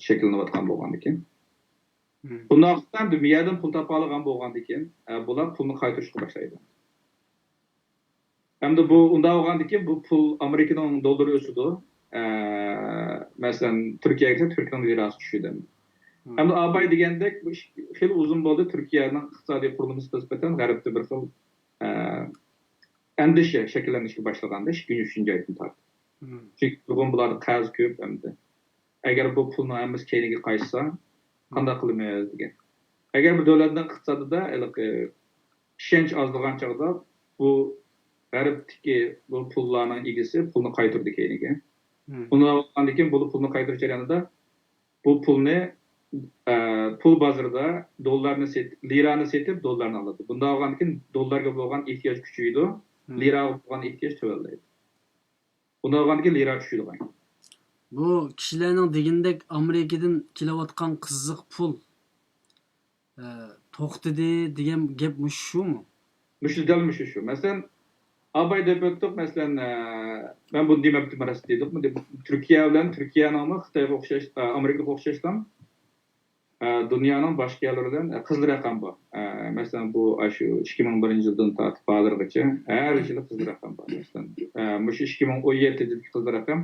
شەكىللىنىۋاتقان بولغاندىكىن. بۇنداق ئەمدى بۇ يەردىن پۇل تاپالىغان بولغاندىكىن، ئە، بۇلار پۇلنى قايتۇرۇشقا باشلايدۇ. ئەمدى بۇ ئۇنداق بولغاندىكىن، بۇ پۇل، ئامېرىكىنىڭ دوللىرى ئۆسىدۇ. ئە، مەسىلەن، تۈركىيەگە كەلسەك، تۈركىيەنىڭ لىراسى چۈشىدۇ. ئەمدى ئاباي دېگەندەك، بۇ ئىش خېلى ئۇزۇن بولدى، تۈركىيەنىڭ ئىقتىسادىي قۇرۇلمىسىغا نىسبەتەن غەربتە بىر خىل، ئە، ئەندىشە شەكىللەنىشكە باشلىغاندا، ئىككىنچى، ئۈچىنچى ئايدىن تارتىپ. چۈنكى نۇرغۇن بۇلاردا قەرز كۆپ ئەمدى. ئەگەر بۇ پۇلنىڭ ھەممىسى كەينىگە قايتسا، قانداق قىلىمىز دېگەن. ئەگەر بىر دۆلەتنىڭ ئىقتىسادىدا ھېلىقى ئىشەنچ ئازلىغان چاغدا، بۇ غەربتىكى بۇ پۇللارنىڭ ئىگىسى پۇلنى قايتۇرىدۇ كەينىگە. ئۇنداق بولغاندىكىن، بۇ پۇلنى قايتۇرۇش جەريانىدا بۇ پۇلنى، ئە، پۇل بازىرىدا دوللارنى سېت-، لىرانى سېتىپ، دوللارنى ئالىدۇ. بۇنداق بولغاندىكىن، دوللارغا بولغان ئېھتىياج كۈچىيىدۇ، لىراغا بولغان ئېھتىياج تۆۋەنلەيدۇ. بۇنداق بولغاندىكىن، لىرا چۈشىدىغان. بۇ كىشىلەرنىڭ دېگىنىدەك ئامېرىكىدىن كېلىۋاتقان قىزىق پۇل، ئە، توختىدى دېگەن گەپ مۇشۇ شۇمۇ؟ مۇشۇ، دەل مۇشۇ شۇ. مەسىلەن، ئاباي دەپ ئۆتتۇق، مەسىلەن، ئە، مەن بۇنى دېمەپتىمەن راست دېدۇقمۇ؟ دېمەك، تۈركىيە بىلەن، تۈركىيەنىڭمۇ خىتايغا ئوخشاش، ئە، ئامېرىكىغا ئوخشاشلا، ئە، دۇنيانىڭ باشقا يەرلىرى بىلەن، ئە، قىزىل رەقەم بار. ئە، مەسىلەن، بۇ، ئاشۇ ئىككى مىڭ بىرىنچى يىلدىن تارتىپ ھازىرغىچە ھەر يىلى قىزىل رەقەم بار. مەسىلەن، ئە، مۇشۇ ئىككى مىڭ ئون يەتتىدىكى قىزىل رەقەم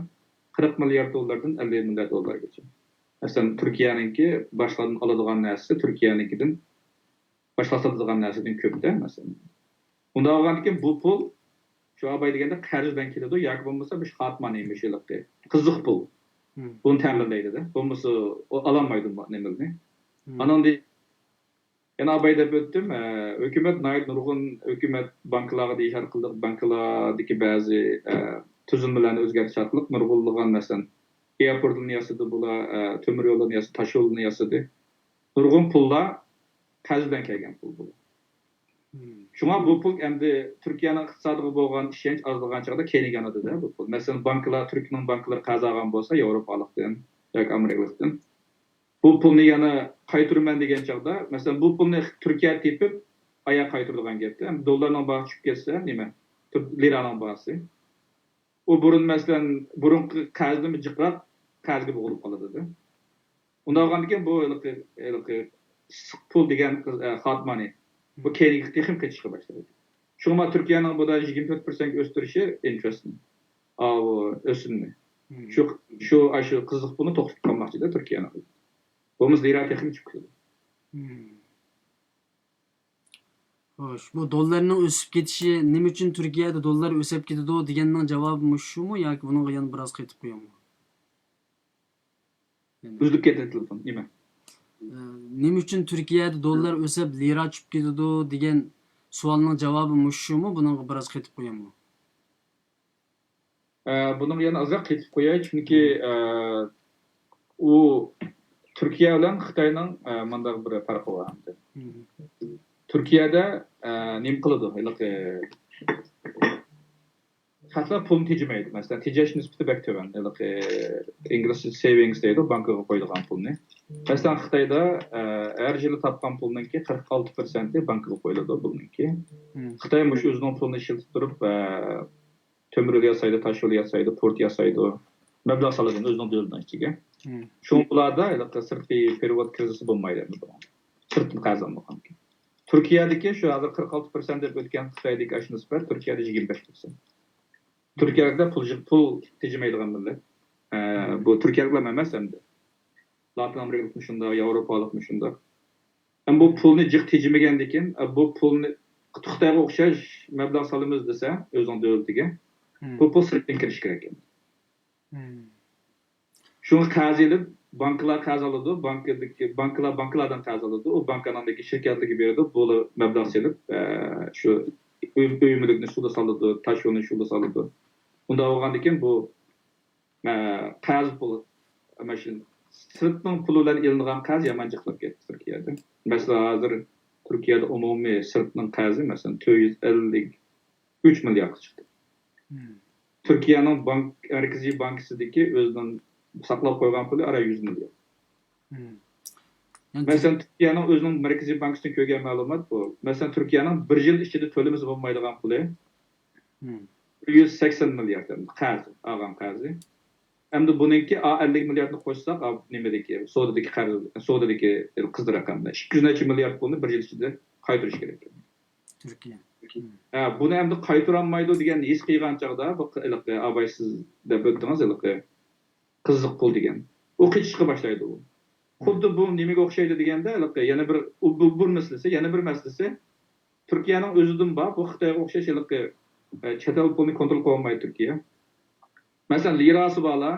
قىرىق مىليارد دوللاردىن ئەللىك مىليارد دوللارغىچە. مەسىلەن، تۈركىيەنىڭكى باشقىلاردىن ئالىدىغان نەرسىسى، تۈركىيەنىڭكىدىن باشقا ساتىدىغان نەرسىدىن كۆپتە، مەسىلەن. ئۇنداق بولغاندىكىن، بۇ پۇل شۇ ئاباي دېگەندە قەرز بىلەن كېلىدۇ ياكى بولمىسا مۇشۇ خاتمانى، مۇشۇلۇقى قىزىق پۇل. بۇنى تەمىنلەيدۇ-دە. بولمىسا ئۇ ئالالمايدۇ نېمىلىنى. ئانىڭدىن يەنە ئاباي دەپ ئۆتتۈم، ئە، ھۆكۈمەت ناھايىتى نۇرغۇن، ھۆكۈمەت بانكىلارغا دېيىش ئارقىلىق، بانكىلاردىكى بەزى، ئە، تۈزۈلمىلەرنى ئۆزگەرتىش ئارقىلىق نۇرغۇنلىغان، مەسىلەن، ئېيرپورتلىرىنى ياسىدى بۇلار، ئە، تۆمۈر يوللىرىنى ياسىدى، تاش يوللىرىنى ياسىدى. نۇرغۇن پۇللار قەرز بىلەن كەلگەن پۇل بۇ. شۇڭا بۇ پۇل ئەمدى تۈركىيەنىڭ ئىقتىسادىغا بولغان ئىشەنچ ئازلىغان چاغدا كەينىگە يانىدۇ-دە بۇ پۇل. مەسىلەن، بانكىلار، تۈركنىڭ بانكىلىرى قەرز ئالغان بولسا ياۋروپالىقتىن ياكى ئامېرىكىلىقتىن، بۇ پۇلنى يەنە قايتۇرىمەن دېگەن چاغدا، مەسىلەن، بۇ پۇلنى تۈركىيە تېپىپ، ئايا قايتۇرىدىغان گەپتە، ئەمدى دوللارنىڭ باھاسى چۈشۈپ كەتسە، نېمە، تۈر-، لىرانىڭ باھاسى. ئۇ بۇرۇن، مەسىلەن، بۇرۇنقى قەرزدىنمۇ جىقراق قەرزگە بوغۇلۇپ قالىدۇ. ئۇنداق بولغاندىكىن، بۇ ھېلىقى، ھېلىقى ئىسسىق پۇل دېگەن، ئە، خاتمانى، بۇ كەينىگە تېخىمۇ قېچىشقا باشلايدۇ. شۇڭا تۈركىيەنىڭ بۇدا يىگىرمە تۆت پىرسەنتكە ئۆستۈرۈشى ئىنتېرېسنى، ئاۋۇ ئۆسۈمنى. شۇ، شۇ، ئاشۇ قىزىق پۇلنى توختىتىپ قالماقچىدا تۈركىيەنىڭ. بولمىسا لىرا تېخىمۇ چۈشۈپ كېتىدۇ. خوش، بۇ دوللارنىڭ ئۆسۈپ كېتىشى، نېمە ئۈچۈن تۈركىيەدە دوللار ئۆسۈپ كېتىدۇ دېگەننىڭ جاۋابى مۇشۇمۇ ياكى بۇنىڭغا يەنە بىراز قېتىپ قوياممۇ؟ ئۈزۈلۈپ كەتتى تېلېفون، نېمە؟ ئە، نېمە ئۈچۈن تۈركىيەدە دوللار ئۆسۈپ، لىرا چۈشۈپ كېتىدۇ دېگەن سوئالنىڭ جاۋابى مۇشۇمۇ؟ بۇنىڭغا بىراز قېتىپ قوياممۇ؟ ئە، بۇنىڭغا يەنە ئازراق قېتىپ قوياي، چۈنكى، ئە، ئۇ تۈركىيە بىلەن خىتاينىڭ، ئە، مۇنداق بىر پەرقى بار ئەمدى. تۈركىيەدە، ئە، نېمە قىلىدۇ؟ ھېلىقى خەقلەر پۇلنى تېجىمەيدۇ. مەسىلەن، تېجەش نىسبىتى بەك تۆۋەن. ھېلىقى ئىنگلىزچە سېۋىڭس دەيدۇ، بانكىغا قويىدىغان پۇلنى. مەسىلەن، خىتايدا، ئە، ھەر يىلى تاپقان پۇلنىڭكى قىرىق ئالتە پىرسەنتى بانكىغا قويۇلىدۇ پۇلنىڭكى. خىتاي مۇشۇ ئۆزىنىڭ پۇلىنى ئىشلىتىپ تۇرۇپ، ئە، تۆمۈر يول ياسايدۇ، تاش يول ياسايدۇ، پورت ياسايدۇ. مەبلەغ سالىدۇ ئۆزىنىڭ دۆلىتىنىڭ ئىچىگە. شۇڭا بۇلاردا ھېلىقى سىرتقى پېرېۋوت كىرىزىسى بولمايدۇ ئەمدى بۇنىڭ. سىرتتىن قەرز ئالمىغان. تۈركىيەدىكى شۇ ھازىر قىرىق ئالتە پىرسەنت دەپ ئۆتكەن خىتايدىكى ئاشۇ نىسبەت تۈركىيەدە يىگىرمە بەش پىرسەنت. تۈركىيەلىكلەر پۇل، پۇل تېجىمەيدىغان مىللەت. ئە، بۇ تۈركىيەلىكلەرمۇ ئەمەس ئەمدى. لاتىن ئامېرىكىلىقمۇ شۇنداق، ياۋروپالىقمۇ شۇنداق. ئەمما بۇ پۇلنى جىق تېجىمىگەندىكىن، ئە، بۇ پۇلنى خىتايغا ئوخشاش مەبلەغ سالىمىز دېسە، ئۆزىنىڭ دۆلىتىگە، بۇ پۇل سىرتتىن كىرىشى كېرەك. شۇڭا قەرز ئېلىپ، بانكىلار قەرز ئالىدۇ، بانكىدىكى، بانكىلار بانكىلاردىن قەرز ئالىدۇ، ئۇ بانكىنىڭدىكى شىركەتلەرگە بېرىدۇ، بۇلار مەبلەغ سېلىپ، ئە، شۇ ئۆي، ئۆي مۈلۈكنى سۇدا سالىدۇ، تاش يولنى سۇدا سالىدۇ. ئۇنداق بولغاندىكىن بۇ، ئە، قەرز پۇل، مەسىلەن، سىرتنىڭ پۇلى بىلەن ئېلىنغان قەرز يامان جىقلاپ كەتتى تۈركىيەدە. مەسىلەن، ھازىر تۈركىيەدە ئومۇمىي سىرتنىڭ قەرزى، مەسىلەن، تۆت يۈز ئەللىك ئۈچ مىلياردقا چىقتى. تۈركىيەنىڭ بانك، مەركىزىي بانكىسىدىكى ئۆزىنىڭ ساقلاپ قويغان پۇلى ئارا يۈز مىليارد. مەسىلەن، تۈركىيەنىڭ ئۆزىنىڭ مەركىزىي بانكىسىدىن كۆرگەن مەلۇمات بۇ. مەسىلەن، تۈركىيەنىڭ بىر يىل ئىچىدە تۆلىمىسە بولمايدىغان پۇلى بىر يۈز سەكسەن مىليارد ئەمدى قەرز، ئالغان قەرزى. ئەمدى بۇنىڭكى ئا ئەللىك مىلياردنى قوشساق، ئا، نېمىدىكى، سودىدىكى قەرز، سودىدىكى قىزىل رەقەمدە ئىككى يۈز نەچچە مىليارد پۇلنى بىر يىل ئىچىدە قايتۇرۇش كېرەك. تۈركىيە. ھە، بۇنى ئەمدى قايتۇرالمايدۇ دېگەن ھېس قىلغان چاغدا، بۇ ھېلىقى ئاباي سىز دەپ ئۆتتىڭىز، ھېلىقى قىزىق پۇل دېگەن. ئۇ قېچىشقا باشلايدۇ ئۇ. خۇددى بۇ نېمىگە ئوخشايدۇ دېگەندە، ھېلىقى يەنە بىر، ئۇ، بۇ، بۇ مەسىلىسى، يەنە بىر مەسىلىسى، تۈركىيەنىڭ ئۆزىدىن بار، بۇ خىتايغا ئوخشاش ھېلىقى، ئە، چەت ئەل پۇلىنى كونترول قىلالمايدۇ تۈركىيە. مەسىلەن، لىراسى بارلار،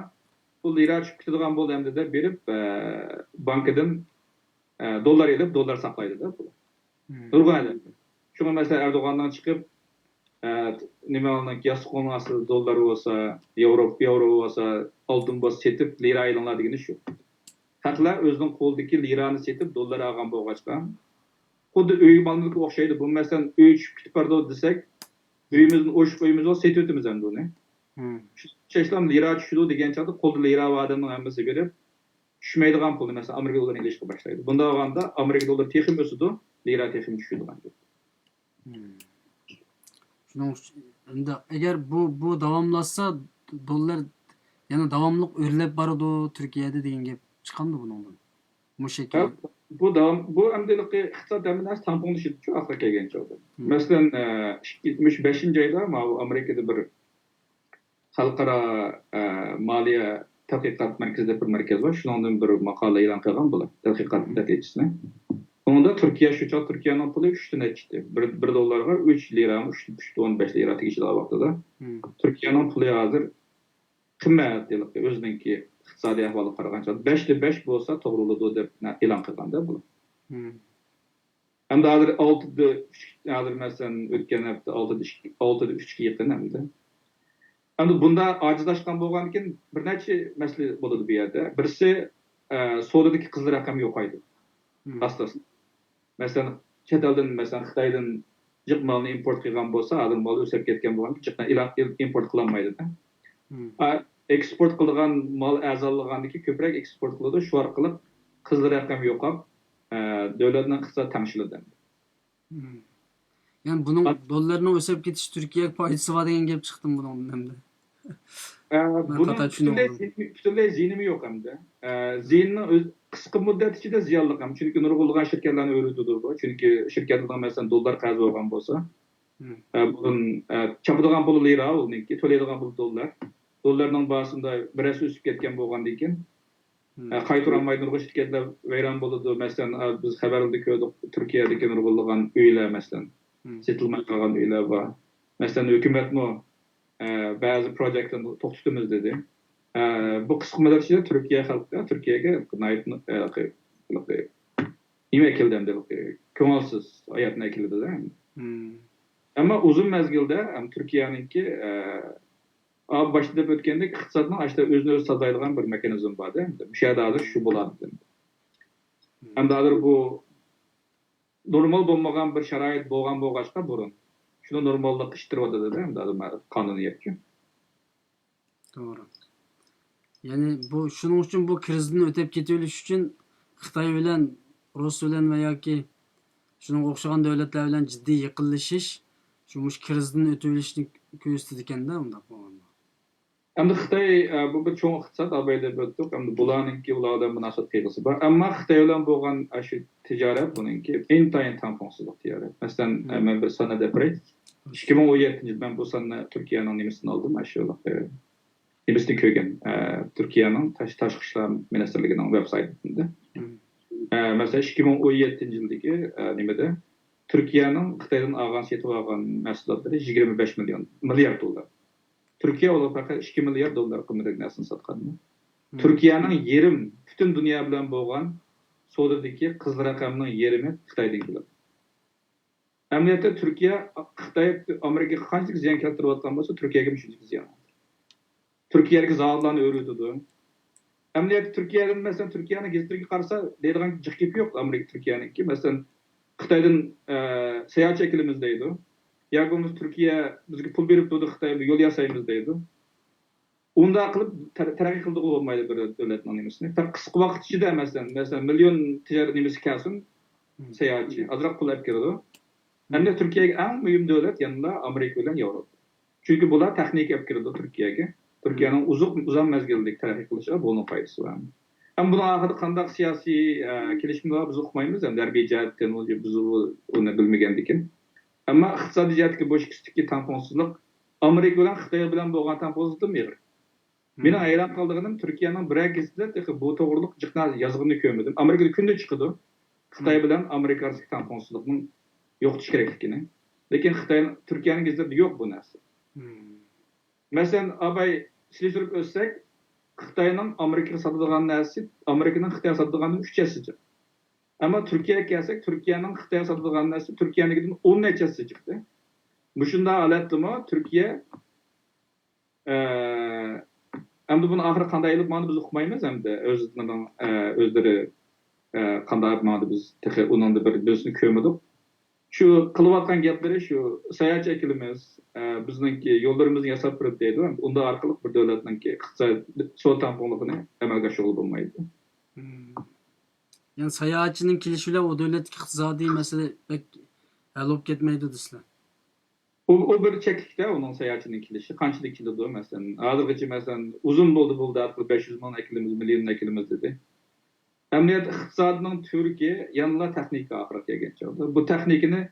بۇ لىرا چۈشۈپ كېتىدىغان بولدى ئەمدى دەپ بېرىپ، ئە، بانكىدىن، ئە، دوللار ئېلىپ، دوللار ساقلايدۇ-دە بۇ. نۇرغۇن ئادەم. شۇڭا مەسىلەن، ئەردوغاننىڭ چىقىپ، ئە، نېمە، ياستۇقىنىڭ ئاستىدا دوللار بولسا، ياۋرو، ياۋرو بولسا، ئالتۇن بولسا سېتىپ، لىرا ئېلىڭلار دېگىنى شۇ. خەقلەر ئۆزىنىڭ قولىدىكى لىرانى سېتىپ، دوللار ئالغان بولغاچقا، خۇددى ئۆيگە مال مۈلكى ئوخشايدۇ. بۇ، مەسىلەن، ئۆي چۈشۈپ كېتىپ بارىدۇ دېسەك، ئۆيىمىزنى، ئوشۇق ئۆيىمىز بولسا سېتىۋېتىمىز ئەمدى ئۇنى. شۇ ئوخشاشلا لىرا چۈشىدۇ دېگەن چاغدا قولدا لىرا بار ئادەمنىڭ ھەممىسى بېرىپ، چۈشمەيدىغان پۇلنى، مەسىلەن، ئامېرىكا دوللىرىنى ئېلىشقا باشلايدۇ. بۇنداق بولغاندا ئامېرىكا دوللىرى تېخىمۇ ئۆسىدۇ، لىرا تېخىمۇ چۈشىدىغان گەپ. شۇنىڭ ئۈچۈن، ئەمدى ئەگەر بۇ، بۇ داۋاملاشسا، دوللار يەنە داۋاملىق ئۆرلەپ بارىدۇ تۈركىيەدە دېگەن گەپ چىقامدۇ بۇنىڭدىن؟ مۇشۇ ھە، بۇ داۋام، بۇ ئەمدى ھېلىقى ئىقتىساد ھەممە نەرسە تەڭپۇڭلىشىدۇچۇ ئاخىرى كەلگەن چاغدا. مەسىلەن، ئە، ئىككى، يەتمىش بەشىنچى ئايدا ماۋۇ ئامېرىكىدا بىر خەلقئارا، ئە، مالىيە تەتقىقات مەركىزى دەپ بىر مەركەز بار. شۇنىڭدىن بىر ماقالە ئېلان قىلغان بۇلار، تەتقىقات نەتىجىسىنى. ئۇنىڭدا تۈركىيە، شۇ چاغ تۈركىيەنىڭ پۇلى ئۈچتىن نەچچە ئىدى. بىر، بىر دوللارغا ئۈچ لىرا، ئۈچ، ئۈچ پۈتۈن ئون بەش لىرا تېگىشىدىغان ۋاقتىدا. تۈركىيەنىڭ پۇلى ھازىر قىممەت، ھېلىقى ئۆزىنىڭكى ئىقتىسادىي ئەھۋالىغا قارىغانچە، بەشتە بەش بولسا توغرىلىدۇ دەپ ئېلان قىلغاندا بۇلار. ئەمدى ھازىر ئالتىدە ئۈچ، ھازىر مەسىلەن، ئۆتكەن ھەپتە ئالتىدە ئىككى، ئالتىدە ئۈچكە يېقىن ئەمدى. ئەمدى بۇنداق ئاجىزلاشقان بولغاندىكىن بىر نەچچە مەسىلە بولىدۇ بۇ يەردە. بىرسى، ئە، سودىدىكى قىزىل رەقەم يوقايدۇ. ئاستا-ئاستا. مەسىلەن، چەت ئەلدىن، مەسىلەن، خىتايدىن جىق مالنى ئىمپورت قىلغان بولسا، ھازىر مال ئۆسۈپ كەتكەن بولغاندىكىن جىقنى ئىلا-، ئىل-، ئىمپورت قىلالمايدۇ-دە. ئا، ئېكسپورت قىلىدىغان مال ئەرزانلىغاندىكىن كۆپرەك ئېكسپورت قىلىدۇ. شۇ ئارقىلىق قىزىل رەقەم يوقاپ، ئە، دۆلەتنىڭ ئىقتىسادى تەڭشىلىدۇ. يەنى بۇنىڭ دوللارنىڭ ئۆسۈپ كېتىشى تۈركىيەگە پايدىسى بار دېگەن گەپ چىقتىمۇ بۇنىڭدىن ئەمدى؟ ئە، بۇنىڭ پۈتۈنلەي زىيىنى، پۈتۈنلەي زىيىنىمۇ يوق ئەمدى. ئە، زىيىنىنىڭ ئۆز-، قىسقا مۇددەت ئىچىدە زىيانلىق ئەمدى. چۈنكى نۇرغۇنلىغان شىركەتلەرنى ئۆرۈتىدۇ بۇ. چۈنكى شىركەتلەرنىڭ، مەسىلەن، دوللار قەرزى بولغان بولسا، ئە، بۇرۇن، ئە، چاپىدىغان پۇلى لىرا ئۇنىڭكى، تۆلەيدىغان پۇلى دوللار. دوللارنىڭ باھاسىدا بىر ھەسسە ئۆسۈپ كەتكەن بولغاندىن كېيىن، ئە، قايتۇرالمايدۇ، نۇرغۇن شىركەتلەر ۋەيران بولىدۇ. مەسىلەن، ئا، بىز خەۋەرلەردە كۆردۇق، تۈركىيەدىكى نۇرغۇنلىغان ئۆيلەر، مەسىلەن، سېتىلماي قالغان ئۆيلەر بار. مەسىلەن، ھۆكۈمەتمۇ، ئە، بەزى پروجېكتلارنى توختىتىمىز دېدى. ئە، بۇ قىسقا مۇددەت ئىچىدە تۈركىيە خەلقىگە، تۈركىيەگە ناھايىتى، ئە، نېمە ئەكەلدى ئەمدى، كۆڭۈلسىز ھاياتنى ئەكەلدى. ئەمما ئۇزۇن مەزگىلدە، ئەم، تۈركىيەنىڭكى، ئە، ئا، باشتا دەپ ئۆتكەندەك، ئىقتىسادنىڭ ئاشتا ئۆزىنى ئۆزى تازىلايدىغان بىر مېخانىزم بار-دە. مۇشۇ يەردە ھازىر شۇ بولاتتى. ئەمدى ھازىر بۇ نورمال بولمىغان بىر شارائىت بولغان بولغاچقا بۇرۇن، شۇنى نورماللىققا ئىتتىرىۋاتىدۇ-دە، ئەمدى ھازىر قانۇنىيەتچۇ. توغرا. يەنى بۇ، شۇنىڭ ئۈچۈن بۇ كىرىزىستىن ئۆتۈپ كېتىۋېلىش ئۈچۈن خىتاي بىلەن، رۇس بىلەن ۋە ياكى شۇنىڭغا ئوخشىغان دۆلەتلەر بىلەن جىددىي يېقىنلىشىش، شۇ مۇشۇ كىرىزىستىن ئۆتۈۋېلىشنى كۆرسىتىدىكەن-دە، ئۇنداق بولغاندا. ئەمدى خىتاي، ئە، بۇ بىر چوڭ ئىقتىساد، ئابايدا ئۆتتۇق. ئەمدى بۇلارنىڭكى ئۇلار بىلەن مۇناسىۋەت قىلغۇسى بار. ئەمما خىتاي بىلەن بولغان ئاشۇ تىجارەت بۇنىڭكى ئىنتايىن تەڭپۇڭسىزلىق تىجارەت. مەسىلەن، ئە، مەن بىر ساننى دەپ بېرەي. ئىككى مىڭ ئون يەتتىنچى يىل، مەن بۇ ساننى تۈركىيەنىڭ نېمىسىدىن ئالدىم، ئاشۇ، ئە، نېمىسىنى كۆرگەن، ئە، تۈركىيەنىڭ تاش-، تاشقى ئىشلار مىنىستىرلىكىنىڭ ۋېب سايتىدا. ئە، مەسىلەن، ئىككى مىڭ ئون يەتتىنچى يىلدىكى، ئە، نېمىدە، تۈركىيەنىڭ خىتايدىن ئالغان، سېتىۋالغان مەھسۇلاتلىرى يىگىرمە بەش مىليون، مىليارد دوللار. تۈركىيە ئۇلارغا پەقەت ئىككى مىليارد دوللار قىممىتىدىكى نەرسىنى ساتقان. تۈركىيەنىڭ يېرىم، پۈتۈن دۇنيا بىلەن بولغان سودىدىكى قىزىل رەقەمنىڭ يېرىمى خىتايدىن كېلىدۇ. ئەمەلىيەتتە تۈركىيە، خىتاي ئامېرىكىغا قانچىلىك زىيان كەلتۈرۈۋاتقان بولسا، تۈركىيەگە شۇنچىلىك زىيان. تۈركىيەدىكى زاۋۇتلارنى ئۆرۈۋېتىدۇ. ئەمەلىيەتتە تۈركىيەدىن، مەسىلەن، تۈركىيەنىڭ گېزىتىگە قارىسا، دەيدىغان جىق گېپى يوق ئامېرىكا تۈركىيەنىڭكى. مەسىلەن، خىتايدىن، ئە، ساياھەتچى ئەكېلىمىز دەيدۇ. ياكى بولمىسا تۈركىيە بىزگە پۇل بېرىپ تۇرىدۇ، خىتاي بىلەن يول ياسايمىز دەيدۇ. ئۇنداق قىلىپ تەر-، تەرەققىي قىلدۇرغىلى بولمايدۇ بىر دۆلەتنىڭ نېمىسىنى. بىر قىسقا ۋاقىت ئىچىدە، مەسىلەن، مەسىلەن، مىليون تىجارەت نېمىسى كەلسۇن، ساياھەتچى ئازراق پۇل ئەپ كىرىدۇ. ئەمدى تۈركىيەگە ئەڭ مۇھىم دۆلەت يەنىلا ئامېرىكا بىلەن ياۋروپا. چۈنكى بۇلار تېخنىكا ئەپ كىرىدۇ تۈركىيەگە. تۈركىيەنىڭ ئۇزۇق، ئۇزان مەزگىللىك تەرەققىي قىلىشىغا بۇنىڭ پايدىسى بار. ئەمما بۇنىڭ ئارقىدا قانداق سىياسىي، ئە، كېلىشىملەر بار، بىز ئۇقمايمىز. ھەم ھەربىي جەھەتتىن بىز ئۇنى بىلمىگەندىكىن. ئەمما ئىقتىسادىي جەھەتتىكى بۇ ئىككىسىدىكى تەڭپۇڭسىزلىق ئامېرىكا بىلەن خىتاي بىلەن بولغان تەڭپۇڭسىزلىقتىن ئېغىر. مېنىڭ ھەيران قالىدىغىنىم، تۈركىيەنىڭ بىرەر گېزىتىدە تېخى بۇ توغرۇلۇق جىق نەرسە يازغىنىنى كۆرمىدىم. ئامېرىكىدا كۈندە چىقىدۇ. خىتاي بىلەن ئامېرىكا ئارىسىدىكى تەڭپۇڭسىزلىقنىڭ يوقىتىش كېرەكلىكىنى. لېكىن خىتاي، تۈركىيەنىڭ گېزىتىدە يوق بۇ نەرسە. مەسىلەن، ئاباي سېلىشتۇرۇپ ئۆتسەك، خىتاينىڭ ئامېرىكىغا ساتىدىغان نەرسىسى، ئامېرىكىنىڭ خىتايغا ساتىدىغاننىڭ ئۈچ ھەسسىسى جىق. ئەمما تۈركىيەگە كەلسەك، تۈركىيەنىڭ خىتايغا ساتىدىغان نەرسىسى تۈركىيەنىڭكىدىن ئون نەچچە ھەسسە جىقتى. مۇشۇنداق ھالەتتىمۇ تۈركىيە، ئە، ئەمدى بۇنى ئاخىرى قانداق ئېلىپ ماڭىدۇ، بىز ئۇقمايمىز ئەمدى. ئۆزلىرىنىڭ، ئە، ئۆزلىرى، ئە، قانداق ئېلىپ ماڭىدۇ، بىز تېخى ئۇنىڭدا بىر بىرسىنى كۆرمىدۇق. شۇ قىلىۋاتقان گەپلىرى شۇ ساياھەتچى ئەكېلىمىز، ئە، بىزنىڭكى يوللىرىمىزنى ياساپ بېرىدۇ دەيدۇ. ئۇنداق ئارقىلىق بىر دۆلەتنىڭكى ئىقتىساد، سودا تەڭپۇڭلۇقىنى ئەمەلگە ئاشۇرغىلى بولمايدۇ. يەنى ساياھەتچىنىڭ كېلىشى بىلەن ئۇ دۆلەتتىكى ئىقتىسادىي مەسىلە بەك ھەل بولۇپ كەتمەيدۇ دېسىلە. ئۇ، ئۇ بىر چەكلىكتە ئۇنىڭ ساياھەتچىنىڭ كېلىشى، قانچىلىك كېلىدۇ، مەسىلەن، ھازىرغىچە، مەسىلەن، ئۇزۇن بولدى، بولدى، ئارقىلىق بەش يۈز مىڭ ئەكېلىمىز، مىليون ئەكېلىمىز دېدى. ئەمەلىيەتتە ئىقتىسادنىڭ تۈۋرۈكى يەنىلا تېخنىكا ئاخىرىغا كەلگەن چاغدا. بۇ تېخنىكىنى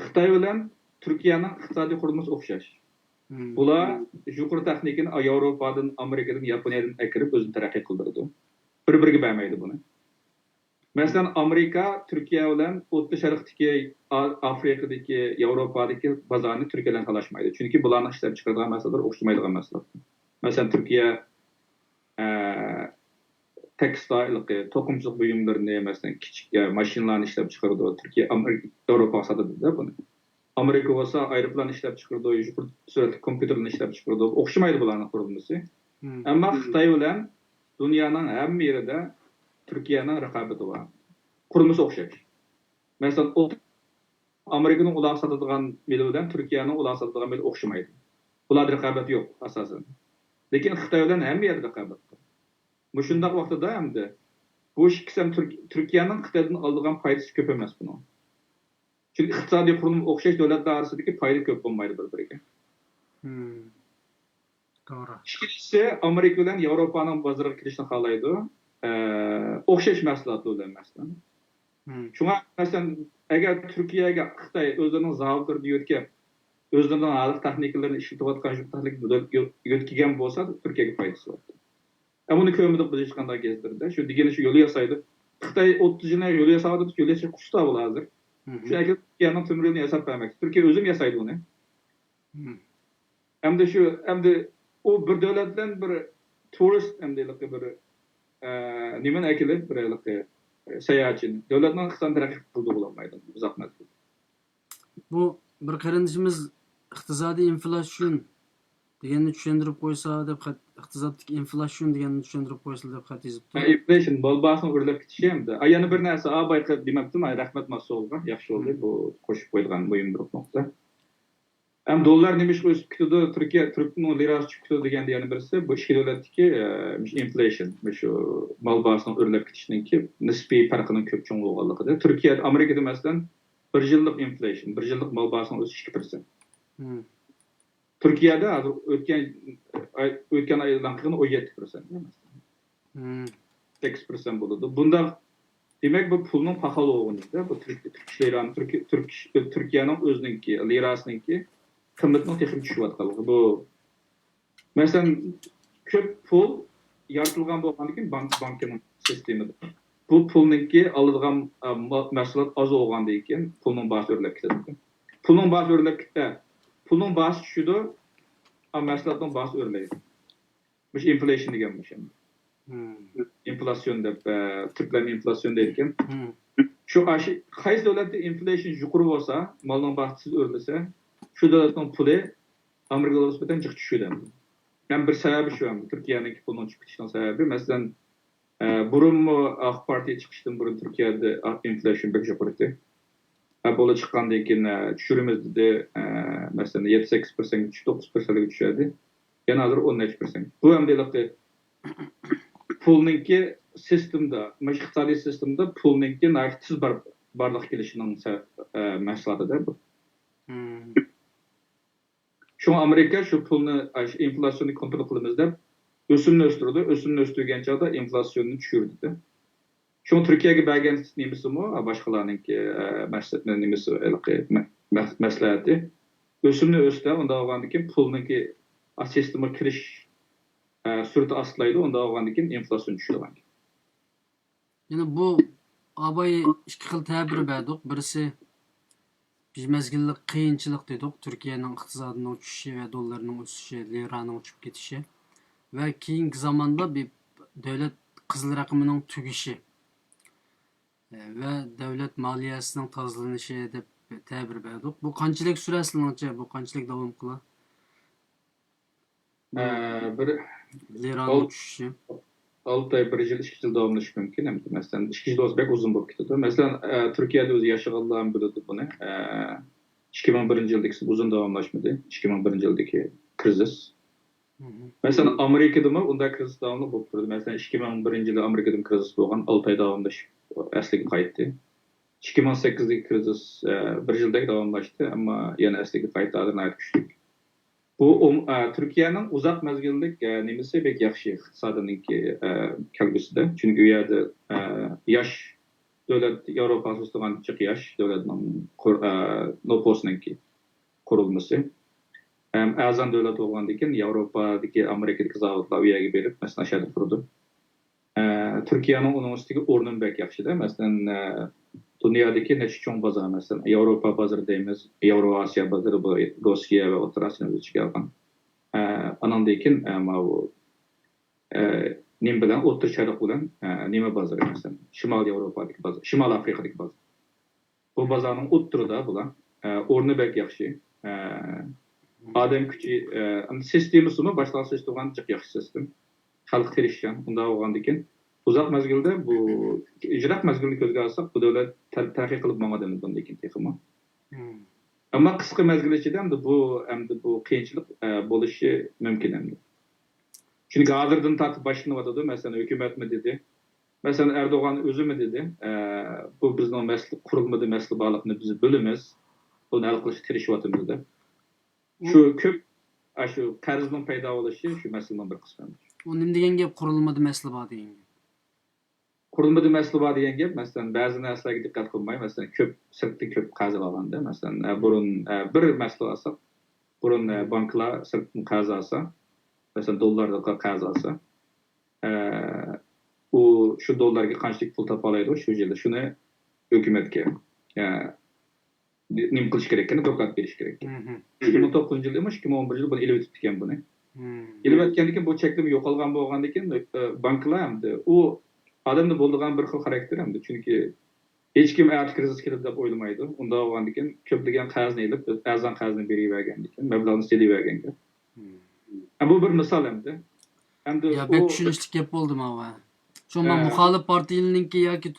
خىتاي بىلەن تۈركىيەنىڭ ئىقتىسادىي قۇرۇلمىسى ئوخشاش. بۇلار يۇقىرى تېخنىكىنى ياۋروپادىن، ئامېرىكىدىن، ياپونىيەدىن ئەكىرىپ ئۆزىنى تەرەققىي قىلدۇرىدۇ. بىر-بىرىگە بەرمەيدۇ بۇنى. مەسىلەن، ئامېرىكا تۈركىيە بىلەن ئوتتۇرا شەرقتىكى، ئا-، ئافرىقىدىكى، ياۋروپادىكى بازارنى تۈركىيە بىلەن تالاشمايدۇ. چۈنكى بۇلارنىڭ ئىشلەپچىقىرىدىغان مەھسۇلاتلىرى ئوخشىمايدىغان مەھسۇلات. مەسىلەن، تۈركىيە، ئە، تېكستايل، توقۇمىچىلىق بۇيۇملىرىنى، مەسىلەن، كىچىك، ئە، ماشىنىلارنى ئىشلەپچىقىرىدۇ. تۈركىيە، ئامېرىكا، ياۋروپاغا ساتىدۇ-دە بۇنى. ئامېرىكا بولسا ئايروپىلان ئىشلەپچىقىرىدۇ، يۇقىرى سۈرئەتلىك كومپيۇتېرلارنى ئىشلەپچىقىرىدۇ. ئوخشىمايدۇ بۇلارنىڭ قۇرۇلمىسى. ئەمما خىتاي بىلەن دۇنيانىڭ ھەممە يېرىدە تۈركىيەنىڭ رىقابىتى بار. قۇرۇلمىسى ئوخشاش. مەسىلەن، ئامېرىكىنىڭ ئۇلارغا ساتىدىغان مېلى بىلەن تۈركىيەنىڭ ئۇلارغا ساتىدىغان مېلى ئوخشىمايدۇ. بۇلاردا رىقابەت يوق ئاساسەن. لېكىن خىتاي بىلەن ھەممە يەردە رىقابەت بار. مۇشۇنداق ۋاقتىدا ئەمدى بۇ ئىككىسى ھەم تۈرك-، تۈركىيەنىڭ خىتايدىن ئالىدىغان پايدىسى كۆپ ئەمەس بۇنىڭ. چۈنكى ئىقتىسادىي قۇرۇلما ئوخشاش دۆلەتلەر ئارىسىدىكى پايدا كۆپ بولمايدۇ بىر-بىرىگە. توغرا. ئىككىنچىسى، ئامېرىكا بىلەن ياۋروپانىڭ بازىرىغا كىرىشنى خالايدۇ. ئە، ئوخشاش مەھسۇلاتلار بىلەن، مەسىلەن. شۇڭا، مەسىلەن، ئەگەر تۈركىيەگە خىتاي ئۆزلىرىنىڭ زاۋۇتلىرىنى يۆتكەپ، ئۆزلىرىنىڭ ھازىر تېخنىكىلىرىنى ئىشلىتىۋاتقان شۇ تېخنىكىنى يۆ-، يۆتكىگەن بولسا، تۈركىيەگە پايدىسى بار. ئە، بۇنى كۆرمىدۇق بىز ھېچقانداق گېزىتلەردە. شۇ دېگىنى شۇ يول ياسايدۇ. خىتاي ئوتتۇز يىلدىن يول ياساۋاتىدۇ، يول ياساش ئۇستا بۇلار ھازىر. شۇ ئەكىلىپ تۈركىيەنىڭ تۆمۈر يولىنى ياساپ بەرمەكچى. تۈركىيە ئۆزىمۇ ياسايدۇ ئۇنى. ئەمدى شۇ، ئەمدى ئۇ بىر دۆلەت بىلەن بىر تۇرىست، ئەمدى ھېلىقى بىر، ئە، نېمىنى ئەكېلىپ، بىر ھېلىقى، ئە، ساياھەتچىنى. دۆلەتنىڭ ئىقتىسادىنى تەرەققىي قىلدۇرغىلى بولمايدۇ ئۇزاق مەزگىل. بۇ بىر قېرىندىشىمىز ئىقتىسادىي ئىنفلاسىيون دېگەننى چۈشەندۈرۈپ قويسا دەپ خەت، ئىقتىسادتىكى ئىنفلاسىيون دېگەننى چۈشەندۈرۈپ قويسا دەپ خەت يېزىپتۇ. ئىنفلاسىيون، مال باھاسىنىڭ ئۆرلەپ كېتىشى ئەمدى. ئا، يەنە بىر نەرسە، ئا، بايىقى دېمەپتىمەن، رەھمەت ماسسولغا، ياخشى بولدى، بۇ قوشۇپ قويىدىغان مۇھىم بىر نۇقتا. ھەم دوللار نېمىشقا ئۆسۈپ كېتىدۇ، تۈركىيە، تۈركنىڭ لىراسى چۈشۈپ كېتىدۇ دېگەندە يەنە بىرسى، بۇ ئىككى دۆلەتتىكى، ئە، مۇشۇ ئىنفلاسىيون، مۇشۇ مال باھاسىنىڭ ئۆرلەپ كېتىشىنىڭكى نىسپىي پەرقىنىڭ كۆپ چوڭ بولغانلىقىدا. تۈركىيە، ئامېرىكىدا، مەسىلەن، بىر يىللىق ئىنفلاسىيون، بىر يىللىق مال باھاسىنىڭ ئۆسۈشى ئىككى پىرسەنت. تۈركىيەدە ھازىر ئۆتكەن، ئاي، ئۆتكەن ئاي ئېلان قىلغىنى ئون يەتتە پىرسەنت، مەسىلەن. سەككىز پىرسەنت بولىدۇ. بۇنداق، دېمەك، بۇ پۇلنىڭ پاخال بولغىنى، بۇ تۈرك، تۈرك لىرانى، تۈرك، تۈرك، تۈركىيەنىڭ ئۆزىنىڭكى، لىراسىنىڭكى قىممىتىنىڭ تېخىمۇ چۈشۈۋاتقانلىقى. بۇ، مەسىلەن، كۆپ پۇل يارىتىلغان بولغاندىن كېيىن بانك، بانكىنىڭ سىستېمىدا، بۇ پۇلنىڭكى ئالىدىغان، ئە، ما-، مەھسۇلات ئاز بولغاندىن كېيىن پۇلنىڭ باھاسى ئۆرلەپ كېتىدۇ. پۇلنىڭ باھاسى ئۆرلەپ كېتە، پۇلنىڭ باھاسى چۈشىدۇ، ئا، مەھسۇلاتنىڭ باھاسى ئۆرلەيدۇ. مۇشۇ ئىنفلاسىيون دېگەن مۇشۇ. ئىنفلاسىيون دەپ، ئە، تۈركلەر ئىنفلاسىيون دەيدىكەن. شۇ ئاشۇ قايسى دۆلەتتە ئىنفليېيشن يۇقىرى بولسا، مالنىڭ باھاسى تېز ئۆرلىسە، شۇ دۆلەتنىڭ پۇلى ئامېرىكا دوللارىغا نىسبەتەن جىق چۈشىدۇ ئەمدى. يەنە بىر سەۋەبى شۇ ئەمدى، تۈركىيەنىڭكى پۇلنىڭ چۈشۈپ كېتىشىنىڭ سەۋەبى. مەسىلەن، ئە، بۇرۇنمۇ ئاق پارتىيە چىقىشتىن بۇرۇن تۈركىيەدە ئا-، ئىنفليېيشن بەك يۇقىرى ئىدى. ئە، بۇلار چىققاندىن كېيىن، ئە، چۈشۈرىمىز دېدى. ئە، مەسىلەن، يەتتە سەككىز پىرسەنتكە چۈشتى، توققۇز پىرسەنتكە چۈشەردى. يەنە ھازىر ئون نەچچە پىرسەنت. بۇ ئەمدى ھېلىقى پۇلنىڭكى سىستېمىدا، مۇشۇ ئىقتىسادىي سىستېمىدا پۇلنىڭكى ناھايىتى تېز بار-، بارلىققا كېلىشىنىڭ سە-، ئە، مەھسۇلاتىدا بۇ. مم. شۇڭا ئامېرىكا شۇ پۇلنى، ئە، شۇ ئىنفلياتسىيەنى كونترول قىلىمىز دەپ، ئۆسۈمنى ئۆستۈرىدۇ. ئۆسۈمنى ئۆستۈرگەن چاغدا ئىنفلياتسىيەنى چۈشۈرىدۇ. شۇڭا تۈركىيەگە بەرگەن نېمىسىمۇ، باشقىلارنىڭكى، ئە، مەس-، نېمىسى، ھېلىقى مە-، مە-، مەسلىھەتى، ئۆسۈمنى ئۆستۈر، ئۇنداق بولغاندىن كېيىن پۇلنىڭكى، ئا، سىستېمىغا كىرىش، ئە، سۈرئىتى ئاستىلايدۇ، ئۇنداق بولغاندىن كېيىن ئىنفلياتسىيە چۈشىدىغان. يەنى بۇ ئاباي ئىككى خىل تەبىر بەردۇق. بىرسى، بىر مەزگىللىك قىيىنچىلىق دېدۇق، تۈركىيەنىڭ ئىقتىسادىنىڭ چۈشۈشى ۋە دوللارنىڭ ئۆسۈشى، لىرانىڭ چۈشۈپ كېتىشى ۋە كېيىنكى زاماندا بىر دۆلەت قىزىل رەقىمىنىڭ تۈگىشى ۋە دۆلەت مالىيەسىنىڭ تازىلىنىشى دەپ تەبىر بەردۇق. بۇ قانچىلىك سۈرە سىلىڭچە، بۇ قانچىلىك داۋام قىلار؟ ئە، بىر لىرانىڭ ئال-، چۈشۈشى. ئالتە ئاي، بىر يىل، ئىككى يىل داۋاملىشىشى مۇمكىن. ئەمدى، مەسىلەن، ئىككى يىل بولسا بەك ئۇزۇن بولۇپ كېتىدۇ. مەسىلەن، ئە، تۈركىيەدە ئۆزى ياشىغانلار بىلىدۇ بۇنى. ئە، ئىككى مىڭ بىرىنچى يىلدىكىسى ئۇزۇن داۋاملاشمىدى. ئىككى مىڭ بىرىنچى يىلدىكى كرىزىس. مم. مەسىلەن، ئامېرىكىدىمۇ ئۇنداق كرىزىس داۋاملىق بولۇپ تۇردى. مەسىلەن، ئىككى مىڭ بىرىنچى يىلى ئامېرىكىدىمۇ كرىزىس بولغان، ئالتە ئاي داۋاملىشىپ ئەسلىگە قايتتى. ئىككى مىڭ سەككىزدىكى كرىزىس، ئە، بىر يىلدەك داۋاملاشتى، ئەمما يەنە ئەسلىگە قايتتى، ھازىر ناھايىتى كۈچلۈك. بۇ ئوم-، ئە، تۈركىيەنىڭ ئۇزاق مەزگىللىك، ئە، نېمىسى بەك ياخشى ئىقتىسادىنىڭكى، ئە، كەلگۈسىدە. چۈنكى ئۇ يەردە، ئە، ياش دۆلەت، ياۋروپاغا سېلىشتۇرغاندا جىق ياش دۆلەتنىڭ قۇر-، ئە، نوپۇسىنىڭكى قۇرۇلمىسى. ھەم ئەرزان دۆلەت بولغاندىكىن ياۋروپادىكى، ئامېرىكىدىكى زاۋۇتلار ئۇ يەرگە بېرىپ، مەسىلەن، ئاشۇ يەردە تۇرىدۇ. ئە، تۈركىيەنىڭ ئۇنىڭ ئۈستىگە ئورنىمۇ بەك ياخشىدا. مەسىلەن، ئە، دۇنيادىكى نەچچە چوڭ بازار، مەسىلەن، ياۋروپا بازىرى دەيمىز، ياۋرو ئاسىيا بازىرى، بۇ روسىيە ۋە ئوتتۇرا ئاسىيانى ئۆز ئىچىگە ئالغان. ئە، ئانىڭدىن كېيىن، ئە، ماۋۇ، ئە، نېمە بىلەن، ئوتتۇرا شەرق بىلەن، ئە، نېمە بازىرى، مەسىلەن، شىمالىي ياۋروپادىكى بازار، شىمالىي ئافرىقادىكى بازار. بۇ بازارنىڭ ئوتتۇرىدا بۇلار. ئە، ئورنى بەك ياخشى. ئە، ئادەم كۈچى، ئە، سىستېمىسىمۇ باشقىلارغا سېلىشتۇرغاندا جىق ياخشى سىستېما. خەلق تىرىشچان. ئۇنداق بولغاندىكىن، ئۇزاق مەزگىلدە بۇ، يىراق مەزگىلنى كۆزگە ئالساق، بۇ دۆلەت تەر-، تەرەققىي قىلىپ ماڭىدۇ بۇندىن كېيىن تېخىمۇ. مم. ئەمما قىسقا مەزگىل ئىچىدە ئەمدى بۇ، ئەمدى بۇ قىيىنچىلىق، ئە، بولۇشى مۇمكىن ئەمدى. چۈنكى ھازىردىن تارتىپ باشلىنىۋاتىدۇ. مەسىلەن، ھۆكۈمەتمۇ دېدى. مەسىلەن، ئەردوغان ئۆزىمۇ دېدى، ئە، بۇ بىزنىڭ مەسىلە، قۇرۇلمىدا مەسىلە بارلىقىنى بىز بىلىمىز. بۇنى ھەل قىلىشقا تىرىشىۋاتىمىز دەپ. شۇ كۆپ، ئاشۇ قەرزنىڭ پەيدا بولۇشى شۇ مەسىلىنىڭ بىر قىسمى. ئۇ نېمە دېگەن گەپ، قۇرۇلمىدا مەسىلە بار دېگەن گەپ؟ قۇرۇلمىدا مەسىلە بار دېگەن گەپ، مەسىلەن، بەزى نەرسىلەرگە دىققەت قىلماي، مەسىلەن، كۆپ، سىرتتىن كۆپ قەرز ئالغاندا، مەسىلەن، ئە، بۇرۇن، ئە، بىر مەسىلە ئالساق، بۇرۇن، ئە، بانكىلار سىرتتىن قەرز ئالسا، مەسىلەن، دوللاردا قەرز ئالسا، ئە، ئۇ شۇ دوللارغا قانچىلىك پۇل تاپالايدۇ شۇ يىلدا، شۇنى ھۆكۈمەتكە، ئە، نېمە قىلىش كېرەك ئىكەن، دوكلات بېرىش كېرەك ئىكەن. مم. ئىككى مىڭ توققۇزىنچى يىلى، ئىككى مىڭ ئون بىرىنچى يىلى بۇنى ئېلىۋېتىپتىكەن بۇنى. مم. ئېلىۋەتكەندىن كېيىن بۇ چەكلىمە يوقالغان بولغاندىكىن، ئە، بانكىلار ئەمدى ئۇ ئادەمدە بولىدىغان بىر خىل خاراكتېر ئەمدى. چۈنكى ھېچكىم ئەتە كىرىزىس كېلىدۇ دەپ ئويلىمايدۇ. ئۇنداق بولغاندىكىن كۆپلىگەن قەرزنى ئېلىپ، ئەرزان قەرزنى بېرىۋەرگەندىكىن، مەبلەغنى سېلىۋەرگەنگە. مم. ئە، بۇ بىر مىسال ئەمدى. ئەمدى يا، بەك چۈشىنىشلىك گەپ بولدى ماۋۇ. شۇڭا مەن، ئە، مۇخالىپ پارتىيىنىڭكى ياكى،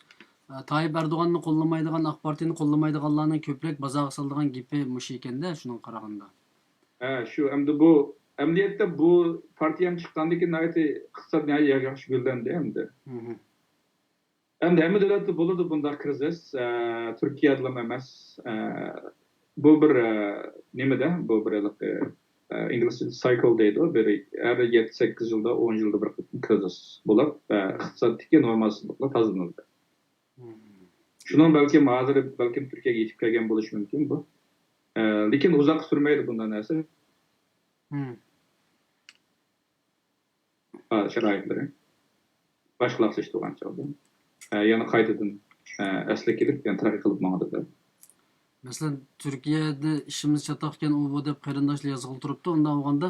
ئە، تايىپ ئەردوغاننى قوللىمايدىغان، ئاق پارتىيىنى قوللىمايدىغانلارنىڭ كۆپرەك بازارغا سالىدىغان گېپى مۇشۇ ئىكەندە، شۇنىڭغا قارىغاندا. ھە، شۇ. ئەمدى بۇ ئەمەلىيەتتە بۇ پارتىيەم چىققاندىن كېيىن ناھايىتى ئىقتىساد ناھايىتى ياخشى گۈللەندى ئەمدى. مم. ئەمدى ھەممە دۆلەتتە بولىدۇ بۇنداق كرىزىس. ئە، تۈركىيەدىلا ئەمەس. ئە، بۇ بىر، ئە، نېمىدە، بۇ بىر ھېلىقى، ئە، ئىنگلىزچىدا سايكل دەيدۇ. بىر ھەر يەتتە، سەككىز يىلدا، ئون يىلدا بىر قېتىم كرىزىس بولۇپ، ئە، ئىقتىسادتىكى نورمالسىزلىقلار تازىلىنىدۇ. مم. شۇنىڭ بەلكىم ھازىر بەلكىم تۈركىيەگە يېتىپ كەلگەن بولۇشى مۇمكىن بۇ. ئە، لېكىن ئۇزاققا سۈرمەيدۇ بۇنداق نەرسە. مم. شارائىتلىرى باشقىلارغا سېلىشتۇرغان چاغدا، ئە، يەنە قايتىدىن، ئە، ئەسلىگە كېلىپ، يەنە تەرەققىي قىلىپ ماڭىدۇ دەپ. مەسىلەن، تۈركىيەدە ئىشىمىز چاتاقكەن، ئۇ بۇ دەپ قېرىنداشلار يازغىلى تۇرۇپتۇ. ئۇنداق بولغاندا،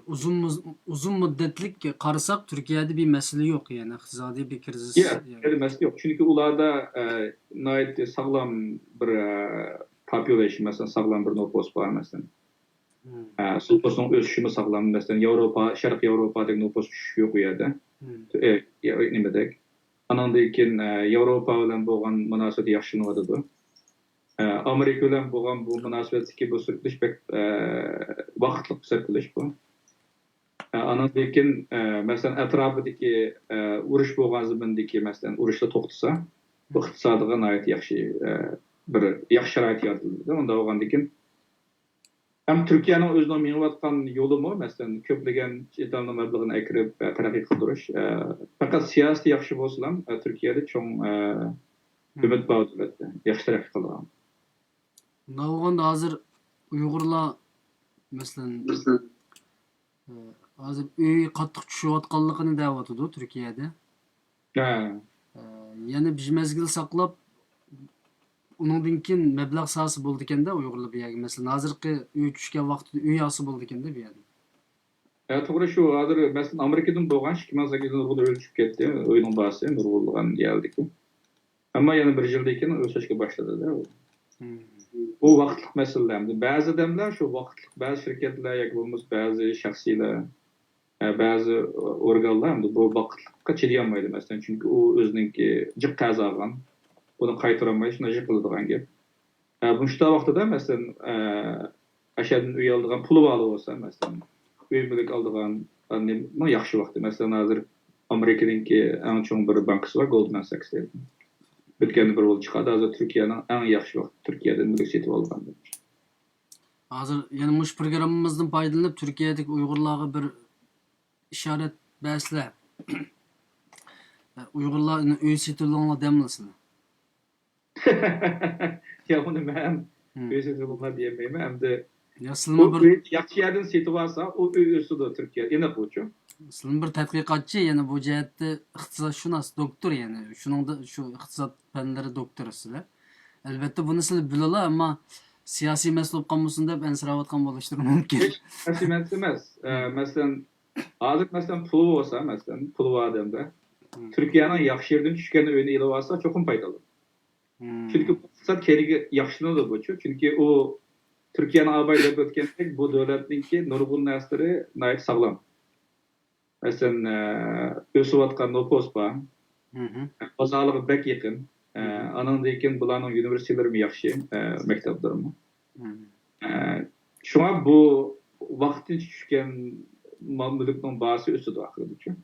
ئۇزۇن مۇز-، ئۇزۇن مۇددەتلىك قارىساق، تۈركىيەدە بىر مەسىلە يوق، يەنى ئىقتىسادىي بىر كىرىزىس. ياق، يەنى مەسىلە يوق. چۈنكى ئۇلاردا، ئە، ناھايىتى ساغلام بىر، ئە، پوپۇلېيشن، مەسىلەن، ساغلام بىر نوپۇس بار، مەسىلەن. ئە، نوپۇسنىڭ ئۆسۈشىمۇ ساغلام، مەسىلەن، ياۋروپا، شەرقىي ياۋروپادەك نوپۇس چۈشۈش يوق ئۇ يەردە. ئە، يا-، نېمىدەك. ئانىڭدىن كېيىن، ئە، ياۋروپا بىلەن بولغان مۇناسىۋەت ياخشىلىنىۋاتىدۇ. ئە، ئامېرىكا بىلەن بولغان بۇ مۇناسىۋەتتىكى بۇ سۈركىلىش بەك، ئە، ۋاقىتلىق سۈركىلىش بۇ. ئە، ئانىڭدىن كېيىن، ئە، مەسىلەن، ئەتراپىدىكى، ئە، ئۇرۇش بولغان زېمىندىكى، مەسىلەن، ئۇرۇشلا توختىسا، بۇ ئىقتىسادىغا ناھايىتى ياخشى، ئە، بىر ياخشى شارائىت يارىتىلىدۇ. ئۇنداق بولغاندىن كېيىن، ھەم تۈركىيەنىڭ ئۆزىنىڭ مېڭىۋاتقان يولىمۇ، مەسىلەن، كۆپلىگەن چەت ئەلنىڭ مەبلىغىنى ئەكىرىپ، ئە، تەرەققىي قىلدۇرۇش، ئە، پەقەت سىياسىتى ياخشى بولسىلا، ئە، تۈركىيەدە چوڭ، ئە، ئۈمىد بار دۆلەتتە ياخشى تەرەققىي قىلىدىغان. ئۇنداق بولغاندا ھازىر ئۇيغۇرلار، مەسىلەن، ئە، ھازىر ئۆي قاتتىق چۈشۈۋاتقانلىقىنى دەۋاتىدۇ تۈركىيەدە. ئە، يەنە بىر مەزگىل ساقلاپ، ئۇنىڭدىن كېيىن مەبلەغ سالسا بولىدىكەن-دە ئۇيغۇرلار بۇ يەرگە. مەسىلەن، ھازىرقى ئۆي چۈشكەن ۋاقتىدا ئۆي ئالسا بولىدىكەن-دە بۇ يەردە. ھە، توغرا شۇ. ھازىر، مەسىلەن، ئامېرىكىدىن بولغان ئىككى مىڭ سەككىزىنچى يىلدا ئۆي چۈشۈپ كەتتى. ئۆينىڭ باھاسى نۇرغۇنلىغان يەردىكى. ئەمما يەنە بىر يىلدىن كېيىن ئۆسۈشكە باشلىدى-دە. ئۇ ۋاقىتلىق مەسىلە ئەمدى. بەزى ئادەملەر شۇ ۋاقىتلىق، بەزى شىركەتلەر ياكى بولمىسا بەزى شەخسىيلەر، ئە، بەزى ئورگانلار ئەمدى بۇ ۋاقىتلىققا چىدىيالمايدۇ، مەسىلەن، چۈنكى ئۇ ئۆزىنىڭكى جىق قەرز ئالغان، بۇنى قايتۇرالمايدۇ، شۇنداق يىقىلىدىغان گەپ. ئە، مۇشۇنداق ۋاقتىدا، مەسىلەن، ئە، ئەشەدىن ئۆي ئالىدىغان پۇلى بار بولسا، مەسىلەن، ئۆي مۈلۈك ئالىدىغان، ئە، نېمە، ياخشى ۋاقتى. مەسىلەن، ھازىر ئامېرىكىنىڭكى ئەڭ چوڭ بىر بانكىسى بار، گولدمان ساكس دەيدۇ. ئۆتكەندە بىر بولۇپ چىقاردى، ھازىر تۈركىيەنىڭ ئەڭ ياخشى ۋاقتى، تۈركىيەدىن مۈلۈك سېتىۋالغان. ھازىر يەنە مۇشۇ پروگراممىمىزدىن پايدىلىنىپ، تۈركىيەدىكى ئۇيغۇرلارغا بىر ئىشارەت بەرسىلە. ئۇيغۇرلار ئۆي سېتىۋېلىڭلار دەملىسىلە. يا، بۇنى مەن ئۆي سېتىۋېلىڭلار دېيەلمەيمەن. ئەمدى يا، سىلىمۇ بىر ياخشى يەردىن سېتىۋالسا، ئۇ ئۆي ئۆسىدۇ تۈركىيە. ئېنىق بۇچۇ. سىلىمۇ بىر تەتقىقاتچى، يەنە بۇ جەھەتتە ئىقتىسادشۇناس، دوكتور، يەنى شۇنىڭدا شۇ ئىقتىساد پەنلىرى دوكتورى سىلەر. ئەلۋەتتە، بۇنى سىلەر بىلىلا، ئەمما سىياسىي مەسىلە بولۇپ قالمىسۇن دەپ ئەنسىرەۋاتقان بولۇشلىرى مۇمكىن. ھېچ سىياسىي مەسىلە ئەمەس. ئە، مەسىلەن، ھازىر، مەسىلەن، پۇلى بولسا، مەسىلەن، پۇلى بار ئادەمدە تۈركىيەنىڭ ياخشى يېرىدىن چۈشكەن ئۆينى ئېلىۋالسا، چوقۇم پايدىلىنىدۇ. چۈنكى بۇ ئىقتىساد كەينىگە ياخشىلىنىدۇ بۇچۇ. چۈنكى ئۇ تۈركىيەنىڭ ئاباي دەپ ئۆتكەندەك، بۇ دۆلەتنىڭكى نۇرغۇن نەرسىلىرى ناھايىتى ساغلام. مەسىلەن، ئە، ئۆسۈۋاتقان نوپۇس بار. بازارلىقى بەك يېقىن. ئە، ئانىڭدىن كېيىن بۇلارنىڭ يۇنىۋېرسىتېتلىرىمۇ ياخشى، ئە، مەكتەپلىرىمۇ. ئە، شۇڭا بۇ ۋاقتىنچە چۈشكەن مال مۈلۈكنىڭ باھاسى ئۆسىدۇ ئاخىرىدىچۇ.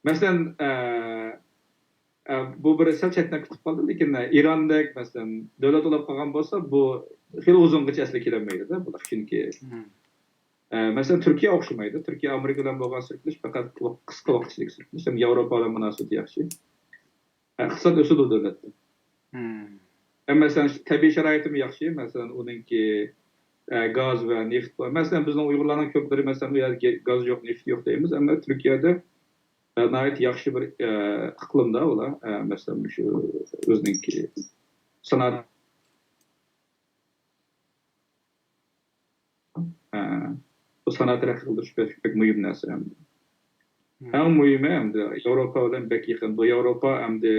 مەسىلەن، ئە، ئە، بۇ بىر سەل چەتنەپ كېتىپ قالدى، لېكىن، ئە، ئىراندەك، مەسىلەن، دۆلەت ئۇلاپ قالغان بولسا، بۇ خېلى ئۇزۇنغىچە ئەسلىگە كېلەلمەيدۇ-دە بۇلار. چۈنكى، ئە، مەسىلەن، تۈركىيە ئوخشىمايدۇ. تۈركىيە ئامېرىكا بىلەن بولغان سۈركىلىش پەقەت قىسقا ۋاقىتچىلىك سۈركىلىش. ھەم ياۋروپا بىلەن مۇناسىۋىتى ياخشى. ئىقتىساد ئۆسىدۇ دۆلەتتە. ھەم مەسىلەن، تەبىئىي شارائىتىمۇ ياخشى. مەسىلەن، ئۇنىڭكى، ئە، گاز ۋە نېفىت بار. مەسىلەن، بىزنىڭ ئۇيغۇرلارنىڭ كۆپلىرى، مەسىلەن، ئۇ يەردە گاز يوق، نېفىت يوق دەيمىز. ئەمما تۈركىيەدە، ئە، ناھايىتى ياخشى بىر، ئە، ئىقلىمدا ئۇلار، ئە، مەسىلەن، شۇ ئۆزىنىڭكى سانائەت، ئە، بۇ سانائەت تەرەققىي قىلدۇرۇش بەك، بەك مۇھىم نەرسە ئەمدى. ئەڭ مۇھىمى ئەمدى ياۋروپا بىلەن بەك يېقىن. بۇ ياۋروپا ئەمدى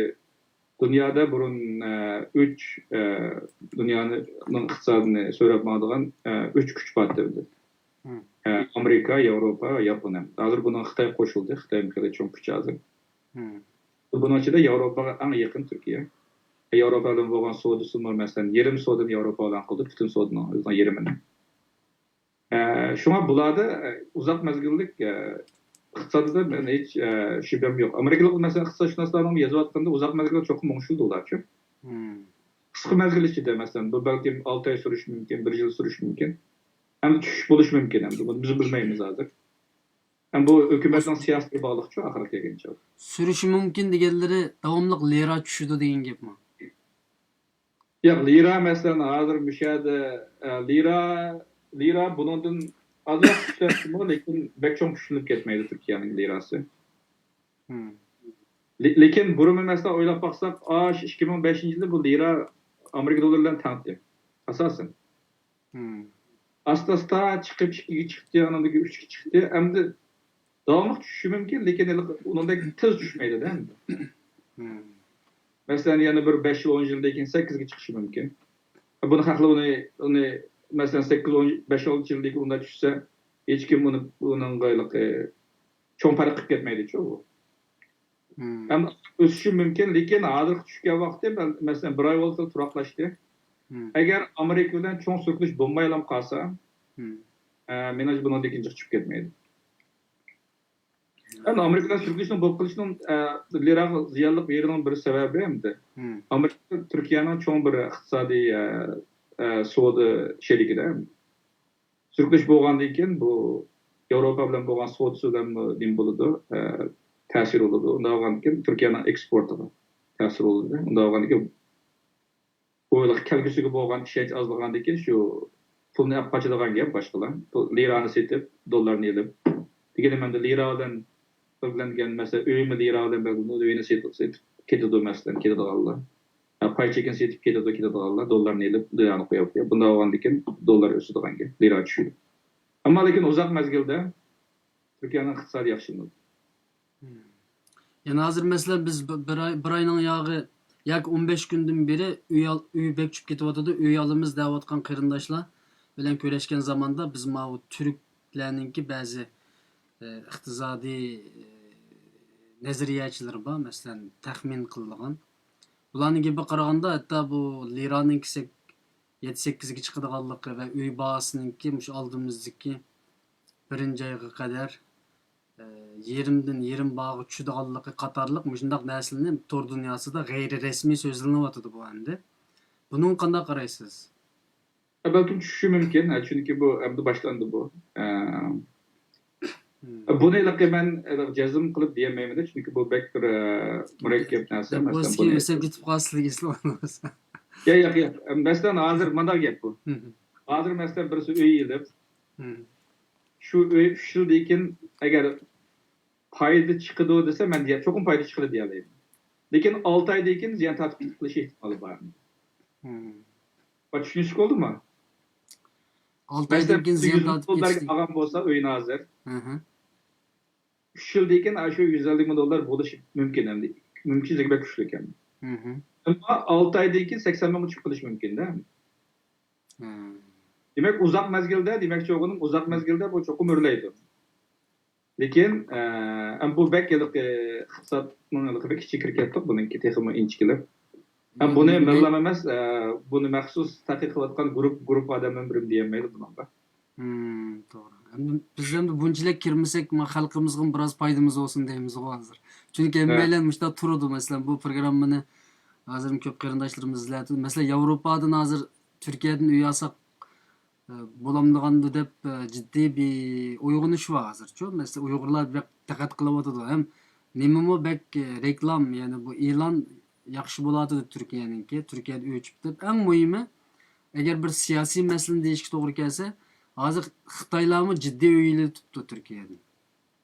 دۇنيادا بۇرۇن، ئە، ئۈچ، ئە، دۇنيانىڭ ئىقتىسادىنى سۆرەپ ماڭىدىغان، ئە، ئۈچ كۈچ بار ئىدى. ئە، ئامېرىكا، ياۋروپا، ياپونىيە. ھازىر بۇنىڭغا خىتاي قوشۇلدى. خىتاي خېلى چوڭ كۈچ ھازىر. بۇنىڭ ئىچىدە ياۋروپاغا ئەڭ يېقىن تۈركىيە. ياۋروپا بىلەن بولغان سودىسىمۇ، مەسىلەن، يېرىم سودىنى ياۋروپا بىلەن قىلدى، پۈتۈن سودىنىڭ ئۆزىنىڭ يېرىمىنى. ئە، شۇڭا بۇلاردا، ئە، ئۇزاق مەزگىللىك، ئە، ئىقتىسادىدا مەن ھېچ، ئە، شۈبھەم يوق. ئامېرىكىلىق، مەسىلەن، ئىقتىسادشۇناسلارنىڭ يېزىۋاتقىنىدا ئۇزاق مەزگىلگە چوقۇم ئوڭشىلىدۇ ئۇلارچۇ. قىسقا مەزگىل ئىچىدە، مەسىلەن، بۇ بەلكىم ئالتە ئاي سۈرۈشى مۇمكىن، بىر يىل سۈرۈشى مۇمكىن. ئەمدى چۈشۈش بولۇشى مۇمكىن، ئەمدى بۇنى بىز بىلمەيمىز ھازىر. ھەم بۇ ھۆكۈمەتنىڭ سىياسىتىگە باغلىقچۇ ئاخىرى كەلگەنچە. سۈرۈشى مۇمكىن دېگەنلىرى داۋاملىق لىرا چۈشىدۇ دېگەن گەپمۇ؟ ياق، لىرا، مەسىلەن، ھازىر مۇشۇ يەردە، ئە، لىرا، لىرا بۇنىڭدىن ئازراق كۈچلەنسىمۇ، لېكىن بەك چوڭ كۈچلىنىپ كەتمەيدۇ تۈركىيەنىڭ لىراسى. لېكىن بۇرۇنمۇ، مەسىلەن، ئويلاپ باقساق، ئاشۇ ئىككى مىڭ بەشىنچى يىلى بۇ لىرا ئامېرىكا دوللىرى بىلەن تەڭتى، ئاساسەن. ئاستا-ئاستا چىقىپ، ئىككىگە چىقتى، ئانىڭدىن كېيىن ئۈچكە چىقتى. ئەمدى داۋاملىق چۈشۈشى مۇمكىن، لېكىن ھېلىقى ئۇنىڭدەك تېز چۈشمەيدۇ-دە ئەمدى. مم. مەسىلەن، يەنە بىر بەش يىل، ئون يىلدىن كېيىن سەككىزگە چىقىشى مۇمكىن. بۇنى خەقلەر ئۇنى، ئۇنى، مەسىلەن، سەككىز، ئون، بەش، ئون يىلدىن كېيىن ئۇنداق چۈشسە، ھېچكىم ئۇنى، ئۇنىڭغا ھېلىقى چوڭ پەرق قىلىپ كەتمەيدىچۇ بۇ. مم. ئەمدى ئۆسۈشى مۇمكىن، لېكىن ھازىرقى چۈشكەن ۋاقتى، مەل-، مەسىلەن، بىر ئاي بولسا تۇراقلاشتى. مم. ئەگەر ئامېرىكا بىلەن چوڭ سۈركىلىش بولمايلا قالسا، مم. ئە، مېنىڭچە بۇنىڭدىن كېيىن چىقىپ كەتمەيدۇ. ئەمدى ئامېرىكا بىلەن سۈركىلىشنىڭ بولۇپ قېلىشىنىڭ، ئە، لىراغا زىيانلىق يېرىنىڭ بىر سەۋەبى ئەمدى. مم. ئامېرىكا تۈركىيەنىڭ چوڭ بىر ئىقتىسادىي، ئە، ئە، سودا شېرىكىدە. سۈركىلىش بولغاندىن كېيىن بۇ ياۋروپا بىلەن بولغان سودىسى بىلەنمۇ نېمە بولىدۇ؟ ئە، تەسىر بولىدۇ. ئۇنداق بولغاندىن كېيىن تۈركىيەنىڭ ئېكسپورتىغا تەسىر بولىدۇ. ئۇنداق بولغاندىن كېيىن بۇ كەلگۈسىگە بولغان ئىشەنچ ئازلىغاندىن كېيىن شۇ پۇلنى ئېلىپ قاچىدىغان گەپ باشقىلار. بۇ لىرانى سېتىپ، دوللارنى ئېلىپ. دېگىنىم ئەمدى لىرا بىلەن بەلگىلەنگەن، مەسىلەن، ئۆيمۇ لىرا بىلەن بەلگىلىنىدۇ، ئۆينى سېتىپ، سېتىپ كېتىدۇ، مەسىلەن، كېتىدىغانلار. ھە، پاي چېكىنى سېتىپ كېتىدۇ، كېتىدىغانلار دوللارنى ئېلىپ، لىرانى قويۇپ قويۇپ. بۇنداق بولغاندىن كېيىن دوللار ئۆسىدىغان گەپ، لىرا چۈشىدۇ. ئەمما لېكىن ئۇزاق مەزگىلدە تۈركىيەنىڭ ئىقتىسادى ياخشىلىنىدۇ. مم. يەنە ھازىر، مەسىلەن، بىز بىر، بىر ئاي، بىر ئاينىڭ ياغى ياكى ئون بەش كۈندىن بېرى ئۆي ئال-، ئۆي بەك چۈشۈپ كېتىۋاتىدۇ، ئۆي ئالىمىز دەۋاتقان قېرىنداشلار بىلەن كۆرۈشكەن زاماندا، بىز ماۋۇ تۈركلەرنىڭكى بەزى، ئە، ئىقتىسادىي، ئە، نەزەرىيەچىلىرى بار، مەسىلەن، تەخمىن قىلىدىغان. بۇلارنىڭ گېپىگە قارىغاندا، ھەتتا بۇ لىرانىڭكى سەك-، يەتتە سەككىزگە چىقىدىغانلىقى ۋە ئۆي باھاسىنىڭكى مۇشۇ ئالدىمىزدىكى بىرىنچى ئايغا قەدەر، ئە، يېرىمدىن يېرىم باھاغا چۈشىدىغانلىقى قاتارلىق مۇشۇنداق نەرسىلەرنى تور دۇنياسىدا غەيرىي رەسمىي سۆزلىنىۋاتىدۇ بۇ ئەمدى. بۇنىڭغا قانداق قارايسىز؟ ئە، بەلكىم چۈشۈشى مۇمكىن. ئە، چۈنكى بۇ ئەمدى باشلاندى بۇ. ئە، مم. بۇنى ھېلىقى مەن ھېلىقى جەزم قىلىپ دېيەلمەيمەن، چۈنكى بۇ بەك بىر، ئە، مۇرەككەپ نەرسە. مەسىلەن، بۇنى ئۆسۈپ كېتىپ قالسا سىزگە ئېسىلىۋالمىسا. ياق، ياق، ياق. مەسىلەن، ھازىر مانداق گەپ بۇ. مم. ھازىر، مەسىلەن، بىرسى ئۆي ئېلىپ، مم. شۇ ئۆي ئۈچ يىلدىن كېيىن ئەگەر پايدا چىقىدۇ دېسە، مەن دېيە-، چوقۇم پايدا چىقىدۇ دېيەلەيمەن. لېكىن ئالتە ئايدىن كېيىن زىيان تارتىپ قېلىش ئېھتىمالى بار. مم. بۇ چۈشىنىشلىك بولدىمۇ؟ ئالتە ئايدىن كېيىن زىيان تارتىپ كېتىشلىك. مەسىلەن، بىر يۈز مىڭ دوللارغا ئالغان بولسا ئۆينى ھازىر، مم. ئۈچ يىلدىن كېيىن ئاشۇ يۈز ئەللىك مىڭ دوللار بولۇشى مۇمكىن ئەمدى. مۇمكىنچىلىكى بەك كۈچلۈك ئەمدى. مم. ئەمما ئالتە ئايدىن كېيىن سەكسەن مىڭغا چىقىپ قېلىشى مۇمكىن-دە. مم. دېمەك، ئۇزاق مەزگىلدە، دېمەكچى بولغىنىم، ئۇزاق مەزگىلدە بۇ چوقۇم ئۆرلەيدۇ. لېكىن، ئە، ئەم، بۇ بەك ھېلىقى ئىقتىسادنىڭ ھېلىقى بەك ئىچىگە كىرىپ كەتتۇق، بۇنىڭكى تېخىمۇ ئىنچىكىلىپ. ئەم، بۇنى مەنلام ئەمەس، ئە، بۇنى مەخسۇس تەتقىق قىلىۋاتقان گۇرۇپ، گۇرۇپ ئادەملەرنىڭ بىرىمۇ دېيەلمەيدۇ بۇنىڭغا. مم، توغرا. ئەمدى بىز ئەمدى بۇنچىلىك كىرمىسەك، ما، خەلقىمىزغىمۇ بىراز پايدىمىز بولسۇن دەيمىزغۇ ھازىر. چۈنكى ھە. ھەممەيلەن مۇشۇنداق تۇرىدۇ، مەسىلەن، بۇ پروگراممىنى ھازىرمۇ كۆپ قېرىنداشلىرىمىز ئىزلەۋاتىدۇ. مەسىلەن، ياۋروپادىن ھازىر تۈركىيەدىن ئۆي ئالساق، ئە، بولامدىغاندۇ دەپ، ئە، جىددىي بىر ئويغىنىش بار ھازىرچۇ. مەسىلەن، ئۇيغۇرلار بەك دىققەت قىلىۋاتىدۇ. ھەم نېمىمۇ بەك، ئە، رېكلام، يەنى بۇ ئېلان ياخشى بولۇۋاتىدۇ تۈركىيەنىڭكى، تۈركىيەدە ئۆي ئېچىپ دەپ. ئەڭ مۇھىمى، ئەگەر بىر سىياسىي مەسىلىنى دېيىشكە توغرا كەلسە، ھازىر خىتايلارمۇ جىددىي ئۆي ئېلىۋېتىپتۇ تۈركىيەدىن.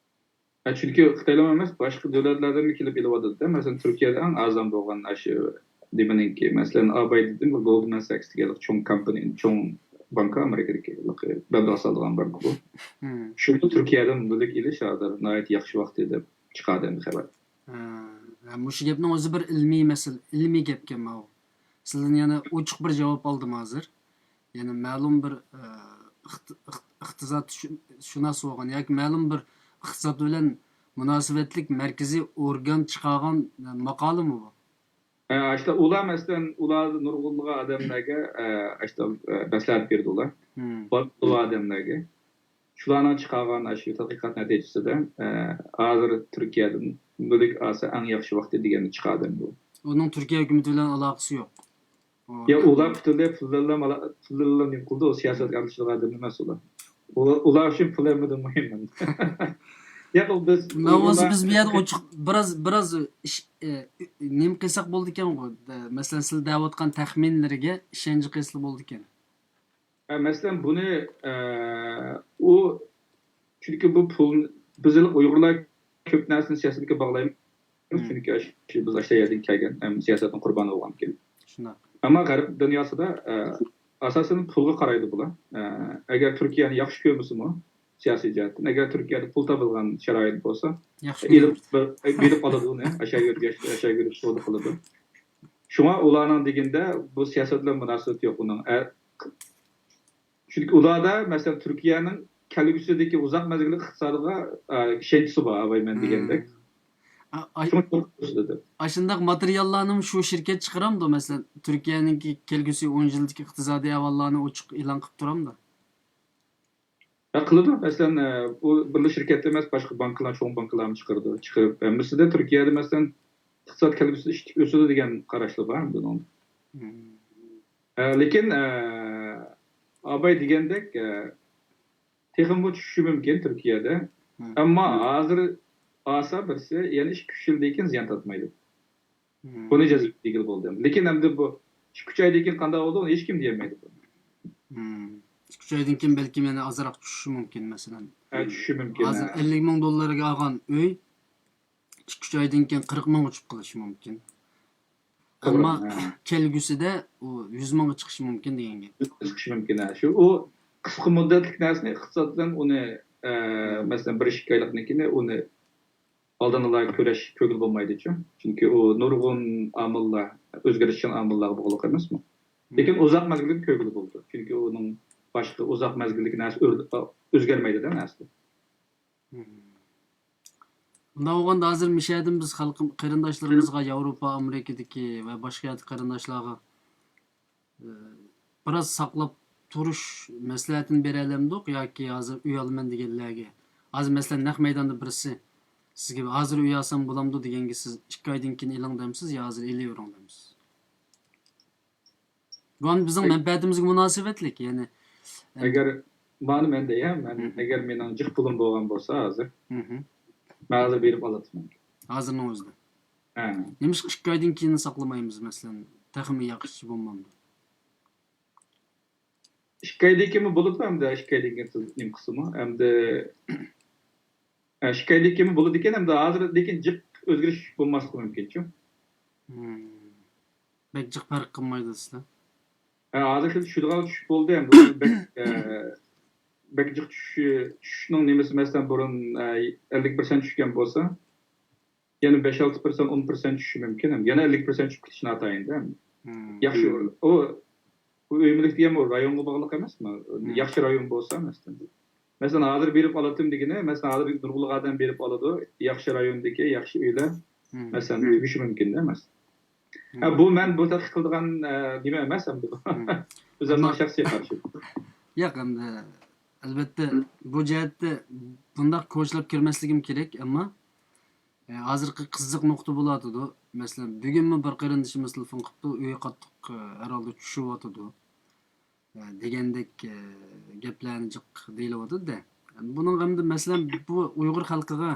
ھە، چۈنكى خىتايلار ئەمەس، باشقا دۆلەتلەردىنمۇ كېلىپ ئېلىۋاتىدۇ-دە. مەسىلەن، تۈركىيەدە ئەڭ ئەرزان بولغان ئاشۇ نېمىنىڭكى، مەسىلەن، ئاباي دېدىم، بۇ گولدمان ساكس دېگەن چوڭ كومپانى، چوڭ بانكا، ئامېرىكىدىكى بەندىغا سالىدىغان بانكا بۇ. مم. شۇمۇ تۈركىيەدىن مۈلۈك ئېلىش ھازىر ناھايىتى ياخشى ۋاقتى دەپ چىقاردى ئەمدى خەۋەر. ھە، ھە، مۇشۇ گەپنىڭ ئۆزى بىر ئىلمىي مەسىلە، ئىلمىي گەپكەن ماۋۇ. سىزدىن يەنە ئوچۇق بىر جاۋاب ئالدىم ھازىر. يەنى مەلۇم بىر، ئە، ئىقت-، ئىقت-، ئىقتىساد شۇ-، شۇناس بولغان ياكى مەلۇم بىر ئىقتىساد بىلەن مۇناسىۋەتلىك مەركىزىي ئورگان چىقارغان، ئە، ماقالىمۇ بۇ؟ ئە، ئاشۇنداق ئۇلار، مەسىلەن، ئۇلار نۇرغۇنلىغان ئادەملەرگە، ئە، ئاشۇنداق، ئە، مەسلىھەت بېرىدۇ ئۇلار. مم. بۇ ئادەملەرگە. شۇلارنىڭ چىقارغان ئاشۇ تەتقىقات نەتىجىسىدە، ئە، ھازىر تۈركىيەدىن مۈلۈك ئالسا ئەڭ ياخشى ۋاقتى دېگەننى چىقاردى بۇ. ئۇنىڭ تۈركىيە ھۆكۈمىتى بىلەن ئالاقىسى يوق. يا، ئۇلار پۈتۈنلەي پۇللىرىلا، پۇللىرىلا نېمە قىلىدۇ، ئۇ سىياسەتكە ئارىلىشىدىغان ئادەم ئەمەس ئۇلار. ئۇلار، ئۇلار ئۈچۈن پۇل ھەممىدىن مۇھىم. ياق، بىز ماۋۇ بولسا بىز بۇ يەردە ئوچۇق بىراز، بىراز ئىش، ئە، نېمە قىلساق بولىدىكەنغۇ؟ مەسىلەن، سىلەر دەۋاتقان تەخمىنلىرىگە ئىشەنچ قىلسىلا بولىدىكەن. ئە، مەسىلەن، بۇنى، ئە، ئۇ، چۈنكى بۇ پۇل، بىز ئۇيغۇرلار كۆپ نەرسىنى سىياسەتكە باغلايمىز. مم. چۈنكى ئاشۇ بىز ئاشۇ يەردىن كەلگەن، ھەم سىياسەتنىڭ قۇربانى بولغان كېلىپ. شۇنداق. ئەمما غەرب دۇنياسىدا، ئە، ئاساسەن پۇلغا قارايدۇ بۇلار. ئە، ئەگەر تۈركىيەنى ياخشى كۆرمىسىمۇ، سىياسىي جەھەتتىن، ئەگەر تۈركىيەدە پۇل تاپىدىغان شارائىت بولسا، ياخشى ئېلىپ كۆرىمىز. بېرىپ ئالىدۇ ئۇنى، ئاشۇ يەرگە، ئاشۇ يەرگە بېرىپ سودا قىلىدۇ. شۇڭا ئۇلارنىڭ دېگىنىدە بۇ سىياسەت بىلەن مۇناسىۋىتى يوق ئۇنىڭ. ئە، چۈنكى ئۇلاردا، مەسىلەن، تۈركىيەنىڭ كەلگۈسىدىكى ئۇزاق مەزگىللىك ئىقتىسادىغا، ئە، ئىشەنچىسى بار، ئاۋاي مەن دېگەندەك. ئا- ئاي- شۇڭا توغرا سۆزلىدى. ئاشۇنداق ماتېرىياللارنىمۇ شۇ شىركەت چىقىرامدۇ؟ مەسىلەن، تۈركىيەنىڭكى كەلگۈسى ئون يىلدىكى ئىقتىسادىي ئەھۋاللارنى ئوچۇق ئېلان قىلىپ تۇرامدۇ؟ ھە، قىلىدۇ. مەسىلەن، ئە، ئۇ بىرلا شىركەتلا ئەمەس، باشقا بانكىلار، چوڭ بانكىلارمۇ چىقىرىدۇ. چىقىرىپ، ھەممىسىدە تۈركىيەدە، مەسىلەن، ئىقتىساد كەلگۈسىدە ئىشلىتىپ ئۆسىدۇ دېگەن قاراشلار بار بۇنىڭ. ئە، لېكىن، ئە، ئاباي دېگەندەك، ئە، تېخىمۇ چۈشۈشى مۇمكىن تۈركىيەدە. ئەمما ھازىر ئالسا بىرسى، يەنە ئىككى-ئۈچ يىلدىن كېيىن زىيان تارتمايدۇ. بۇنى جەزم دېگىلى بولىدۇ. لېكىن ئەمدى بۇ ئىككى-ئۈچ ئايدىن كېيىن قانداق بولىدۇ، ئۇنى ھېچكىم دېيەلمەيدۇ. ئىككى-ئۈچ ئايدىن كېيىن بەلكىم يەنە ئازراق چۈشۈشى مۇمكىن، مەسىلەن. ھە، چۈشۈشى مۇمكىن. ھازىر ئەللىك مىڭ دوللارغا ئالغان ئۆي ئىككى-ئۈچ ئايدىن كېيىن قىرىق مىڭغا چۈشۈپ قېلىشى مۇمكىن. ئەمما كەلگۈسىدە ئۇ يۈز مىڭغا چىقىشى مۇمكىن دېگەن گەپ. چىقىشى مۇمكىن. ھە. شۇ ئۇ قىسقا مۇددەتلىك نەرسىنى ئىقتىساد بىلەن ئۇنى، ئە، مەسىلەن، بىر ئىككى ئايلىقنىڭكىنى ئۇنى ئالدىنلا كۆرۈش، كۆرگىلى بولمايدۇچۇ. چۈنكى ئۇ نۇرغۇن ئامىللار، ئۆزگىرىشچان ئامىللارغا باغلىق ئەمەسمۇ؟ لېكىن ئۇزاق مەزگىلگە كۆرگىلى بولىدۇ. چۈنكى ئۇنىڭ باشقا ئۇزاق مەزگىللىك نەرسە ئۆر-، ئۆزگەرمەيدۇ-دە نەرسە. ئۇنداق بولغاندا ھازىر مىشەدىن بىز خەلقىم-، قېرىنداشلىرىمىزغا ياۋروپا، ئامېرىكىدىكى ۋە باشقا يەردىكى قېرىنداشلارغا، ئى، بىراز ساقلاپ تۇرۇش مەسلىھەتىنى بېرەلەمدۇق ياكى ھازىر ئۆي ئالىمەن دېگەنلەرگە، ھازىر مەسىلەن نەق مەيداندا بىرسى سىزگە ھازىر ئۆي ئالسام بولامدۇ دېگەنگە سىز ئىككى ئايدىن كېيىن ئېلىڭ دەمسىز يا ھازىر ئېلىۋېرىڭ دەمسىز؟ بۇ ئەمدى بىزنىڭ مەنپەئەتىمىزگە مۇناسىۋەتلىك، يەنى. ئەگەر مانا مەن دەيمەن، ئەگەر مېنىڭ جىق پۇلۇم بولغان بولسا ھازىر، مەن ھازىر بېرىپ ئالاتتىم. ھازىرنىڭ ئۆزىدە. ھە. نېمىشقا ئىككى ئايدىن كېيىن ساقلىمايمىز، مەسىلەن، تېخىمۇ ياخشى بولمامدۇ؟ ئىككى ئايدىن كېيىنمۇ بولىدۇ ئەمدى، ئىككى ئايدىن كېيىن نېمە قىلسىمۇ ئەمدى. ئىككى ئايدىن كېيىنمۇ بولىدىكەن ئەمدى، ھازىردىن كېيىن جىق ئۆزگىرىش بولماسلىقى مۇمكىنچۇ. بەك جىق پەرق قىلمايدۇ دېسىلە. ھە، ھازىر خېلى چۈشىدىغان چۈشۈپ بولدى ئەمدى. بەك، ئە، بەك جىق چۈشۈشى، چۈشۈشنىڭ نېمىسى، مەسىلەن، بۇرۇن، ئە، ئەللىك پىرسەنت چۈشكەن بولسا، يەنە بەش-ئالتە پىرسەنت، ئون پىرسەنت چۈشۈشى مۇمكىن. يەنە ئەللىك پىرسەنت چۈشۈپ كېتىشى ناتايىن-دە. ياخشى ئورۇن. ئۇ، ئۇ ئۆي مۈلۈك دېگەن ئۇ رايونغا باغلىق ئەمەسمۇ؟ ياخشى رايون بولسا، مەسىلەن. مەسىلەن، ھازىر بېرىپ ئالاتتىم دېگىنى، مەسىلەن، ھازىر نۇرغۇنلىغان ئادەم بېرىپ ئالىدۇ. ياخشى رايوندىكى ياخشى ئۆيلەر، مەسىلەن، تۈگىشى مۇمكىن-دە، مەسىلەن. ھە، بۇ مەن بۇ تەتقىق قىلىدىغان، ئە، نېمە ئەمەس ئەمدى بۇ. ئۆزۈمنىڭ شەخسىي قارىشىم. ياق، ئەمدى، ئەلۋەتتە، بۇ جەھەتتە بۇنداق كوچىلاپ كىرمەسلىكىم كېرەك، ئەمما، ئە، ھازىرقى قىزىق نۇقتا بولۇۋاتىدۇ. مەسىلەن، بۈگۈنمۇ بىر قېرىندىشىمىز تېلېفون قىپتۇ، ئۆي قاتتىق، ئە، ھەر ھالدا چۈشۈۋاتىدۇ، ئە، دېگەندەك، ئە، گەپلەرنى جىق دېيىلىۋاتىدۇ-دە. بۇنىڭ ئەمدى، مەسىلەن، بۇ ئۇيغۇر خەلقىگە،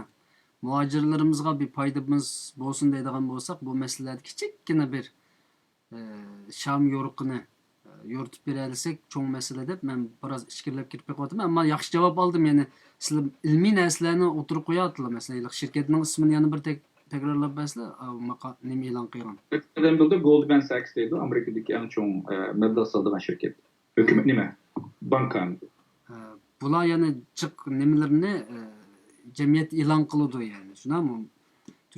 مۇھاجىرلىرىمىزغا بىر پايدىمىز بولسۇن دەيدىغان بولساق، بۇ مەسىلىلەردە كىچىككىنە بىر ئى، شام يورۇقىنى، ئى، يورۇتۇپ بېرەلىسەك چوڭ مەسىلە دەپ مەن بىراز ئىچكىرىلەپ كىرىپ بېقىۋاتىمەن. ئەمما ياخشى جاۋاب ئالدىم، يەنى سىلەر ئىلمىي نەرسىلەرنى ئوتتۇرىغا قويۇۋاتىدىلار. مەسىلەن، ھېلىقى شىركەتنىڭ ئىسمىنى يەنە بىر تەك-، تەكرارلاپ بەرسىلەر، ئا، ماقا-، نېمە ئېلان قىلغان. ئادەم بىلدى، گولدمان ساكس دەيدۇ، ئامېرىكىدىكى ئەڭ چوڭ، ئە، مەبلەغ سالىدىغان شىركەت. ھۆكۈمەت نېمە؟ بانكا. ھە، بۇلار يەنە جىق نېمىلىرىنى، ئە، جەمئىيەت ئېلان قىلىدۇ، يەنى، شۇنداقمۇ؟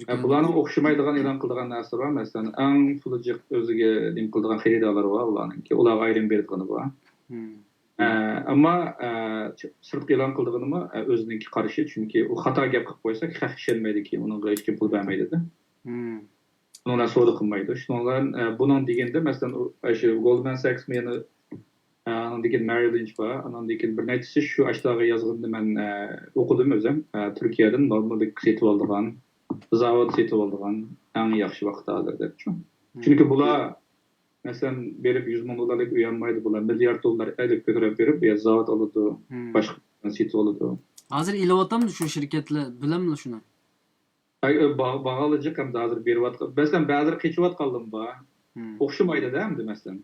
ھە، بۇلارنىڭ ئوخشىمايدىغان ئېلان قىلىدىغان نەرسىلىرى بار. مەسىلەن، ئەڭ پۇلى جىق ئۆزىگە نېمە قىلىدىغان خېرىدارلىرى بار ئۇلارنىڭكى. ئۇلارغا ئايرىم بېرىدىغىنى بار. ئە، ئەمما، ئە، سىرتقا ئېلان قىلىدىغىنىمۇ، ئە، ئۆزىنىڭكى قارىشى. چۈنكى ئۇ خاتا گەپ قىلىپ قويسا، خەق ئىشەنمەيدىكى، ئۇنىڭغا ھېچكىم پۇل بەرمەيدۇ-دە. ئۇنىڭ بىلەن سودا قىلمايدۇ. شۇنىڭ بىلەن، ئە، بۇنىڭ دېگىنىدە، مەسىلەن، ئۇ، ئاشۇ گولدمان ساكسمۇ يەنە، ئە، ئانىڭدىن كېيىن مېرىل لىنچ بار. ئانىڭدىن كېيىن بىر نەچچىسى شۇ ئاشۇلارغا يازغىنىنى مەن، ئە، ئوقۇدۇم ئۆزۈم. ئە، تۈركىيەدىن نورماللىق سېتىۋالىدىغان، زاۋۇت سېتىۋالىدىغان ئەڭ ياخشى ۋاقىت ھازىر دەپچۇ. چۈنكى بۇلار، مەسىلەن، بېرىپ يۈز مىڭ دوللارلىق ئۆي ئالمايدۇ. بۇلار مىليارد دوللار ئېلىپ كۆتۈرۈپ بېرىپ، يا زاۋۇت ئالىدۇ، باشقا سېتىۋالىدۇ. ھازىر ئېلىۋاتامدۇ شۇ شىركەتلەر، بىلەمدۇ شۇنى؟ ئەي، ئە، باغ-، باغالىجىق ئەمدى ھازىر بېرىۋاتقان. مەسىلەن، بەزىلىرى قېچىۋاتقانلىرىمۇ بار. ئوخشىمايدۇ-دە ئەمدى، مەسىلەن.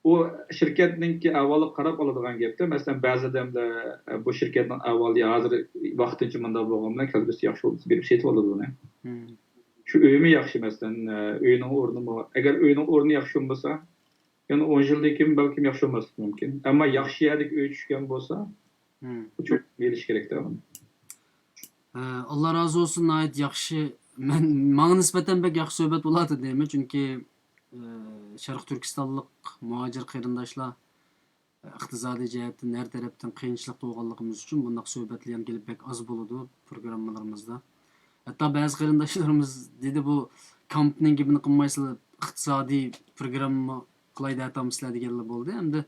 ئۇ شىركەتنىڭكى ئەھۋالىغا قاراپ ئالىدىغان گەپتە. مەسىلەن، بەزى ئادەملەر، ئە، بۇ شىركەتنىڭ ئەھۋالى ھازىر ۋاقتىنچە مۇنداق بولغان بىلەن كەلگۈسىدە ياخشى بولمىسا بېرىپ سېتىۋالىدۇ ئۇنى. شۇ ئۆيمۇ ياخشى، مەسىلەن، ئە، ئۆينىڭ ئورنىمۇ، ئەگەر ئۆينىڭ ئورنى ياخشى بولمىسا، يەنە ئون يىلدىن كېيىن بەلكىم ياخشى بولماسلىقى مۇمكىن. ئەمما ياخشى يەردىكى ئۆي چۈشكەن بولسا، مم. ئۇچۇپ بېرىش كېرەكتە. ئە، ئاللا رازى بولسۇن، ناھايىتى ياخشى. مەن، ماڭا نىسبەتەن بەك ياخشى سۆھبەت بولاتتى دەيمەن، چۈنكى، ئە، شەرقىي تۈركىستانلىق مۇھاجىر قېرىنداشلار، ئە، ئىقتىسادىي جەھەتتىن ھەر تەرەپتىن قىيىنچىلىقتا بولغانلىقىمىز ئۈچۈن بۇنداق سۆھبەتلەر يەنە كېلىپ بەك ئاز بولىدۇ پروگراممىلىرىمىزدا. ھەتتا بەزى قېرىنداشلىرىمىز دېدى، بۇ كامپنىڭ گېپىنى قىلمايسىلەر، ئىقتىسادىي پروگرامما قىلاي دەۋاتامسىلەر دېگەنلەر بولدى. ئەمدى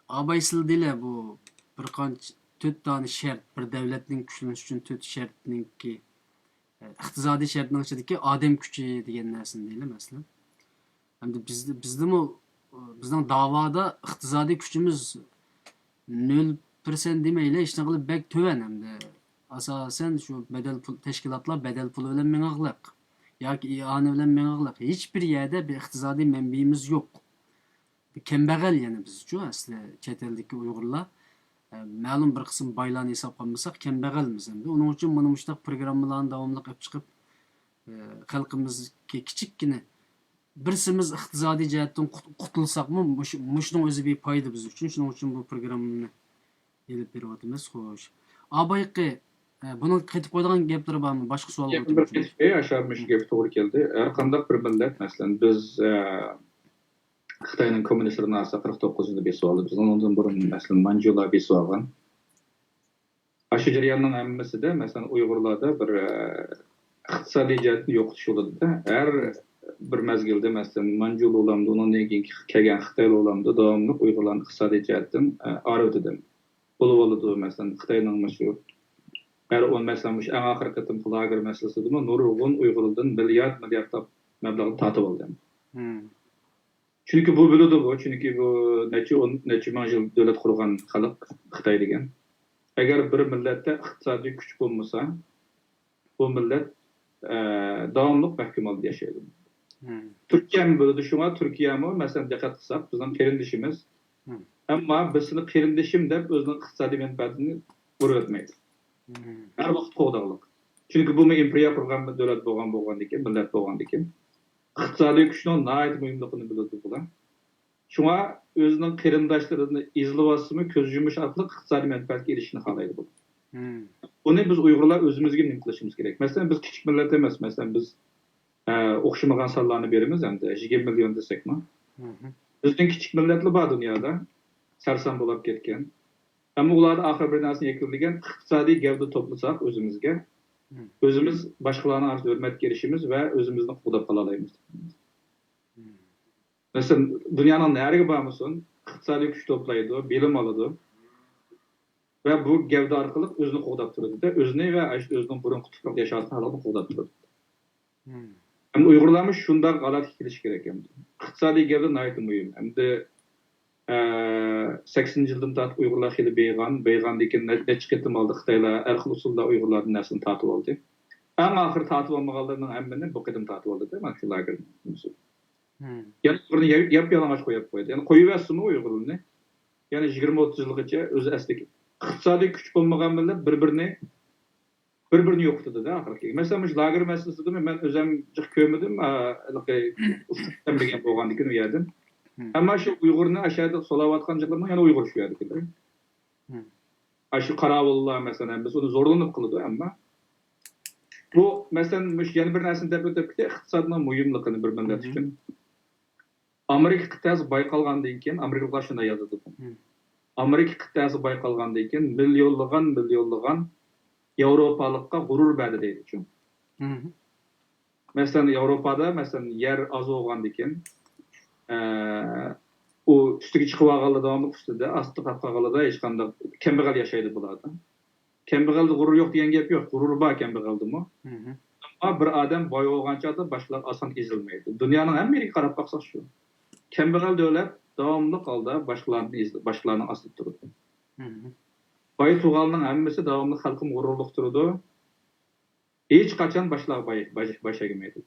ئاباي سىلدىلە بۇ بىر قانچە، تۆت دانە شەرت، بىر دەۋلەتنىڭ كۈچلىنىشى ئۈچۈن تۆت شەرتنىڭكى، ئىقتىسادىي شەرتنىڭ ئىچىدىكى ئادەم كۈچى دېگەن نەرسىنى دەيلى، مەسىلەن. ئەمدى بىز، بىزدىمۇ، بىزنىڭ داۋادا ئىقتىسادىي كۈچىمىز نۆل پىرسەنت دېمەيلى، ھېچنېمە قىلىپ بەك تۆۋەن. ئەمدى ئاساسەن شۇ بەدەل پۇل، تەشكىلاتلار بەدەل پۇلى بىلەن مېڭىغلىق ياكى ئىئانە بىلەن مېڭىغلىق. ھېچبىر يەردە بىر ئىقتىسادىي مەنبىيىمىز يوق. كەمبەغەل يەنە بىزچۇ، ئەسلى چەت ئەلدىكى ئۇيغۇرلار، ئە، مەلۇم بىر قىسىم بايلارنى ھېسابقا ئالمىساق، كەمبەغەلمىز ئەمدى. ئۇنىڭ ئۈچۈن مانا مۇشۇنداق پروگراممىلارنى داۋاملىق ئېلىپ چىقىپ، ئە، خەلقىمىزگە كىچىككىنە بىرسىمىز ئىقتىسادىي جەھەتتىن قۇت-، قۇتۇلساقمۇ، مۇشۇ، مۇشۇنىڭ ئۆزى بىر پايدا بىز ئۈچۈن. شۇنىڭ ئۈچۈن بۇ پروگراممىنى ئېلىپ بېرىۋاتىمىز. خوش. ئابايقى، ئە، بۇنىڭ قېتىپ قويىدىغان گەپلىرى بارمۇ؟ باشقا سوئال قويدۇم. بىر قېتىپ، ئاشۇ مۇشۇ گەپ توغرا كەلدى. ھەر قانداق بىر مىللەت، مەسىلەن، بىز، ئە، خىتاينىڭ كوممۇنىستلىرىنى ئالساق، قىرىق توققۇز يىلدا بېسىۋالدى. بىز ئۇنىڭدىن بۇرۇن، مەسىلەن، مانجۇلار بېسىۋالغان. ئاشۇ جەرياننىڭ ھەممىسىدە، مەسىلەن، ئۇيغۇرلاردا بىر، ئە، ئىقتىسادىي جەھەتتىن يوقىتىش يولىدا ھەر بىر مەزگىلدە، مەسىلەن، مانجۇلار بولامدۇ، ئۇنىڭدىن كېيىن كەلگەن خىتايلار بولامدۇ، داۋاملىق ئۇيغۇرلارنى ئىقتىسادىي جەھەتتىن، ئە، ئايرىۋېتىدۇ. بولۇۋالىدۇ، مەسىلەن، خىتاينىڭ مۇشۇ ھەر ئون، مەسىلەن، مۇشۇ ئەڭ ئاخىرقى قېتىمقى لاگېر مەسىلىسىدىمۇ نۇرغۇن ئۇيغۇردىن مىليارد، مىلياردلاپ مەبلەغنى تارتىۋالدى. مم. چۈنكى بۇ بىلىدۇ بۇ، چۈنكى بۇ نەچچە ئون، نەچچە مىڭ يىل دۆلەت قۇرغان خەلق خىتاي دېگەن. ئەگەر بىر مىللەتتە ئىقتىسادىي كۈچ بولمىسا، بۇ مىللەت، ئە، داۋاملىق مەھكۇم ھالدا ياشايدۇ. مم. تۈركىيەمۇ بىلىدۇ، شۇڭا تۈركىيەمۇ، مەسىلەن، دىققەت قىلساق، بىزنىڭ قېرىندىشىمىز. مم. ئەمما بىز سېنى قېرىندىشىم دەپ ئۆزىنىڭ ئىقتىسادىي مەنپەئەتىنى ئۇرۇۋەتمەيدۇ. مم. ھەر ۋاقىت قوغداغلىق. چۈنكى بۇمۇ ئىمپېرىيە قۇرغان بىر دۆلەت بولغان، بولغاندىكىن، مىللەت بولغاندىكىن، ئىقتىسادىي كۈچنىڭ ناھايىتى مۇھىملىقىنى بىلىدۇ بۇلار. شۇڭا ئۆزىنىڭ قېرىنداشلىرىنى ئېزىلىۋاتسىمۇ، كۆز يۇمۇش ئارقىلىق ئىقتىسادىي مەنپەئەتكە ئېرىشىشنى خالايدۇ بۇلار. مم. بۇنى بىز ئۇيغۇرلار ئۆزىمىزگە نېمە قىلىشىمىز كېرەك؟ مەسىلەن، بىز كىچىك مىللەت ئەمەس. مەسىلەن، بىز، ئە، ئوخشىمىغان سانلارنى بېرىمىز ئەمدى، يىگىرمە مىليون دېسەكمۇ. مم. بىزدىن كىچىك مىللەتلا بار دۇنيادا، سەرسان بولاپ كەتكەن. ئەمما ئۇلاردا ئاخىر بىر نەرسىنى يەكۈنلىگەن، ئىقتىسادىي گەۋدە توپلىساق ئۆزىمىزگە، مم. ئۆزىمىز باشقىلارنىڭ ئارىسىدا ھۆرمەتكە ئېرىشىمىز ۋە ئۆزىمىزنى قوغداپ قالالايمىز. مم. مەسىلەن، دۇنيانىڭ نەرىگە بارمىسۇن، ئىقتىسادىي كۈچ توپلايدۇ، بىلىم ئالىدۇ ۋە بۇ گەۋدە ئارقىلىق ئۆزىنى قوغداپ تۇرىدۇ-دە، ئۆزىنى ۋە ئۆزىنىڭ بۇرۇنقى تۇپراقتا ياشاۋاتقان خەلقىنى قوغداپ تۇرىدۇ. مم. ئەمدى ئۇيغۇرلارمۇ شۇنداق ھالەتكە كېلىشى كېرەك ئەمدى. ئىقتىسادىي گەۋدە ناھايىتى مۇھىم. ئەمدى، ئە، سەكسىنىنچى يىلدىن تارتىپ ئۇيغۇرلار خېلى بېيىغان، بېيىغاندىن كېيىن نە-، نەچچە قېتىم ئالدى خىتايلار ھەر خىل ئۇسۇلدا ئۇيغۇرلاردىن نەرسىنى تارتىۋالدى. ئەڭ ئاخىرى تارتىۋالمىغانلىرىنىڭ ھەممىنى بۇ قېتىم تارتىۋالدى-دە، مانا شۇ لاگېرنىڭ ھەممىسى. مم. يەنە ئۇيغۇرنى يا-، ياپيالىڭاچ قويۇپ قويدى. يەنى قويۇۋەتسىمۇ ئۇيغۇرنى، يەنە يىگىرمە ئوتتۇز يىلغىچە ئۆزى ئەسلىدىكى ئىقتىسادىي كۈچ بولمىغان مىللەت بىر-بىرىنى، بىر-بىرىنى يوقىتىدۇ-دە ئاخىرقى. مەسىلەن، مۇشۇ لاگېر مەسىلىسىدىمۇ مەن ئۆزۈم جىق كۆرمىدىم، ئا، ھېلىقى ئۇچۇپ كەتمىگەن بولغاندىكىن ئۇ يەردىن. مم. ئەمما شۇ ئۇيغۇرنى ئاشۇ يەردە سولاۋاتقان جىقلىرىنىڭ يەنە ئۇيغۇر شۇ يەردىكىلەر. مم. ئاشۇ قاراۋۇللار، مەسىلەن، بىز ئۇنى زورلىنىپ قىلىدۇ، ئەمما بۇ، مەسىلەن، مۇشۇ يەنە بىر نەرسىنى دەپ ئۆتۈپ كېتەي، ئىقتىسادنىڭ مۇھىملىقىنى بىر مىللەت مم. ئۈچۈن. ئامېرىكا قىتئەسى بايقالغاندىن كېيىن، ئامېرىكىلىقلار شۇنداق يازىدۇ. مم. ئامېرىكا قىتئەسى بايقالغاندىن كېيىن مىليونلىغان، مىليونلىغان ياۋروپالىققا غۇرۇر بەردى دەيدىچۇ. مم. مەسىلەن، ياۋروپادا، مەسىلەن، يەر ئاز بولغاندىكىن، ئە، ئۇ ئۈستىگە چىقىۋالغانلار داۋاملىق ئۈستىدە، ئاستىغا قاپ قالغانلاردا ھېچقانداق كەمبەغەل ياشايدۇ بۇلاردا. كەمبەغەلدە غۇرۇر يوق دېگەن گەپ يوق، غۇرۇر بار كەمبەغەلدىمۇ. مم. ئەمما بىر ئادەم باي بولغان چاغدا باشقىلار ئاسان ئېزىلمەيدۇ. دۇنيانىڭ ھەممە يېرىگە قاراپ باقساق شۇ. كەمبەغەل دۆلەت داۋاملىق ھالدا باشقىلاردىن ئېزىلىپ، باشقىلارنىڭ ئاستىدا تۇرىدۇ. مم. باي تۇرغاننىڭ ھەممىسى داۋاملىق خەلقىمۇ غۇرۇرلۇق تۇرىدۇ. ھېچقاچان باشقىلارغا باي، باش، باش ئەگمەيدۇ.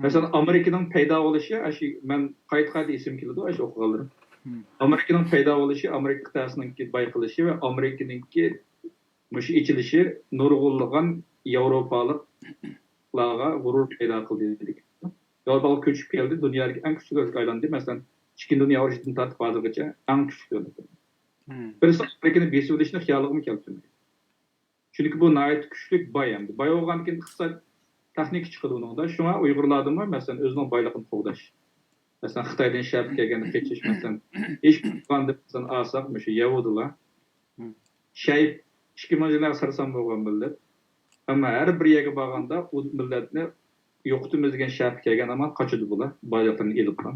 مەسىلەن، ئامېرىكىنىڭ پەيدا بولۇشى، ئاشۇ مەن قايتا-قايتا ئېسىمگە كېلىدۇ، ئاشۇ ئوقۇغانلىرىم. مم. ئامېرىكىنىڭ پەيدا بولۇشى، ئامېرىكا قىتئەسىنىڭكى بايقىلىشى ۋە ئامېرىكىنىڭكى مۇشۇ ئېچىلىشى نۇرغۇنلىغان ياۋروپالىقلارغا غۇرۇر پەيدا قىلدى دېدۇق. ياۋروپاغا كۆچۈپ كەلدى، دۇنيادىكى ئەڭ كۈچلۈك دۆلەتكە ئايلاندى. مەسىلەن، ئىككىنچى دۇنيا ئۇرۇشىدىن تارتىپ ھازىرغىچە ئەڭ كۈچلۈك دۆلەت. بىرسى ئامېرىكىنى بېسىۋېلىشنى خىيالىغىمۇ كەلتۈرمىدى. چۈنكى بۇ ناھايىتى كۈچلۈك، باي ئەمدى. باي بولغاندىن كېيىن ئىقتىساد، تېخنىكا چىقىدۇ ئۇنىڭدا. شۇڭا ئۇيغۇرلاردىمۇ، مەسىلەن، ئۆزىنىڭ بايلىقىنى قوغداش. مەسىلەن، خىتايدىن شەرققە كەلگەندە قېچىش، مەسىلەن، ئىش قىلغاندا، مەسىلەن، ئالساق، مۇشۇ يەھۇدىيلار شەيپ ئىككى مىڭ يىللار سەرسان بولغان مىللەت. ئەمما ھەر بىر يەرگە بارغاندا ئۇ مىللەتنى يوقىتىمىز دېگەن شەرتكە كەلگەن ھامان قاچىدۇ بۇلار، بايلىقلىرىنى ئېلىپلا.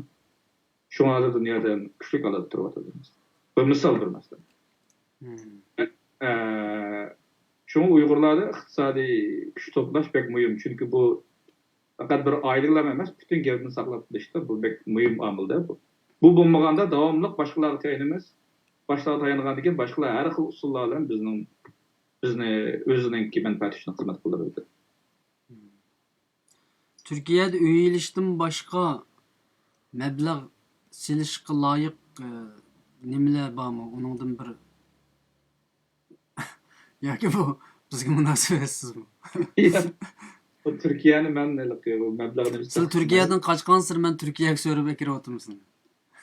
شۇڭا ھازىر دۇنيادا كۈچلۈك ھالەتتە تۇرۇۋاتىدۇ. بىر مىسال، بىر مەسىلە. ئە، شۇڭا ئۇيغۇرلاردا ئىقتىسادىي كۈچ توپلاش بەك مۇھىم. چۈنكى بۇ پەقەت بىر ئائىلىلەرنى ئەمەس، پۈتۈن گەۋدىنى ساقلاپ قېلىشتا بۇ بەك مۇھىم ئامىلدە بۇ. بۇ بولمىغاندا داۋاملىق باشقىلارغا تايىنىمىز. باشقىلارغا تايانغاندىن كېيىن باشقىلار ھەر خىل ئۇسۇللار بىلەن بىزنىڭ، بىزنى ئۆزىنىڭكى مەنپەئەتى ئۈچۈن خىزمەت قىلىۋېرىدۇ. تۈركىيەدە ئۆي ئېلىشتىن باشقا مەبلەغ سېلىشقا لايىق، ئە، نېمىلەر بارمۇ؟ ئۇنىڭدىن بىر ياكى بۇ بىزگە مۇناسىۋەتسىزمۇ؟ ياق. بۇ تۈركىيەنى مەن ھېلىقى بۇ مەبلەغنى سىز تۈركىيەدىن قاچقانسېرى مەن تۈركىيەگە سۆرەپ ئەكىرىۋاتىمەن سىزنى.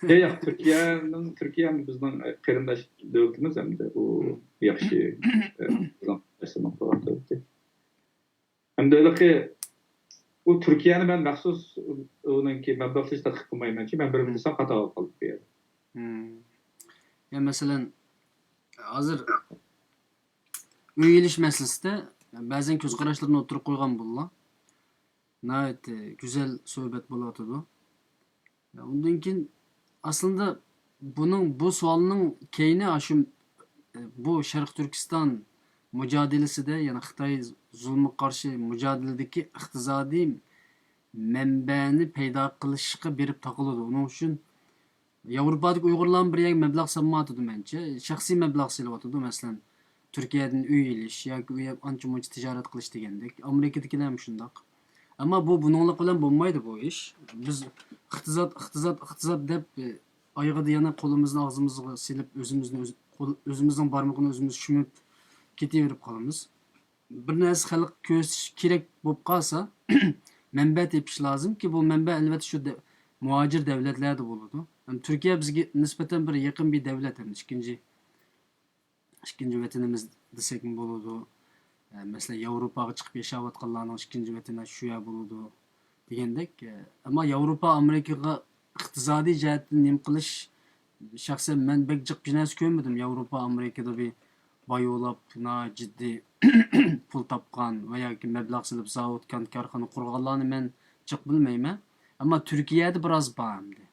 ياق، ياق، تۈركىيەنىڭ، تۈركىيە بىزنىڭ قېرىنداش دۆلىتىمىز ئەمدى. ئۇ ياخشى، ئە، بىزنىڭ قېرىنداش دۆلىتى. ئەمدى ھېلىقى ئۇ تۈركىيەنى مەن مەخسۇس ئۇنىڭكى مەبلەغ سېلىش تەتقىق قىلمايمەنچۇ، مەن بىر دېسەم خاتا بولۇپ قالدى بۇ يەردە. يا مەسىلەن، ھازىر ئۆي ئېلىش مەسىلىسىدە بەزەن كۆز قاراشلىرىنى ئوتتۇرىغا قويغان بولدىلا. ناھايىتى گۈزەل سۆھبەت بولۇۋاتىدۇ. ئۇندىن كېيىن ئەسلىدە بۇنىڭ، بۇ سوئالنىڭ كەينى ئاشۇ، بۇ شەرقىي تۈركىستان مۇجادىلىسىدە، يەنى خىتاي زۇلمىغا قارشى مۇجادىلىدىكى ئىقتىسادىي مەنبەنى پەيدا قىلىشقا بېرىپ تاقىلىدۇ. ئۇنىڭ ئۈچۈن ياۋروپادىكى ئۇيغۇرلارمۇ بىر يەرگە مەبلەغ سالمايۋاتىدۇ مەنچە. شەخسىي مەبلەغ سېلىۋاتىدۇ. مەسىلەن، تۈركىيەدىن ئۆي ئېلىش ياكى ئۇ يەر ئانچە-مۇنچە تىجارەت قىلىش دېگەندەك. ئامېرىكىدىكىلەرمۇ شۇنداق. ئەمما بۇ بۇنىڭلىق بىلەن بولمايدۇ بۇ ئىش. بىز ئىقتىساد، ئىقتىساد، ئىقتىساد دەپ، ئايىغىدا يەنە قولىمىزنى ئاغزىمىزغا سېلىپ، ئۆزىمىزنى ئۆز-، قول-، ئۆزىمىزنىڭ بارمىقىنى ئۆزىمىز شۈمۈپ كېتىۋېرىپ قالىمىز. بىر نەرسە خەلققە كۆرسىتىش كېرەك بولۇپ قالسا، مەنبە تېپىش لازىمكى، بۇ مەنبە ئەلۋەتتە شۇ دە-، مۇھاجىر دەۋلەتلەردە بولىدۇ. ھەم تۈركىيە بىزگە نىسبەتەن بىر يېقىن بىر دەۋلەت، ھەم ئىككىنچى، ئىككىنچى ۋەتىنىمىز دېسەكمۇ بولىدۇ. ئە، مەسىلەن، ياۋروپاغا چىقىپ ياشاۋاتقانلارنىڭ ئىككىنچى ۋەتىنى شۇ يەر بولىدۇ دېگەندەك. ئە، ئەمما ياۋروپا ئامېرىكىغا ئىقتىسادىي جەھەتتىن نېمە قىلىش، شەخسەن مەن بەك جىق بىر نەرسە كۆرمىدىم. ياۋروپا ئامېرىكىدا بىر باياۋلاپ، ناھايىتى جىددىي پۇل تاپقان ۋە ياكى مەبلەغ سېلىپ زاۋۇت، كان-، كارخانا قۇرغانلارنى مەن جىق بىلمەيمەن. ئەمما تۈركىيەدە بىراز بار ئەمدى.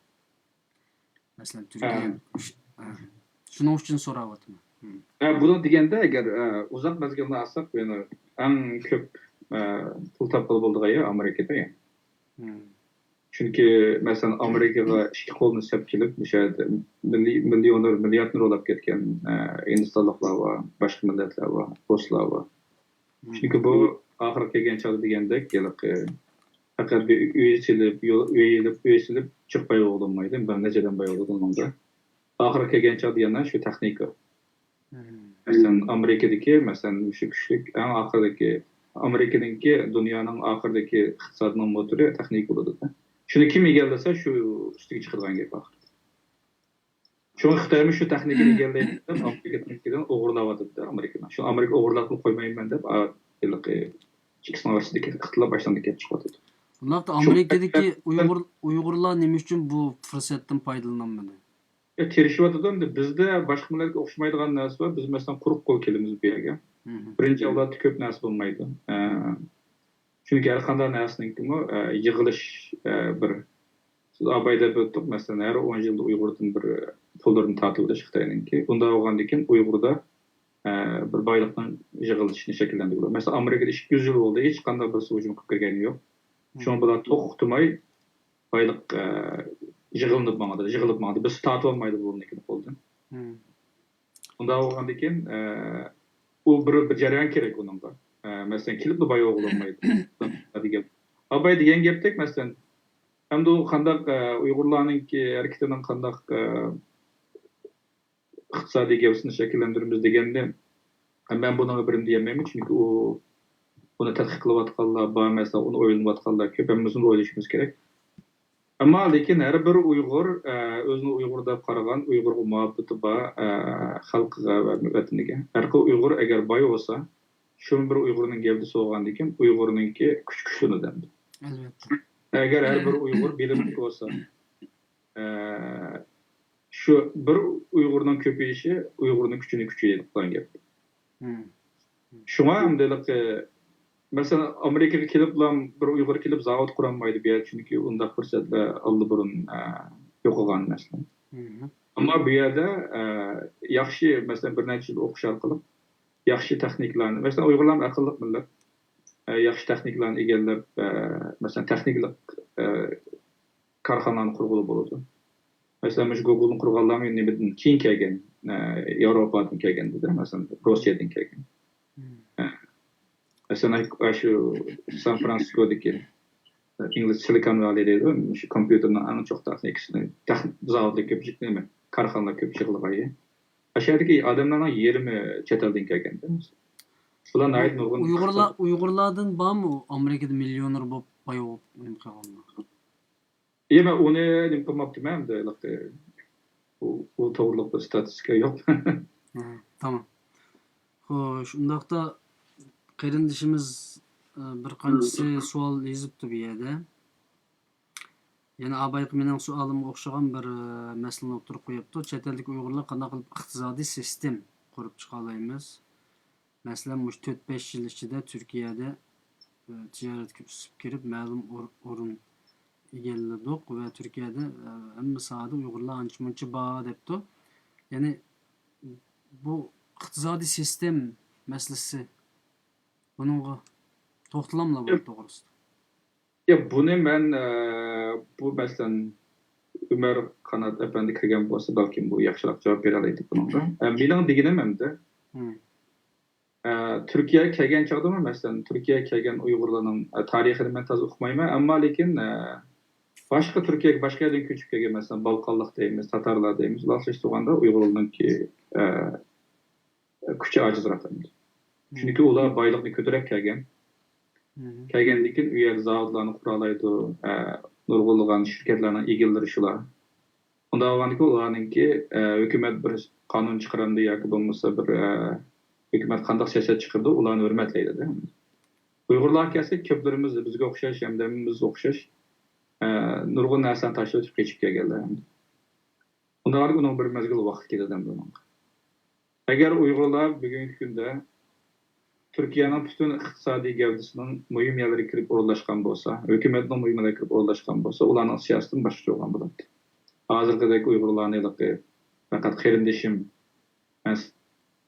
مەسىلەن، تۈركىيە، ھە. شۇ-، ھە. شۇنىڭ ئۈچۈن سوراۋاتىمەن. ھە، بۇنىڭ دېگەندە، ئەگەر، ئە، ئۇزاق مەزگىلنى ئالساق، يەنە ئەڭ كۆپ، ئە، پۇل تاپقىلى بولىدىغان يەر ئامېرىكىدا. چۈنكى، مەسىلەن، ئامېرىكىغا ئىككى قولنى سەپ كېلىپ، مۇشۇ يەردە مىلي-، مىليونېر، مىلياردېر بولاپ كەتكەن، ئە، ھىندىستانلىقلار بار، باشقا مىللەتلەر بار، رۇسلار بار. چۈنكى بۇ ئاخىرى كەلگەن چاغدا دېگەندەك، ھېلىقى پەقەت بىر ئۆي سېلىپ، يول، ئۆي ئېلىپ، ئۆي سېلىپ، جىق باي بولغىلى بولمايدۇ. بىر نەچچە ئادەم باي بولىدۇ ئۇنىڭدا. ئاخىرى كەلگەن چاغدا يەنە شۇ تېخنىكا. مەسىلەن، ئامېرىكىدىكى، مەسىلەن، مۇشۇ كۈچلۈك، ئەڭ ئاخىرىدىكى، ئامېرىكىنىڭكى دۇنيانىڭ ئاخىرىدىكى ئىقتىسادنىڭ موتورى تېخنىكا بولىدۇ. شۇنى كىم ئىگىلىسە، شۇ ئۈستىگە چىقىدىغان گەپ ئاخىرىدا. شۇڭا خىتايمۇ شۇ تېخنىكىنى ئىگىلەيمەن دەپ، ئامېرىكىنىڭكىدىن ئوغرىلاۋاتىدۇ ئامېرىكىنىڭ. شۇ ئامېرىكا ئوغرىلاپلا قويمايمەن دەپ، ھېلىقى ئىككىسىنىڭ ئارىسىدىكى ئىختىلاپ ئاشۇندىن كېلىپ چىقىۋاتىدۇ. ئۇنداقتا شۇ ئامېرىكىدىكى ئۇيغۇر، ئۇيغۇرلار نېمە ئۈچۈن بۇ پۇرسەتتىن پايدىلىنالمىدى؟ يا، تىرىشىۋاتىدۇ ئەمدى. بىزدە باشقا مىللەتكە ئوخشىمايدىغان نەرسە بار. بىز، مەسىلەن، قۇرۇق قول كېلىمىز بۇ يەرگە. بىرىنچى، ئەۋلادتا كۆپ نەرسە بولمايدۇ. ئە، چۈنكى ھەر قانداق نەرسىنىڭكىمۇ، ئە، يىغىلىش، ئە، بىر، سىز ئاباي دەپ ئۆتتۇق، مەسىلەن، ھەر ئون يىلدا ئۇيغۇردىن بىر پۇللىرىنى تارتىۋېلىش خىتاينىڭكى. ئۇنداق بولغاندىن كېيىن ئۇيغۇردا، ئە، بىر بايلىقنىڭ يىغىلىشىنى شەكىللەندۈرگىلى. مەسىلەن، ئامېرىكىدا ئىككى يۈز يىل بولدى، ھېچقانداق بىرسى ھۇجۇم قىلىپ كىرگەنى يوق. شۇڭا بۇلار توختىماي بايلىق، ئە، يىغىلىنىپ ماڭىدۇ، يىغىلىپ ماڭىدۇ. بىرسى تارتىۋالمايدۇ بۇنىڭكىنى قولدىن. ئۇنداق بولغاندىن كېيىن، ئە، ئۇ بىر، بىر جەريان كېرەك ئۇنىڭغا. ئە، مەسىلەن، كېلىپلا باي بولغىلى بولمايدۇ. دېگەن. ئاباي دېگەن گەپتەك، مەسىلەن، ئەمدى ئۇ قانداق، ئە، ئۇيغۇرلارنىڭكى ھەرىكىتىنىڭ قانداق، ئە، ئىقتىسادىي گەۋدىسىنى شەكىللەندۈرىمىز دېگەندىن، مەن بۇنىڭغا بىرنېمە دېيەلمەيمەن، چۈنكى ئۇ، بۇنى تەتقىق قىلىۋاتقانلار بار، مەسىلەن، ئۇنى ئويلىنىۋاتقانلار كۆپ، ھەممىمىزمۇ ئويلىشىمىز كېرەك. ئەمما لېكىن ھەر بىر ئۇيغۇر، ئە، ئۆزىنى ئۇيغۇر دەپ قارىغان، ئۇيغۇرغا مۇھەببىتى بار، ئە، خەلقىگە ۋە ۋەتىنىگە. ھەر قانداق ئۇيغۇر ئەگەر باي بولسا، شۇ بىر ئۇيغۇرنىڭ گەۋدىسى بولغاندىكىن، ئۇيغۇرنىڭكى كۈچى كۈچلىنىدۇ ئەمدى. ئەلۋەتتە. ئەگەر ھەر بىر ئۇيغۇر بىلىملىك بولسا، ئە، شۇ بىر ئۇيغۇرنىڭ كۆپىيىشى ئۇيغۇرنىڭ كۈچىنى كۈچەيتىدىغان گەپ. مم. شۇڭا ئەمدى ھېلىقى، مەسىلەن، ئامېرىكىغا كېلىپلا بىر ئۇيغۇر كېلىپ زاۋۇت قۇرالمايدۇ بۇ يەردە، چۈنكى ئۇنداق پۇرسەتلەر ئاللىبۇرۇن، ئە، يوقىغان، مەسىلەن. مم. ئەمما بۇ يەردە، ئە، ياخشى، مەسىلەن، بىر نەچچە يىل ئوقۇش ئارقىلىق ياخشى تېخنىكىلارنى، مەسىلەن، ئۇيغۇرلارمۇ ئەقىللىق مىللەت، ئە، ياخشى تېخنىكىلارنى ئىگىلەپ، ئە، مەسىلەن، تېخنىكىلىق، ئە، كارخانىلارنى قۇرغىلى بولىدۇ. مەسىلەن، مۇشۇ گوگولنى قۇرغانلارمۇ نېمىدىن كېيىن كەلگەن، ئە، ياۋروپادىن كەلگەن دېدى، مەسىلەن، روسىيەدىن كەلگەن. مم. ئە، مەسىلەن، ئاشۇ سان فرانسىسكودىكى، ئىنگلىز سىلىكان ۋاللى دەيدۇ، مۇشۇ كومپيۇتېرنىڭ ئەڭ چوڭ تېخنىكىسىنى، تېخ-، زاۋۇتلار كۆپ، نېمە، كارخانىلار كۆپ يىغىلغان. ئاشۇ يەردىكى ئادەملەرنىڭ يېرىمى چەت ئەلدىن كەلگەن. بۇلار ناھايىتى نۇرغۇن ئۇيغۇرلار، ئۇيغۇرلاردىن بارمۇ ئامېرىكىدا مىليونېر بولۇپ، باي بولۇپ، نېمە قىلغانلار؟ يە، مەن ئۇنى نېمە قىلماپتىمەن ئەمدى، ھېلىقى، ئۇ، ئۇ توغرىلىق بىر ستاتىستىكا يوق. ھە، تامام. خوش، ئۇنداقتا قېرىندىشىمىز، ئە، بىر قانچىسى سوئال يېزىپتۇ بۇ يەردە. يەنە ئابايقى مېنىڭ سوئالىمغا ئوخشىغان بىر، ئە، مەسىلىنى ئوتتۇرىغا قويۇپتۇ. چەت ئەلدىكى ئۇيغۇرلار قانداق قىلىپ ئىقتىسادىي سىستېم قۇرۇپ چىقالايمىز؟ مەسىلەن، مۇشۇ تۆت، بەش يىل ئىچىدە تۈركىيەدە، ئە، تىجارەتكە ئۈسۈپ كىرىپ، مەلۇم ئور-، ئورۇن ئىگىلىدۇق ۋە تۈركىيەدە، ئە، ھەممە ساھەدە ئۇيغۇرلار ئانچە-مۇنچە بار، دەپتۇ. يەنى بۇ ئىقتىسادىي سىستېم مەسىلىسى، بۇنىڭغا توختىلاملا بۇ توغرىسىدا. يا، بۇنى مەن، ئە، بۇ، مەسىلەن، ئۆمەر قانات ئەپەندى كىرگەن بولسا، بەلكىم بۇ ياخشىراق جاۋاب بېرەلەيدۇ بۇنىڭغا. ئە، مېنىڭ دېگىنىم ئەمدى، مم. ئە، تۈركىيەگە كەلگەن چاغدىمۇ، مەسىلەن، تۈركىيەگە كەلگەن ئۇيغۇرلارنىڭ، ئە، تارىخىنى مەن تازا ئۇقمايمەن، ئەمما لېكىن، ئە، باشقا تۈركىيەگە، باشقا يەردىن كۆچۈپ كەلگەن، مەسىلەن، بالقانلىق دەيمىز، تاتارلار دەيمىز، ئۇلارغا سېلىشتۇرغاندا ئۇيغۇرلارنىڭكى، ئە، كۈچى ئاجىزراق ئەمدى. مم. چۈنكى ئۇلار بايلىقنى كۆتۈرۈپ كەلگەن. مم. كەلگەندىن كېيىن ئۇ يەردە زاۋۇتلارنى قۇرالايدۇ، ئە، نۇرغۇنلىغان شىركەتلەرنىڭ ئىگىلىرى شۇلار. ئۇنداق بولغاندىكىن ئۇلارنىڭكى، ئە، ھۆكۈمەت بىر قانۇن چىقىرامدۇ ياكى بولمىسا بىر، ئە، ھۆكۈمەت قانداق سىياسەت چىقىرىدۇ، ئۇلارنى ھۆرمەتلەيدۇ. ئۇيغۇرلارغا كەلسەك، كۆپلىرىمىز بىزگە ئوخشاش، ھەمدە ھەممىمىز ئوخشاش، ئە، نۇرغۇن نەرسىلەرنى تاشلىۋېتىپ قېچىپ كەلگەنلەر. ئۇنداق ئۇنىڭ بىر مەزگىل ۋاقتى كېتىدۇ ئەمدى ئۇنىڭغا. ئەگەر ئۇيغۇرلار بۈگۈنكى كۈندە تۈركىيەنىڭ پۈتۈن ئىقتىسادىي گەۋدىسىنىڭ مۇھىم يەرلىرىگە كىرىپ ئورۇنلاشقان بولسا، ھۆكۈمەتنىڭ مۇھىم يەرلىرىگە كىرىپ ئورۇنلاشقان بولسا، ئۇلارنىڭ سىياسىتىمۇ باشقىچە بولغان بولاتتى. ھازىرقىدەك ئۇيغۇرلارنى ھېلىقى پەقەت قېرىندىشىم، مەن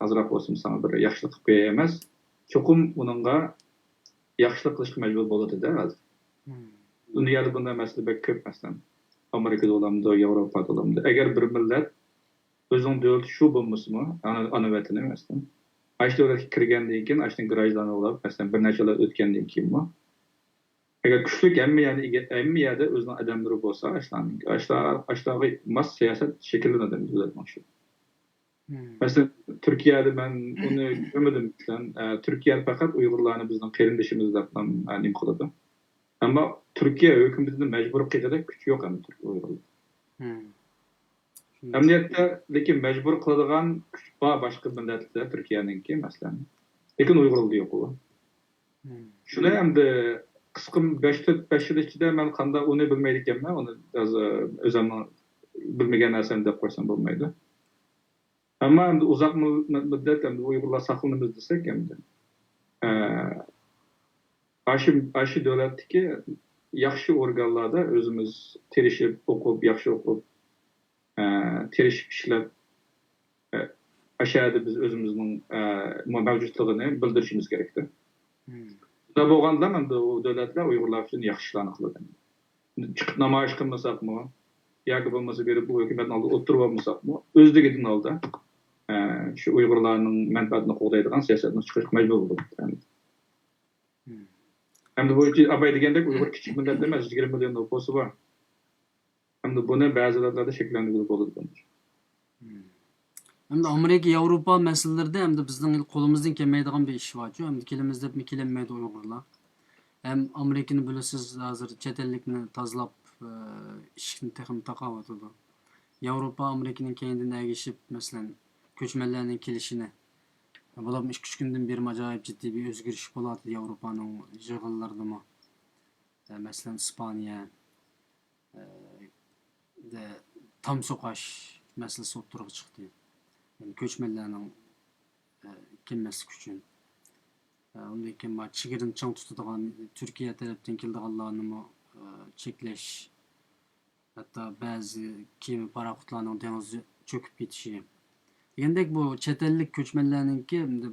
ئازراق بولسىمۇ ساڭا بىر ياخشىلىق قىلىپ بېرەي ئەمەس، چوقۇم ئۇنىڭغا ياخشىلىق قىلىشقا مەجبۇر بولىدۇ-دە ھازىر. مم. دۇنيادا بۇنداق مەسىلە بەك كۆپ، مەسىلەن، ئامېرىكىدا بولامدۇ، ياۋروپادا بولامدۇ. ئەگەر بىر مىللەت ئۆزىنىڭ دۆلىتى شۇ بولمىسىمۇ، ئانا، ئانا ۋەتىنى، مەسىلەن، ئاشۇ دۆلەتكە كىرگەندىن كېيىن، ئاشۇنىڭ گراژدانى بولۇپ، مەسىلەن، بىر نەچچە يىللار ئۆتكەندىن كېيىنمۇ، ئەگەر كۈچلۈك ھەممە يەردە ئىگە-، ھەممە يەردە ئۆزىنىڭ ئادەملىرى بولسا، ئاشۇلارنىڭ، ئاشۇلار-، ئاشۇلارغا ماس سىياسەت شەكىللىنىدۇ دۆلەتنىڭ شۇ. مم. مەسىلەن، تۈركىيەدە مەن ئۇنى كۆرمىدىم، مەسىلەن، ئە، تۈركىيەدە پەقەت ئۇيغۇرلارنى بىزنىڭ قېرىندىشىمىز دەپلا، ئە، نېمە قىلىدۇ. ئەمما تۈركىيە ھۆكۈمىتىدىن مەجبۇر قىلغۇدەك كۈچ يوق ئەمدى تۈرك ئۇيغۇرلار. مم. شۇنداق. ئەمەلىيەتتە، لېكىن مەجبۇر قىلىدىغان كۈچ بار باشقا مىللەتلەردە تۈركىيەنىڭكى، مەسىلەن. لېكىن ئۇيغۇرلاردا يوق ئۇ. مم. شۇنى ئەمدى قىسقا بەش، تۆت، بەش يىل ئىچىدە مەن قانداق ئۇنى بىلمەيدىكەنمەن، ئۇنى ھازىر ئۆزۈمنىڭ بىلمىگەن نەرسەمنى دەپ قويسام بولمايدۇ. ئەمما ئەمدى ئۇزاق مۇ-، مۇددەت ئەمدى ئۇيغۇرلار ساقلىنىمىز دېسەك ئەمدى، ئە، ئاشۇ، ئاشۇ دۆلەتتىكى ياخشى ئورگانلاردا ئۆزىمىز تىرىشىپ ئوقۇپ، ياخشى ئوقۇپ، ئە، تىرىشىپ ئىشلەپ، ئە، ئاشۇ يەردە بىز ئۆزىمىزنىڭ، ئە، مەۋجۇتلۇقىنى بىلدۈرۈشىمىز كېرەكتە. مم. شۇنداق بولغاندا ئەمدى ئۇ دۆلەتلەر ئۇيغۇرلار ئۈچۈن ياخشى ئىشلارنى قىلىدۇ. چىقىپ نامايىش قىلمىساقمۇ ياكى بولمىسا بېرىپ بۇ ھۆكۈمەتنىڭ ئالدىدا ئولتۇرۇپ ئالمىساقمۇ، ئۆزلۈكىدىن ئالدى، ئە، شۇ ئۇيغۇرلارنىڭ مەنپەئەتىنى قوغدايدىغان سىياسەتنى چىقىرىشقا مەجبۇر بولدۇق. مم. ئەمدى بۇ ئاباي دېگەندەك ئۇيغۇر كىچىك مىللەت ئەمەس، يىگىرمە مىليون نوپۇسى بار. ئەمدى بۇنى بەزى دۆلەتلەردە شەكىللەندۈرگىلى بولىدۇ. مم. ئەمدى ئامېرىكا، ياۋروپا مەسىلىلىرىدە ئەمدى بىزنىڭ قولىمىزدىن كەلمەيدىغان بىر ئىش بارچۇ. ئەمدى كېلىمىز دەپمۇ كېلەلمەيدۇ ئۇيغۇرلار. ھەم ئامېرىكىنى بىلىسىز، ھازىر چەت ئەللىكنى تازىلاپ، ئىشىكنى تېخىمۇ تاقاۋاتىدۇ. ياۋروپا ئامېرىكىنىڭ كەينىدىن ئەگىشىپ، مەسىلەن، كۆچمەنلەرنىڭ كېلىشىنى، بولۇپمۇ ئىككى-ئۈچ كۈندىن بېرى ئاجايىپ جىددىي بىر ئۆزگىرىش بولۇۋاتىدۇ ياۋروپانىڭ يىغىنلىرىدىمۇ. مەسىلەن، ئىسپانىيە، دە تام سوقاش مەسىلىسى ئوتتۇرىغا چىقتى. يەنى كۆچمەنلەرنىڭ، ئە، كەلمەسلىكى ئۈچۈن. ئە، ئۇندىن كېيىن بار چېگرىنى چىڭ تۇتىدىغان تۈركىيە تەرەپتىن كېلىدىغانلارنىمۇ، ئە، چەكلەش، ھەتتا بەزى كېمە پاراخوتلارنىڭ دېڭىزدا چۆكۈپ كېتىشى. دېگەندەك، بۇ چەت ئەللىك كۆچمەنلەرنىڭكى ئەمدى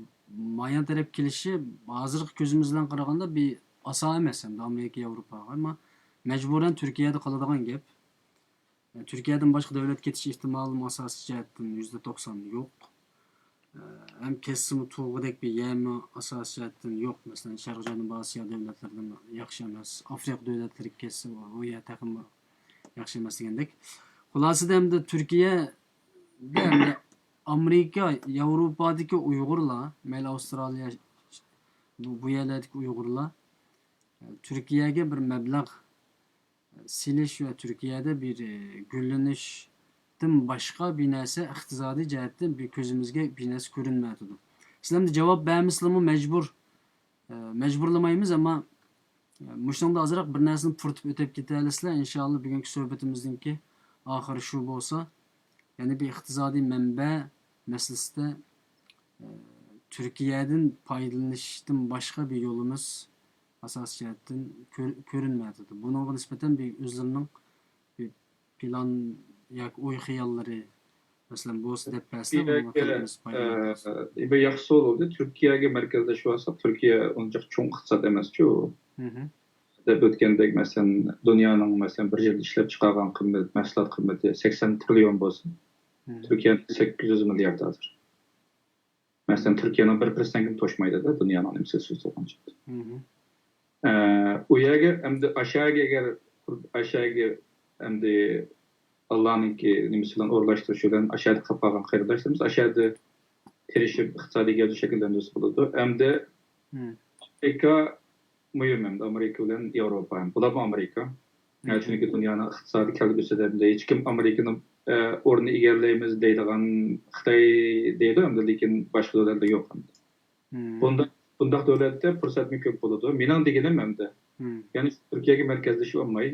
مايان تەرەپ كېلىشى ھازىرقى كۆزىمىز بىلەن قارىغاندا بىر ئاسا ئەمەس، ئەمدى ئامېرىكا، ياۋروپاغا. ئەمما مەجبۇرەن تۈركىيەدە قالىدىغان گەپ. تۈركىيەدىن باشقا دۆلەتكە كېتىش ئېھتىمالىمۇ ئاساسىي جەھەتتىن يۈزدە توقسان يوق. ھەم كەتسىمۇ تۇرغۇدەك بىر يەرمۇ ئاساسىي جەھەتتىن يوق. مەسىلەن، شەرقىي جەنۇبىي ئاسىيا دۆلەتلىرىدىن ياخشى ئەمەس. ئافرىقا دۆلەتلىرىگە كەتسە، ئۇ يەر تېخىمۇ ياخشى ئەمەس دېگەندەك. خۇلاسىدە ئەمدى تۈركىيەدە ئەمدى ئامېرىكا، ياۋروپادىكى ئۇيغۇرلار، مەيلى ئاۋسترالىيە، بۇ، بۇ يەرلەردىكى ئۇيغۇرلار تۈركىيەگە بىر مەبلەغ سېلىش ۋە تۈركىيەدە بىر، ئى، گۈللىنىشتىن باشقا بىر نەرسە ئىقتىسادىي جەھەتتىن بىر كۆزىمىزگە بىر نەرسە كۆرۈنمەيتىدۇ. سىلەر ئەمدى جاۋاب بەرمىسىلىمۇ مەجبۇر، ئە، مەجبۇرلىمايمىز، ئەمما، ئە، مۇشۇنىڭدا ئازراق بىر نەرسىنى پۇرىتىپ ئۆتۈپ كېتەلىسىلەر. ئىنشائاللا، بۈگۈنكى سۆھبىتىمىزنىڭكى ئاخىرى شۇ بولسا، يەنە بىر ئىقتىسادىي مەنبە مەسىلىسىدە، ئە، تۈركىيەدىن پايدىلىنىشتىن باشقا بىر يولىمىز ئاساسىي جەھەتتىن كۆر-، كۆرۈنمەيۋاتىدۇ. بۇنىڭغا نىسبەتەن بىر ئۆزلىرىنىڭ بىر پىلان ياكى ئوي-خىياللىرى، مەسىلەن، بولسا دەپ بەرسىلە، بۇنىڭغا تۈركىيەگە، قەلبىمىز پايدىلىنىپ ئە، بىر ياخشى سوئال بولدى. تۈركىيەگە مەركەزلەشىۋالساق، تۈركىيە ئۇنچە چوڭ ئىقتىساد ئەمەسچۇ. مھم. دەپ ئۆتكەندەك، مەسىلەن، دۇنيانىڭ، مەسىلەن، بىر يىلدا ئىشلەپ چىقارغان قىممەت، مەھسۇلات قىممىتى سەكسەن تىرىليون بولسا، مھم. تۈركىيەنىڭ سەككىز يۈز مىليارد ھازىر. مەسىلەن، تۈركىيەنىڭ بىر پىرسەنتىنى توشمايدۇ-دە، دۇنيانىڭ نېمىسى سۆز قىلغانچە. مھم. ئە، ئۇ يەرگە ئەمدى ئاشەگە ئەگەر، ئاشەگە ئەمدى ئاللانىڭكى نېمىسى بىلەن ئورۇنلاشتۇرۇشى بىلەن ئاشەدە قېلىپ قالغان قېرىنداشلىرىمىز ئاشەدە تىرىشىپ ئىقتىسادىي گەۋدە شەكىللەندۈرسە بولىدۇ. ئەمدى مم. ئامېرىكا مۇھىم ئەمدى ئامېرىكا بىلەن ياۋروپا ھەم. بولۇپمۇ ئامېرىكا. مم. چۈنكى دۇنيانىڭ ئىقتىسادىي كەلگۈسىدە ئەمدى ھېچكىم ئامېرىكىنى، ئە، ئورنىنى ئىگىلەيمىز دەيدىغان خىتاي دەيدۇ ئەمدى، لېكىن باشقا دۆلەتلەر يوق ئەمدى. مم. بۇنداق، بۇنداق دۆلەتتە پۇرسەتمۇ كۆپ بولىدۇ. مېنىڭ دېگىنىم ئەمدى، مم. يەنى شۇ تۈركىيەگە مەركەزلىشىۋالماي،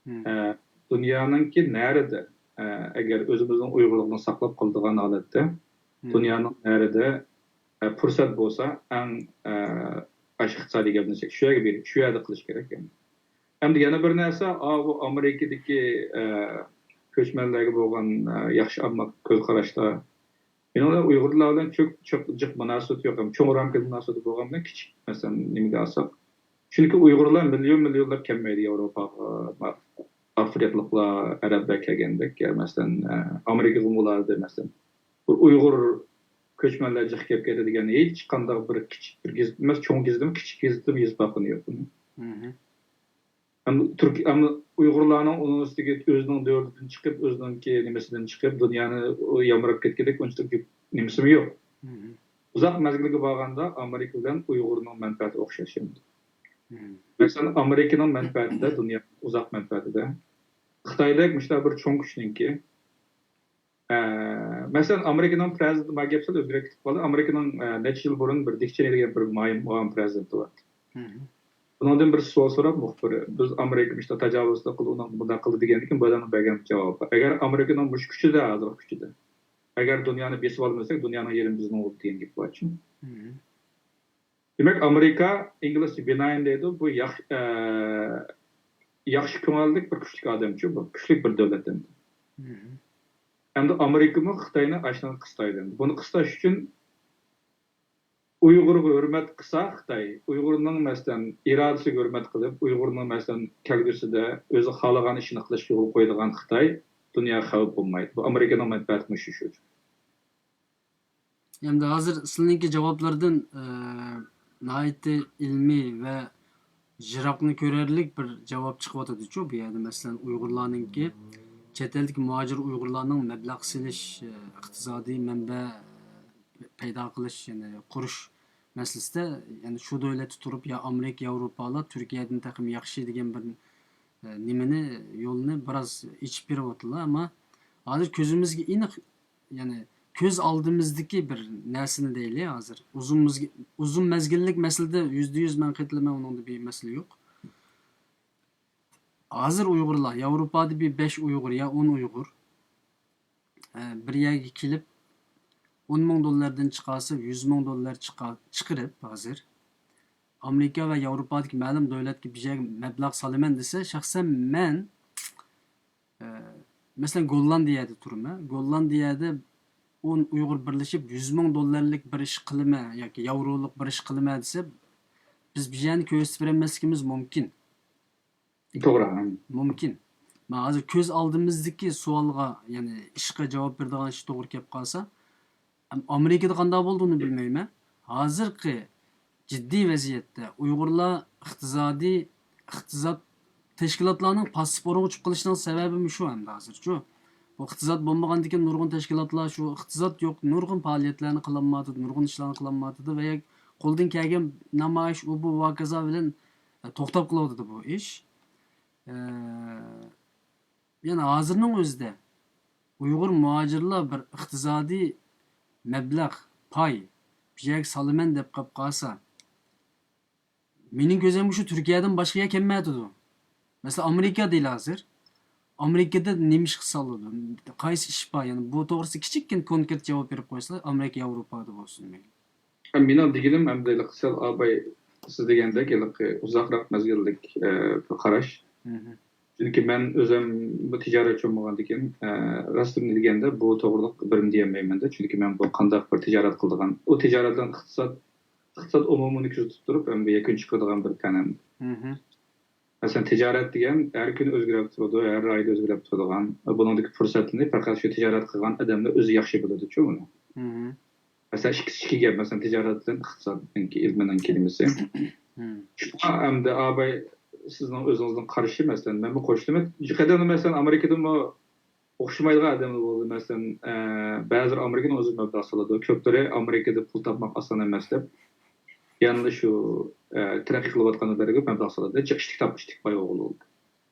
مم. ئە، دۇنيانىڭكى نەرىدە، ئە، ئەگەر ئۆزىمىزنىڭ ئۇيغۇرلۇقىنى ساقلاپ قالىدىغان ھالەتتە، مم. دۇنيانىڭ نەرىدە، ئە، پۇرسەت بولسا، ئەڭ، ئە، ئاشۇ ئىقتىسادىي گەپنى شۇ يەرگە بېرىپ، شۇ يەردە قىلىش كېرەك. ئەمدى يەنە بىر نەرسە، ئا، بۇ ئامېرىكىدىكى، ئە، كۆچمەنلەرگە بولغان، ئە، ياخشى ئامما كۆز قاراشلار. مېنىڭ ئۇيغۇرلار بىلەن چوك-، چوك-، جىق مۇناسىۋىتى يوق. چوڭ رامكىدا مۇناسىۋىتى بولغان بىلەن كىچىك، مەسىلەن، نېمىگە ئالساق. چۈنكى ئۇيغۇرلار مىليون-مىليونلاپ كەلمەيدۇ ياۋروپاغا، ئافرىقىلىقلار، ئەرەبلەر كەلگەندەك، يا، مەسىلەن، ئە، ئامېرىكىغىمۇ ئۇلاردى، مەسىلەن. بۇ ئۇيغۇر كۆچمەنلەر جىق كېلىپ كەتتى دېگەن ھېچقانداق بىر كىچىك بىر گېزىت ئەمەس، چوڭ گېزىتمۇ، كىچىك گېزىتتىمۇ يېزىپ باققىنى يوق بۇنى. مھم. ئەمما تۈرك-، ئەمما ئۇيغۇرلارنىڭ ئۇنىڭ ئۈستىگە ئۆزىنىڭ دۆلىتىدىن چىقىپ، ئۆزىنىڭكى نېمىسىدىن چىقىپ، دۇنيانى يامراپ كەتكۈدەك ئۇنچىلىك نېمىسىمۇ يوق. مھم. ئۇزاق مەزگىلگە بارغاندا ئامېرىكا بىلەن ئۇيغۇرنىڭ مەنپەئەتى ئوخشاش ئەمدى. مھم. مەسىلەن، ئامېرىكىنىڭ مەنپەئەتىدە، دۇنيا ئۇزاق مەنپەئەتىدە خىتايدەك مۇشۇنداق بىر چوڭ كۈچنىڭكى ئە، مەسىلەن، ئامېرىكىنىڭ پىرېزىدېنتى، مانا گەپ سەل ئۆزگىرەك كېتىپ قالدى. ئامېرىكىنىڭ، ئە، نەچچە يىل بۇرۇن بىر دىك چېنى دېگەن بىر مۇئاۋىن، مۇئاۋىن پىرېزىدېنتى بار. مھم. ئۇنىڭدىن بىر سوئال سوراپ مۇخبىر، بىز ئامېرىكا مۇشۇنداق تاجاۋۇزچىلىق قىلدى، ئۇنىڭ مۇنداق قىلدى دېگەندىكىن، بۇ ئادەمنىڭ بەرگەن جاۋابى بار. ئەگەر ئامېرىكىنىڭ مۇشۇ كۈچىدە، ھازىرقى كۈچىدە، ئەگەر دۇنيانى بېسىۋالمىساق، دۇنيانىڭ يېرىمى بىزنىڭ بولىدۇ دېگەن گەپ بارچۇ. مھم. دېمەك، ئامېرىكا، ئىنگلىزچە بېناين دەيدۇ، بۇ ياخ-، ئە، ياخشى كۆڭۈللۈك بىر كۈچلۈك ئادەمچۇ، بۇ كۈچلۈك بىر دۆلەت ئەمدى. مھم. ئەمدى ئامېرىكىمۇ خىتاينى ئاشۇنى قىستايدۇ. بۇنى قىستاش ئۈچۈن ئۇيغۇرغا ھۆرمەت قىلسا خىتاي، ئۇيغۇرنىڭ، مەسىلەن، ئىرادىسىگە ھۆرمەت قىلىپ، ئۇيغۇرنىڭ، مەسىلەن، كەلگۈسىدە ئۆزى خالىغان ئىشىنى قىلىشقا يول قويىدىغان خىتاي دۇنياغا خەۋپ بولمايدۇ. بۇ ئامېرىكىنىڭ مەنپەئەتى مۇشۇ شۇ. ئەمدى ھازىر سىلىنىڭكى جاۋابلىرىدىن، ئە، ناھايىتى ئىلمىي ۋە يىراقنى كۆرەرلىك بىر جاۋاب چىقىۋاتىدۇچۇ بۇ يەردە. مەسىلەن، ئۇيغۇرلارنىڭكى، چەت ئەلدىكى مۇھاجىر ئۇيغۇرلارنىڭ مەبلەغ سېلىش، ئە، ئىقتىسادىي مەنبە پەيدا قىلىش، يەنى قۇرۇش مەسىلىسىدە، يەنى شۇ دۆلەتتە تۇرۇپ يا ئامېرىكا، ياۋروپالار تۈركىيەدىن تېخىمۇ ياخشى دېگەن بىر، نېمىنى، يولنى بىراز ئېچىپ بېرىۋاتىدۇ. ئەمما ھازىر كۆزىمىزگە ئېنىق، يەنى كۆز ئالدىمىزدىكى بىر نەرسىنى دەيلى ھازىر. ئۇزۇن مىزگى-، ئۇزۇن مەزگىللىك مەسىلىدە يۈزدە يۈز مەن قېتىلىمەن، ئۇنىڭدا بىر مەسىلە يوق. ھازىر ئۇيغۇرلار، ياۋروپادا بىر بەش ئۇيغۇر يا ئون ئۇيغۇر، ئە، بىر يەرگە كېلىپ، ئون مىڭ دوللاردىن چىقارسا، يۈز مىڭ دوللار چىقا-، چىقىرىپ ھازىر ئامېرىكا ۋە ياۋروپادىكى مەلۇم دۆلەتكە بىر يەرگە مەبلەغ سالىمەن دېسە، شەخسەن مەن، ئە، مەسىلەن، گوللاندىيەدە تۇرىمەن. گوللاندىيەدە ئون ئۇيغۇر بىرلىشىپ يۈز مىڭ دوللارلىق بىر ئىش قىلىمەن ياكى ياۋرولۇق بىر ئىش قىلىمەن دېسە، بىز بىر يەرنى كۆرسىتىپ بېرەلمەسلىكىمىز مۇمكىن. توغرا. ھەم. مۇمكىن. مەن ھازىر كۆز ئالدىمىزدىكى سوئالغا، يەنى ئىشقا جاۋاب بېرىدىغان ئىش توغرا كەپ قالسا، ئەم-، ئامېرىكىدا قانداق بولدى، ئۇنى بىلمەيمەن. ھازىرقى جىددىي ۋەزىيەتتە ئۇيغۇرلار ئىقتىسادىي، ئىقتىساد تەشكىلاتلارنىڭ پاسسىپ ئورۇنغا چۈشۈپ قېلىشىنىڭ سەۋەبىمۇ شۇ ئەمدى ھازىرچۇ. بۇ ئىقتىساد بولمىغاندىكىن نۇرغۇن تەشكىلاتلار شۇ ئىقتىساد يوق، نۇرغۇن پائالىيەتلەرنى قىلالمايۋاتىدۇ، نۇرغۇن ئىشلارنى قىلالمايۋاتىدۇ ۋە قولدىن كەلگەن نامايىش، ئۇ بۇ ۋاكازا بىلەن توختاپ قېلىۋاتىدۇ بۇ ئىش. ئە، يەنى ھازىرنىڭ ئۆزىدە ئۇيغۇر مۇھاجىرلار بىر ئىقتىسادىي مەبلەغ، پاي، بىر يەرگە سالىمەن دەپ قاپ قالسا، مېنىڭ كۆزۈمگە شۇ تۈركىيەدىن باشقا يەر كەلمەيۋاتىدۇ. مەسىلەن، ئامېرىكا دەيلى ھازىر. ئامېرىكىدا نېمە ئىشقا سالىدۇ؟ قايسى ئىش بار؟ يەنى بۇ توغرىسىدا كىچىككىنە كونكرېت جاۋاب بېرىپ قويسىلا، ئامېرىكا، ياۋروپادا بولسۇن مەيلى. مېنىڭ دېگىنىم ئەمدى ھېلىقى سەل ئاباي سىز دېگەندەك ھېلىقى ئۇزاقراق مەزگىللىك، ئە، بىر قاراش. مهم. چۈنكى مەن ئۆزۈم بۇ تىجارەتچى بولمىغاندىكىن، ئە، راستىنى دېگەندە بۇ توغرىلىق بىرنى دېيەلمەيمەن-دە. چۈنكى مەن بۇ قانداق بىر تىجارەت قىلىدىغان، ئۇ تىجارەت بىلەن ئىقتىساد، ئىقتىساد ئومۇمىنى كۆزىتىپ تۇرۇپ، ئەمدى يەكۈن چىقىرىدىغان بىر پەن ئەمدى. مهم. مەسىلەن، تىجارەت دېگەن ھەر كۈنى ئۆزگىرىپ تۇرىدۇ، ھەر ئايدا ئۆزگىرىپ تۇرىدىغان. بۇنىڭدىكى پۇرسەتنى پەقەت شۇ تىجارەت قىلغان ئادەملا ئۆزى ياخشى بىلىدۇچۇ بۇنى. مهم. مەسىلەن، ئىككىسى ئىككى گەپ، مەسىلەن، تىجارەت بىلەن ئىقتىسادنىڭكى ئىلمىنىڭ كېلىمىسى. مهم. شۇڭا ئەمدى ئاباي سىزنىڭ ئۆزىڭىزنىڭ قارىشى، مەسىلەن، مەنمۇ قوشۇلىمەن. قەدەمدە، مەسىلەن، ئامېرىكىدىمۇ ئوخشىمايدىغان ئادەملەر بولدى. مەسىلەن، ئە، بەزىلىرى ئامېرىكىنىڭ ئۆزىگە مەبلەغ سالىدۇ، كۆپلىرى ئامېرىكىدا پۇل تاپماق ئاسان ئەمەس دەپ، يەنىلا شۇ، ئە، تەرەققىي قىلىۋاتقان ئەللەرگە مەبلەغ سالىدۇ. نەچچە ئىشتىك تاپ، ئىشتىك باي ئوغۇل بولدى.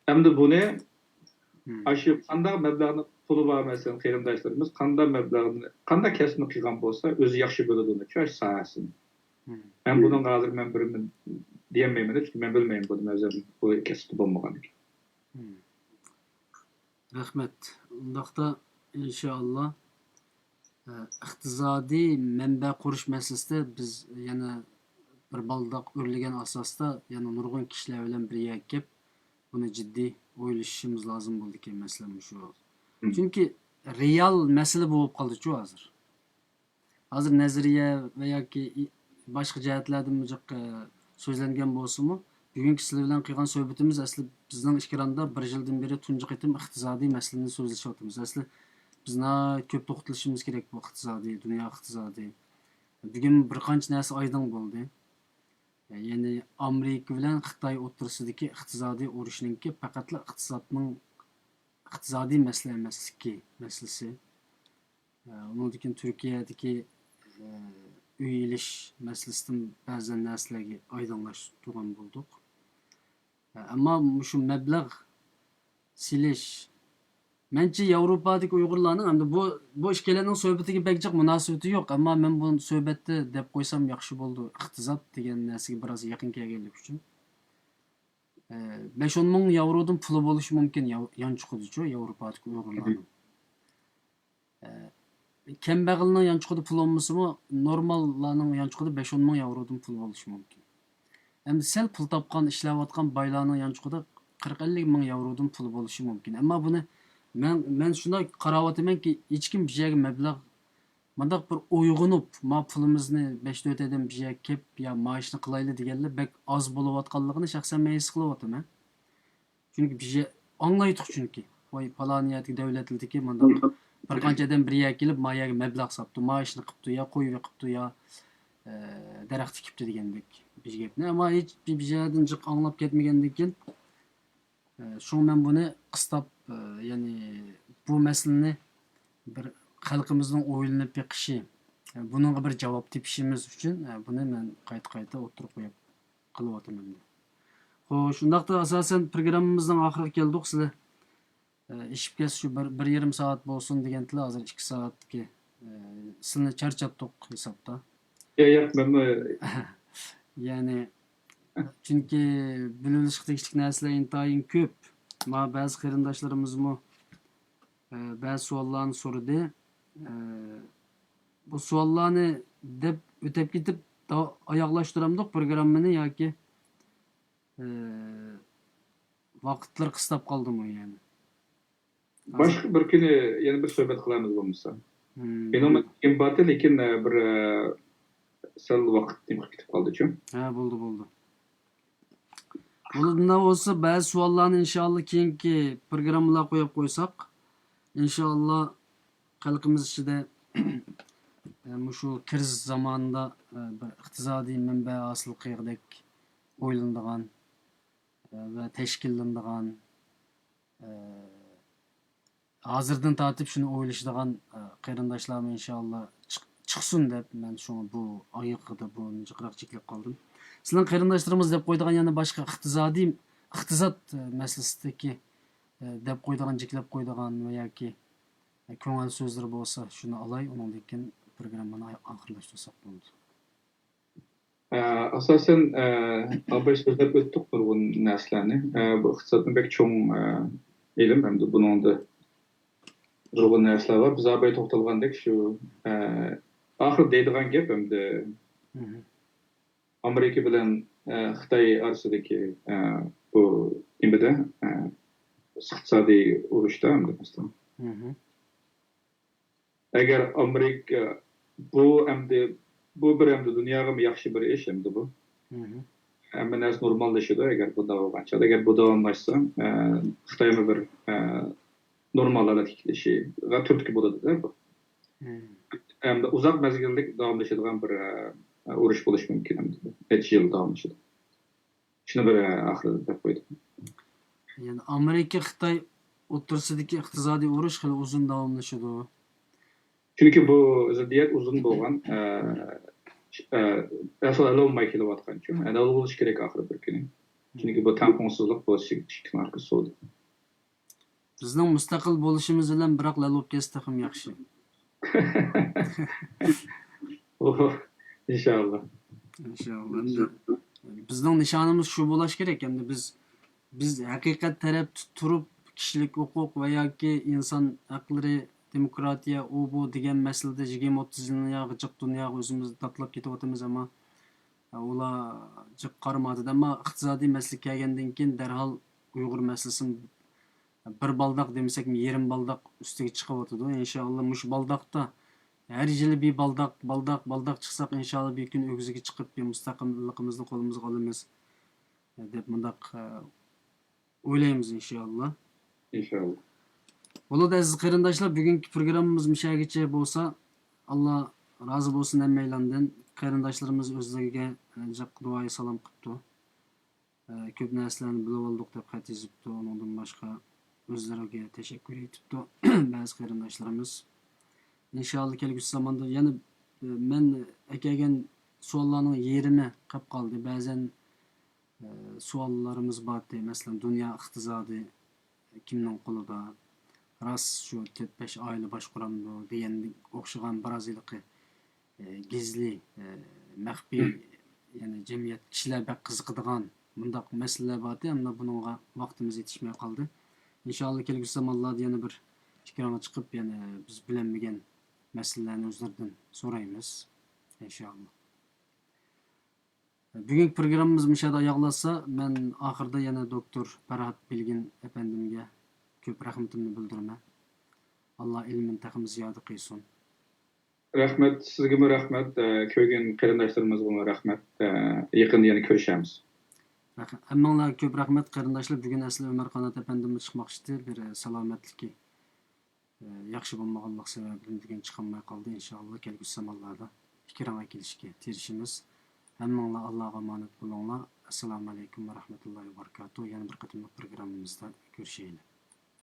ئەمدى بۇنى مم. ئاشۇ قانداق مەبلەغنى پۇلى بار، مەسىلەن، قېرىنداشلىرىمىز قانداق مەبلەغنى، قانداق كەسىپنى قىلغان بولسا، ئۆزى ياخشى بىلىدۇ شۇ ساھەسىنى. مم. مەن بۇنىڭغا ھازىر مەن بىر دېيەلمەيمەن، چۈنكى مەن بىلمەيمەن بۇنى، مەن ئۆزۈم بۇ كەسىپتە بولمىغاندىكىن. مم. رەھمەت. ئۇنداقتا، ئىنشائاللا، ئە، ئىقتىسادىي مەنبە قۇرۇش مەسىلىسىدە بىز يەنە بىر بالداق ئۆرلىگەن ئاساستا يەنە نۇرغۇن كىشىلەر بىلەن بىر يەرگە كېلىپ، بۇنى جىددىي ئويلىشىشىمىز لازىم بولىدىكەن، مەسىلەن، مۇشۇ. مم. چۈنكى رېئال مەسىلە بولۇپ قالدىچۇ ھازىر. ھازىر نەزەرىيە ۋە ياكى ئى-، باشقا جەھەتلەردىمۇ جىق، ئە، سۆزلەنگەن بولسىمۇ، بۈگۈنكى سىلەر بىلەن قىلغان سۆھبىتىمىز ئەسلى بىزنىڭ ئىكراندا بىر يىلدىن بېرى تۇنجى قېتىم ئىقتىسادىي مەسىلىنى سۆزلىشىۋاتىمىز. ئەسلى بىز ناھايىتى كۆپ توختىلىشىمىز كېرەك بۇ ئىقتىسادىي، دۇنيا ئىقتىسادى. بۈگۈن بىر قانچە نەرسە ئايدىڭ بولدى. يەنى ئامېرىكا بىلەن خىتاي ئوتتۇرىسىدىكى ئىقتىسادىي ئۇرۇشنىڭكى پەقەتلا ئىقتىسادنىڭ، ئىقتىسادىي مەسىلە ئەمەسلىكى مەسىلىسى. ئە، ئۇنىڭدىن كېيىن تۈركىيەدىكى، ئە، ئۆي ئېلىش مەسىلىسىدىن بەزى نەرسىلەرگە ئايدىڭلاشتۇرغان بولدۇق. ئە، ئەمما مۇشۇ مەبلەغ سېلىش، مەنچە ياۋروپادىكى ئۇيغۇرلارنىڭ، ئەمدى بۇ، بۇ ئىككىلەننىڭ سۆھبىتىگە بەك جىق مۇناسىۋىتى يوق، ئەمما مەن بۇ سۆھبەتتە دەپ قويسام ياخشى بولىدۇ، ئىقتىساد دېگەن نەرسىگە بىراز يېقىن كەلگەنلىكى ئۈچۈن. ئە، بەش ئون مىڭ ياۋرودىن پۇلى بولۇشى مۇمكىن ياۋ-، يانچۇقىدىچۇ، ياۋروپادىكى ئۇيغۇرلارنىڭ. ئە، كەمبەغەلنىڭ يانچۇقىدا پۇل بولمىسىمۇ، نورماللارنىڭ يانچۇقىدا بەش ئون مىڭ ياۋرودىن پۇل بولۇشى مۇمكىن. ئەمدى سەل پۇل تاپقان، ئىشلەۋاتقان بايلارنىڭ يانچۇقىدا قىرىق ئەللىك مىڭ ياۋرودىن پۇل بولۇشى مۇمكىن. ئەمما بۇنى مەن، مەن شۇنداق قاراۋاتىمەنكى، ھېچكىم بىر يەرگە مەبلەغ، مۇنداق بىر ئويغىنىپ، ما پۇلىمىزنى بەش تۆت ئادەم بىر يەرگە كېلىپ، يا مائاشنى قىلايلى دېگەنلەر بەك ئاز بولۇۋاتقانلىقىنى شەخسەن مەن ھېس قىلىۋاتىمەن. چۈنكى بىر يەر ئاڭلايتتۇق، چۈنكى ۋاي پالان يەردىكى دۆلەتلىرىدىكى مۇنداق بىر قانچە ئادەم بىر يەرگە كېلىپ، ما يەرگە مەبلەغ ساپتۇ، ما ئىشنى قىپتۇ يا، قوي بېقىپتۇ يا، ئە، دەرەخ تىكىپتۇ دېگەندەك بىر گەپنى. ئەمما ھېچ بىر، بىر يەردىن جىق ئاڭلاپ كەتمىگەندىن كېيىن، ئە، شۇڭا مەن بۇنى قىستاپ، ئە، يەنى بۇ مەسىلىنى بىر خەلقىمىزنىڭ ئويلىنىپ بېقىشى، ئە، بۇنىڭغا بىر جاۋاب تېپىشىمىز ئۈچۈن، ئە، بۇنى مەن قايتا-قايتا ئوتتۇرىغا قويۇپ قىلىۋاتىمەن. خوش، ئۇنداقتا ئاساسەن پروگراممىمىزنىڭ ئاخىرىغا كەلدۇق. سىلەر ئىشىپ كەتسە شۇ بىر، بىر يېرىم سائەت بولسۇن دېگەنتىلا، ھازىر ئىككى سائەتكە سىلىنى چارچاتتۇق ھېسابتا. ياق، ياق، مەنمۇ يەنى، چۈنكى بىلىۋېلىشقا تېگىشلىك نەرسىلەر ئىنتايىن كۆپ. ماڭا بەزى قېرىنداشلىرىمىزمۇ بەزى سوئاللارنى سورىدى. بۇ سوئاللارنى دەپ ئۆتەپ كېتىپ، ئاياغلاشتۇرامدۇق پروگراممىنى ياكى ۋاقىتلار قىستاپ قالدىمۇ يەنى؟ باشقا بىر كۈنى يەنە بىر سۆھبەت قىلارمىز بولمىسا. مېنىڭمۇ ئىشىم بارتى، لېكىن بىر سەل ۋاقىت نېمە قىلىپ كېتىپ قالدىچۇ. ھە، بولدى، بولدى. بولدى، بۇنداق بولسا بەزى سوئاللارنى ئىنشاللا كېيىنكى پروگراممىلارغا قويۇپ قويساق، ئىنشاللا خەلقىمىز ئىچىدە مۇشۇ كىرىزىس زامانىدا بىر ئىقتىسادىي مەنبە ھاسىل قىلغۇدەك ئويلىنىدىغان ۋە تەشكىللىنىدىغان، ھازىردىن تارتىپ شۇنى ئويلىشىدىغان قېرىنداشلارمۇ ئىنشاللا چىق-، چىقسۇن دەپ، مەن شۇڭا بۇ ئايىغىدا بۇنى جىقراق چېكىلىپ قالدىم. سىلەرنىڭ قېرىنداشلىرىڭىز دەپ قويىدىغان يەنە باشقا ئىقتىسادىي، ئىقتىساد مەسىلىسىدىكى دەپ قويىدىغان، جىكلەپ قويىدىغان ۋە ياكى كۆڭۈل سۆزلىرى بولسا شۇنى ئالاي، ئۇنىڭدىن كېيىن پروگراممىنى ئاخىرلاشتۇرساق بولىدۇ. ئە، ئاساسەن، ئە، ئاباي سۆزلەپ ئۆتتۇق نۇرغۇن نەرسىلەرنى. ئە، بۇ ئىقتىسادنى بەك چوڭ، ئە، ئىلىم ھەمدە بۇنىڭدا نۇرغۇن نەرسىلەر بار. بىز ئاباي توختالغاندەك شۇ، ئە، ئاخىرى دەيدىغان گەپ ھەمدە ئامېرىكا بىلەن، ئە، خىتاي ئارىسىدىكى، ئە، بۇ نېمىدە، ئە، ئىقتىسادىي ئۇرۇشتا ھەمدە مەسىلەن. ئەگەر ئامېرىكا، بۇ ئەمدى، بۇ بىر ئەمدى دۇنياغىمۇ ياخشى بىر ئىش ئەمدى بۇ. ھەممە نەرسە نورماللىشىدۇ، ئەگەر بۇ داۋاملاشسا. ئەگەر بۇ داۋاملاشسا، ئە، خىتايمۇ بىر، ئە، نورمال ھالەتكە كېلىشىگە تۈرتكە بولىدۇ-دە بۇ. ئەمدى ئۇزاق مەزگىللىك داۋاملىشىدىغان بىر، ئە، ئۇرۇش بولۇشى مۇمكىن ئەمدى بۇ. نەچچە يىل داۋاملىشىدۇ. شۇنى بىر ئاخىرىدا دەپ قويدۇم. يەنى ئامېرىكا خىتاي ئوتتۇرىسىدىكى ئىقتىسادىي ئۇرۇش خېلى ئۇزۇن داۋاملىشىدۇ. چۈنكى بۇ زىددىيەت ئۇزۇن بولغان، ئە، ئە، ئەسلا ھەل بولماي كېلىۋاتقانچۇ. ھەل بولۇشى كېرەك ئاخىرى بىر كۈنى. چۈنكى بۇ تەڭپۇڭسىزلىق بۇ ئىككى ماركا سودا. بىزنىڭ مۇستەقىل بولۇشىمىز بىلەن بىراق ھەل بولۇپ كەتسە تېخىمۇ ياخشى. ئوھو، ئىنشاللا. ئىنشاللا. ئەمدى بىزنىڭ نىشانىمىز شۇ بولۇش كېرەك. ئەمدى بىز، بىز ھەقىقەت تەرەپتە تۇرۇپ، كىشىلىك ھوقۇق ۋە ياكى ئىنسان ھەقلىرى، دېموكراتىيە، ئۇ بۇ دېگەن مەسىلىدە يىگىرمە ئوتتۇز يىلنى ياغا جىق دۇنياغا ئۆزىمىز داتلاپ كېتىۋاتىمىز، ئەمما ئۇلار جىق قارىمايۋاتىدۇ. ئەمما ئىقتىسادىي مەسىلىگە كەلگەندىن كېيىن دەرھال ئۇيغۇر مەسىلىسىمۇ بىر بالداق دېمىسەكمۇ يېرىم بالداق ئۈستىگە چىقىۋاتىدۇ. ئىنشاللا مۇشۇ بالداقتا ھەر يىلى بىر بالداق، بالداق، بالداق چىقساق، ئىنشاللا بىر كۈن ئۆگزىگە چىقىپ بىر مۇستەقىللىقىمىزنى قولىمىزغا ئالىمىز، دەپ مۇنداق، ئە، ئويلايمىز ئىنشاللا. ئىنشاللا. بولىدۇ ئەزىز قېرىنداشلار، بۈگۈنكى پروگراممىمىز مۇشۇ يەرگىچە بولسا، ئاللا رازى بولسۇن ھەممەيلەندىن. قېرىنداشلىرىمىز ئۆزلىرىگە، ئە، جىق دۇئايى سالام قىپتۇ. ئە، كۆپ نەرسىلەرنى بىلىۋالدۇق دەپ خەت يېزىپتۇ. ئۇنىڭدىن باشقا ئۆزلىرىگە تەشەككۈر ئېيتىپتۇ بەزى قېرىنداشلىرىمىز. ئىنشاللا كەلگۈسى زاماندا يەنە، ئە، مەن ئەكەلگەن سوئاللارنىڭ يېرىمى قېلىپ قالدى. بەزەن، ئە، سوئاللىرىمىز بارتى. مەسىلەن، دۇنيا ئىقتىسادى كىمنىڭ قولىدا؟ راست شۇ تۆت بەش ئائىلە باشقۇرامدۇ دېگەنگە ئوخشىغان بىراز ھېلىقى ئە، گىزلىي، ئە، مەخپىي، يەنى جەمئىيەت كىشىلەر بەك قىزىقىدىغان مۇنداق مەسىلىلەر بارتى، ئەمما بۇنىڭغا ۋاقتىمىز يېتىشمەي قالدى. ئىنشاللا كەلگۈسى زامانلاردا يەنە بىر ئېكرانغا چىقىپ، يەنە بىز بىلەلمىگەن مەسىلىلەرنى ئۆزلىرىدىن سورايمىز. ئىنشاللا. بۈگۈنكى پروگراممىمىز مۇشۇ يەردە ئاياغلاشسا، مەن ئاخىرىدا يەنە دوكتور پەرھات بىلگىن ئەپەندىمگە كۆپ رەھمىتىمنى بىلدۈرىمەن. ئاللا ئىلمىنى تېخىمۇ زىيادە قىلسۇن. رەھمەت، سىزگىمۇ رەھمەت، ئە، كۆرگەن قېرىنداشلىرىمىزغىمۇ رەھمەت، ئە، يېقىندا يەنە كۆرۈشەرمىز. رەھمەت. ھەممىڭلارغا كۆپ رەھمەت قېرىنداشلار. بۈگۈن ئەسلى ئۆمەر قانات ئەپەندىممۇ چىقماقچى ئىدى، بىر سالامەتلىكى، ئە، ياخشى بولمىغانلىق سەۋەبىدىن بۈگۈن چىقالماي قالدى. ئىنشاللا كەلگۈسى زامانلاردا ئېكرانغا كېلىشكە تىرىشىمىز. ھەممىڭلار ئاللاغا ئامانەت بولۇڭلار. ئەسسالامۇ ئەلەيكۇم ۋە رەھمەتۇللاھى ۋە بەرىكاتۇھ. يەنە بىر قېتىملىق پروگراممىمىزدا كۆرۈشەيلى.